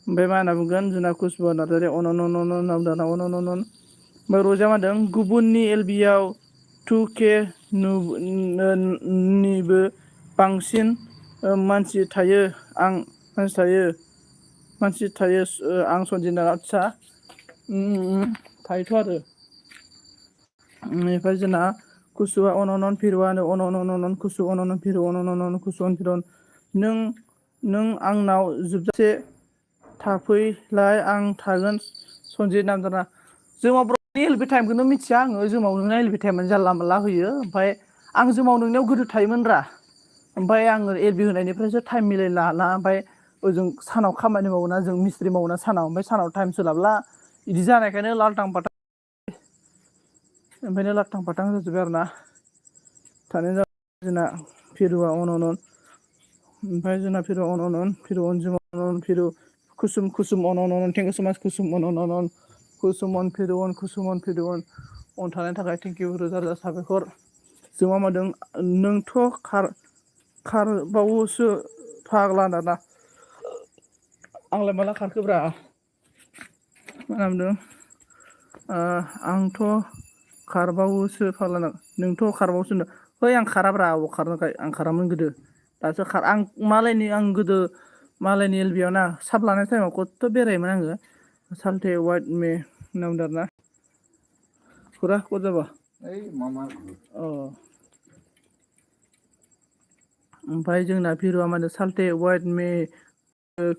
ओमफ्राय मा होनना बुंगोन जोंना कुसुमा नार्जारि अन ओमफ्राय रजा मा होनदों गुबुननि एलबियाव 2K निबो बांसिन मानसि थायो आं सनजिना आदसा थायोथ' आरो बेनिफ्राय जोंना कुसुवा अन फिरुवा अन कुसु अन फिरु अन कुसु अन फिरु नों आंनाव जोबजासे थाफैलाय आं थागोन सनजित नामजादा जोंनाव बर'नि एलबि टाइमखौनो मिथिया आङो जोंनाव नोंना एलबि टाइमानो जानला मोनला होयो ओमफ्राय आं जोंनाव नोंनियाव गोदो थायोमोनब्रा ओमफ्राय आङो एलबि होनायनिफ्रायसो टाइम मिलायला हाला ओमफ्राय ओजों सानाव खामानि मावोना जों मिस्ट्रि मावोना सानाव ओमफ्राय सानाव टाइम सोलाबला बिदि जानायखायनो लाल्टां फाल्टां ओमफ्रायनो लाथां फाथां जाजोब्बाय आरोना थानाय जोंना फिरुवा अन ओमफ्राय जोंना फिरु कुसुम अन थेंक इउ सो माच कुसुम अन कुसुम अन थानायनि थाखाय थेंक इउ रोजा रोजा साबायखर जों मा मादों नोंथ' खारबावोसो फाग्ला दाना आंलाय माला खारखोब्रा मा खालामदों आंथ' खारबावोसो फाग्ला नोंथ' खारबावोसो है आं खाराब्रा अबाव खारनोखाय आं खारामोन गोदो दासो आं आं गोदो मालायनि एलबियाव ना साब लानाय टाइमाव खथ्थ' बेरायोमोन आङो साल्थे वाइट मे होनना बुंदों आरोना फुरा कट जाबा अ ओमफ्राय जोंना फिरुवा मा होनो साल्थे वाइट मे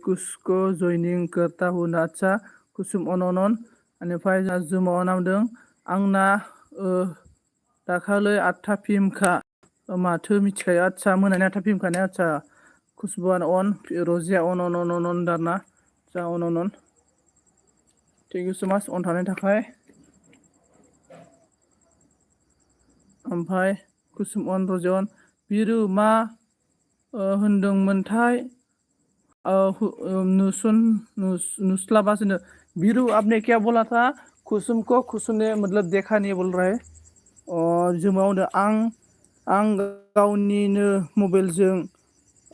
कुसको जयनिं करता हु आदसा कुसुम अन बेनिफ्राय जोंहा जुमाव नामदों आंना दाखालै 8था फिल्मखा माथो मिथिखायो आदसा मोनानि 8था फिल्मखाने आदसा खुसबुआन अन रजिया अन दाना जा अन थेंक इउ स' माच अन थानायनि थाखाय ओमफ्राय कुसुम अन रजिया अन बिरु मा होनदोंमोनथाय नुस्लाबासैनो बिरु आपने क्या बोला था कुसुम ने मतलब देखा नहीं बोल रहा है जोमाव होनदों आं गावनिनो मबाइलजों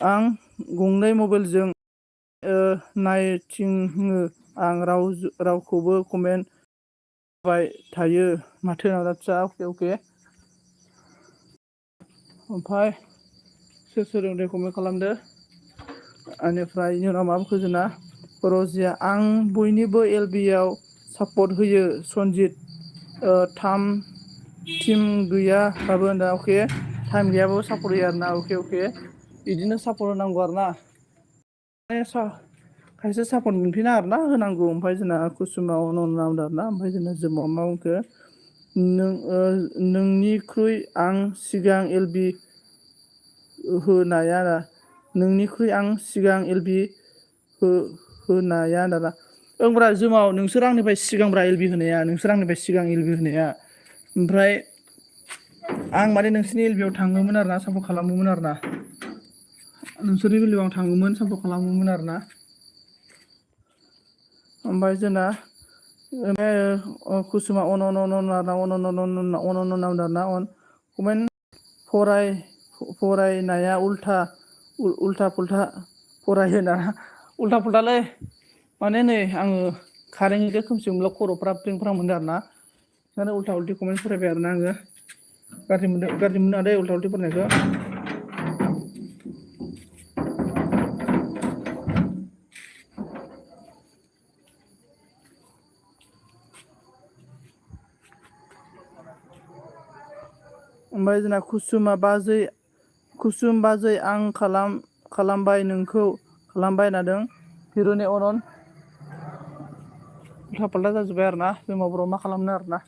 आं गंनै मबाइलजों नायथिङो आं रावखौबो कमेन्ट होबाय थायो माथो आदसा अके ओमफ्राय सोर दं दे कमेन्ट खालामदो बेनिफ्राय इनि उनाव मा बुंखो जोंना रजिया आं बयनिबो एलबियाव सापर्ट होयो सनजित टिम गैयाबाबो दा अके टाइम गैयाबाबो सापर्ट होयो आरोना अके बिदिनो सापर्ट होनांगौ आरोना खायसे सापर्ट मोनफिना आरोना होनांगौ ओमफ्राय जोंना कुसुमाव नामदों आरोना ओमफ्राय जोंना जोमाव मा बुंखो नोंनिख्रुइ आं सिगां एलबि होनाया नोंनिख्रुइ आं सिगां एलबि होनाया दाना ओंब्रा जोमाव नोंसोर आंनिफ्राय सिगांब्रा एलबि होनाया ओमफ्राय आं माने नोंसिनि एलबियाव थाङोमोन आरोना सापर्ट खालामोमोन आरोना नोंसोरनि बेलायाव आं थाङोमोन सापर्ट खालामोमोन आरोना ओमफ्राय जोंना कुसुमा अन कमेन्ट फरायनाया उल्था पुल्था फरायोना उल्था पुल्थालै माने नै आङो कारेन्टजों खोमसि मोनब्ला खर'फ्रा फ्रिं फ्रां मोनदों आरोना ओंखायनो उल्था उल्थि कमेन्ट फरायबाय आरोना आङो गाज्रि मोननाङा दे उल्था उल्थि फरायनायखौ ओमफ्राय जोंना कुसुम बाजै आं खालामबाय नोंखौ खालामबाय होनदों हिर'नि अनन उल्था पाल्टा जाजोब्बाय आरोना जोंमा बर' मा खालामनो आरोना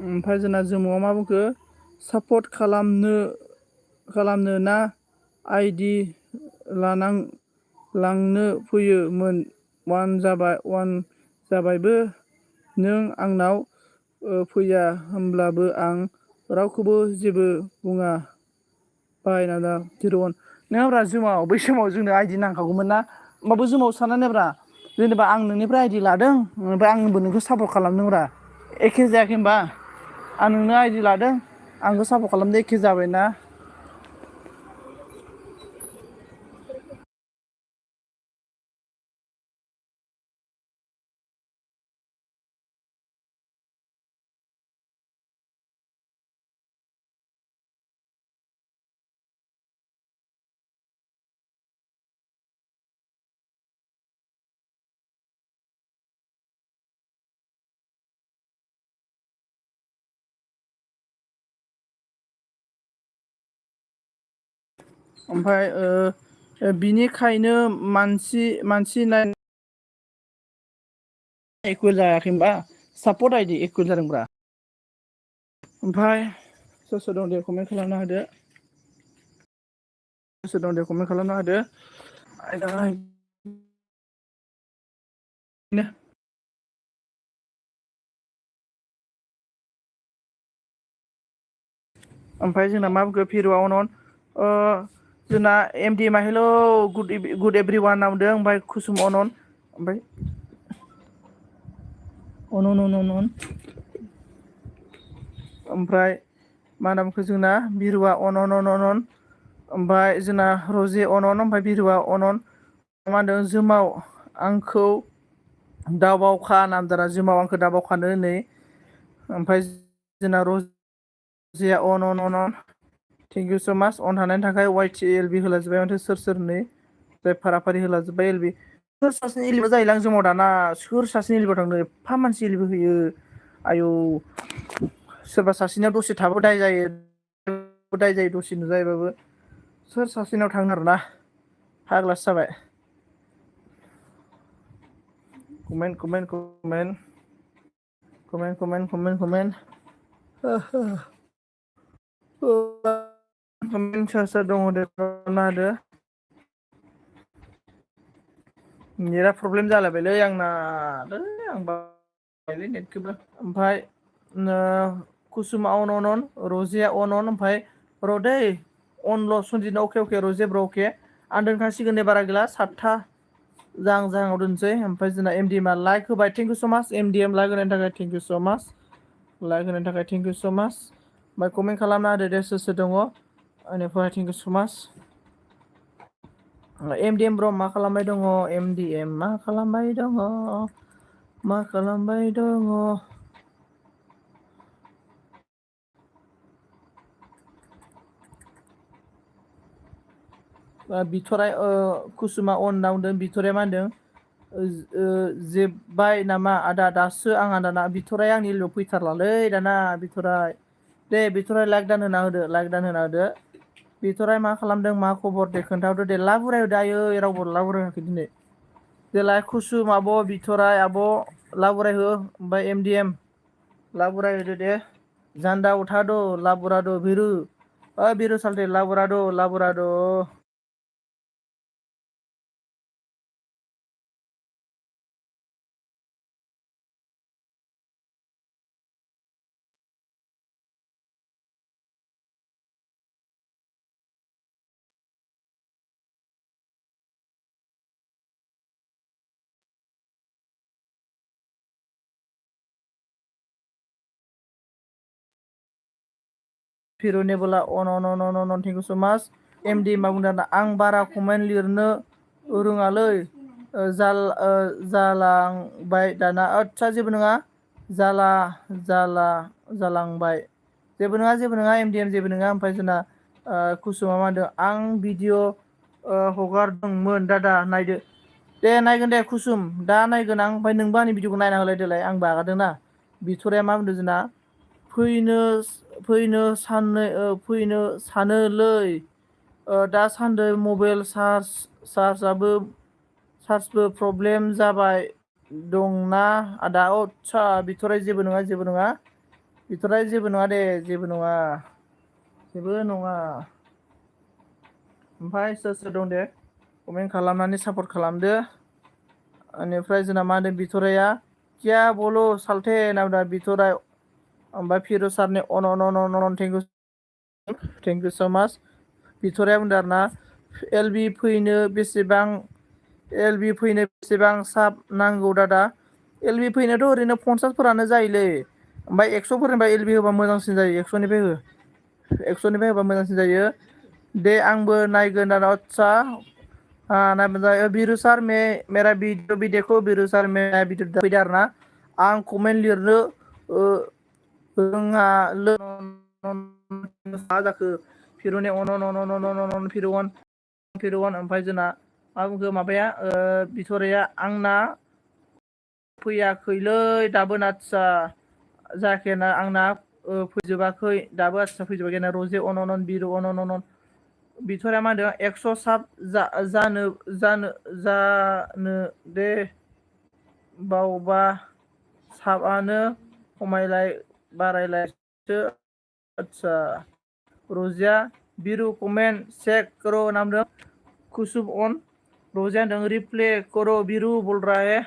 ओमफ्राय जोंना जोमावा मा बुंखो सापर्ट खालामनो ना आइदि लांनो फैयोमोन वान जाबायबो नों आंनाव फैया होमब्लाबो आं रावखौबो जेबो बुङा बायनाङा थिर'न नोङाब्रा जोमाव बै समाव जोंनो आइदि नांखागौमोन ना होमबाबो जोमाव सानना नायब्रा जेनेबा आं नोंनिफ्राय आइदि लादों ओमफ्राय आंबो नोंखौ सापर्ट खालामदोंब्रा एखे जायाखै होनबा आं नोंनो आइदि लादों आंखौ सापर्ट खालामदों एखे जाबायना ओमफ्राय बिनिखायनो मानसि नाय इकुवेल जायाखै होनबा सापर्ट आइदि इकुवेल जादोंब्रा ओमफ्राय सोर सोर दं दे कमेन्ट खालामना होदो सोर दं दे कमेन्ट खालामना होदो ओमफ्राय जोंना मा बुंखो फिरुवा अनन जोंना एमडि माहेल' गुड एभ्रि वान बुंदों ओमफ्राय कुसुम अनन ओमफ्राय अन ओमफ्राय मा होनना बुंखो जोंना बिरुवा अन ओमफ्राय जोंना रजे अनन ओमफ्राय बिरुवा अनन मा होनदों जोमाव आंखौ दाबावखा नामजादा जोमाव आंखौ दाबावखानो नै ओमफ्राय जोंना रजिया अन थेंक इउ स' माच अन थानायनि थाखाय वाइ टि एल बि होलाजोब्बाय माथो सोर नै जाय फाराफारि होलाजोब्बाय एल बि सोर सासेनि एलबि जायोलां जोमाव दाना सोर सासेनि एलबियाव थांनो एफा मानसि एलबि होयो आयौ सोरबा सासेनाव दसे थाबो दाय जायो दसे नुजायोबाबो सोर सासेनाव थाङो आरोना फाग्लासो जाबाय कमेन्ट सोर दङ दे खालामना होदो नेटआ प्रब्लेम जालायबायलै आंना आं बायलै नेटखौबो ओमफ्राय कुसुमा अन रजिया अन ओमफ्राय रदै अनल' सनजित अके रजे ब्र अके आं दोनखांसिगोन दे बारा गैला 7था जाहांआव दोनसै ओमफ्राय जोंना एमडि एमआ लाइक होबाय थेंक इउ स' माच एमडि एम लाइक होनायनि थाखाय थेंक इउ स' माच लाइक होनायनि थाखाय थेंक इउ स' माच ओमफ्राय कमेन्ट खालामना होदो दे सोर दङ आंनिफ्राय थेंक इउ स' माच एमडि एम ब्र मा खालामबाय दङ एमडि एम मा खालामबाय दङ बिथराय कुसुमा अन होनना बुंदों बिथराया मा होनदों जोब्बाय नामा आदा दासो आंहा दाना बिथराय आंनि एलबियाव फैथारलालै दाना बिथराय दे बिथराय लाइक दान होना होदो बिथराय मा खालामदों मा खबर दे खोन्थाहरदो दे लाब उराय होदो आयै रावबो लाब उरायाखै दिनै देलाय कुसुम आब' बिथराय आब' लाब उराय हो ओमफ्राय एमडि एम लाब उराय होदो दे जान्दा उठा दो लाब उरा दो बिरु सालथे लाब उरा दो फिरुनेबोला अन थेंक इउ सो माच एमडि मा बुंदों आं बारा कमेन्ट लिरनो रोङालै जालांबाय दाना आदसा जेबो नङा जालांबाय जेबो नङा एमडिएम जेबो नङा ओमफ्राय जोंना कुसुमा मा होनदों आं भिडिअ हगारदोंमोन दादा नायदो दे नायगोन दे कुसुम दा नायगोन आं ओमफ्राय नोंबो आंनि भिडिअखौ नायना होलाय देलाय आंबो आगारदोंना बिथराया मा बुंदों जोंना फैनो सानोलै दासान्दि मबाइल चार्जबो प्रब्लेम जाबाय दंना आदा आदसा बिथराय जेबो नङा बिथराय जेबो नङा दे जेबो नङा ओमफ्राय सोर दं दे कमेन्ट खालामनानै सापर्ट खालामदो बेनिफ्राय जोंना मा होनदों बिथराया क्या बोलो सालथे होनना बुंदों बिथराय ओमफ्राय फिरु सारनि अन थेंक इउ सो माच बिथराया बुंदों आरोना एलबि फैनो बेसेबां साब नांगौ दादा एलबि फैनोथ' ओरैनो 50फोरानो जायोलै ओमफ्राय 100फोरनिफ्राय एलबि होबा मोजांसिन जायो 100निफ्राय होबा मोजांसिन जायो दे आंबो नायगोन आरो आदसा बिरु सार मेरा वीडियो भी देखो बिरु सार मेरा वीडियो फैदो आरोना आं कमेन्ट लिरनो रोङा मा जाखो फिरुनि अन फिरुवान ओमफ्राय जोंना मा बुंखो माबाया बिथराया आंना फैयाखैलै दाबो आदसा जायाखैना आंना फैजोबाखै दाबो आदसा फैजोबाखै ना रजे अन बिरु अन बिथराया मा होनदों 100 साब जानो दे बावबा साबानो खमायलाय बारायलायसो आदसा रजिया बिरु कमेन्ट चेक करो नाम दो कुसुम अन रजिया होनदों रिप्ले करो बिरु बोल रहा है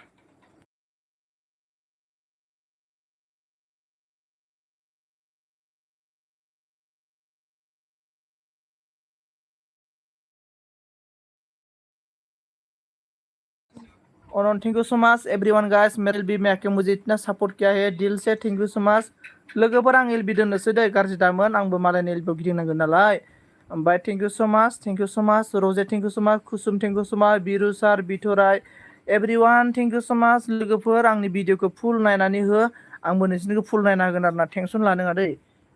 और thank you so much everyone guys मेरे एलबी में आके मुझे इतना सपोर्ट किया है दिल से थैंक यू सो मच लोगोफोर आं एलबी दोननोसै दे गाज्रि दामोन आंबो मालायनि एलबीआव गिदिंनांगोन नालाय ओमफ्राय thank you so much Raje thank you so much Kusum thank you so much Biru सार बिथराय everyone thank you so much लोगोफोर आंनि भिडिअखौ फुल नायनानै हो आंबो नोंसोरनिखौ फुल नायना होगोन आरोना टेंसन लानो नाङा दै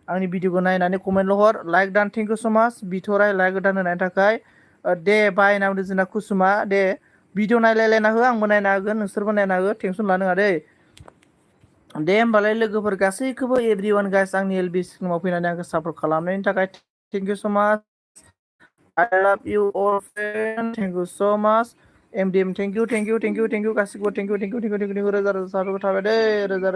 आंनि भिडिअखौ नायनानै कमेन्टल' हर like done thank you so much बिथराय लाइक दान होनायनि थाखाय दे बाय ना बुंदों जोंना कुसुमा दे भिडिअ नायलायलायना हो आंबो नायना होगोन नोंसोरबो नायना हो टेंसन लानो नाङा दै दे होमबालाय लोगोफोर गासैखौबो एवरीवन गाइस आंनि एलबी स्क्रिमाव फैनानै आंखौ सापर्ट खालामनायनि थाखाय thank you so much I love you all friend thank you so much MDM thank you गासिबो thank you रोजा रोजा साबायखर थाबाय दे रोजा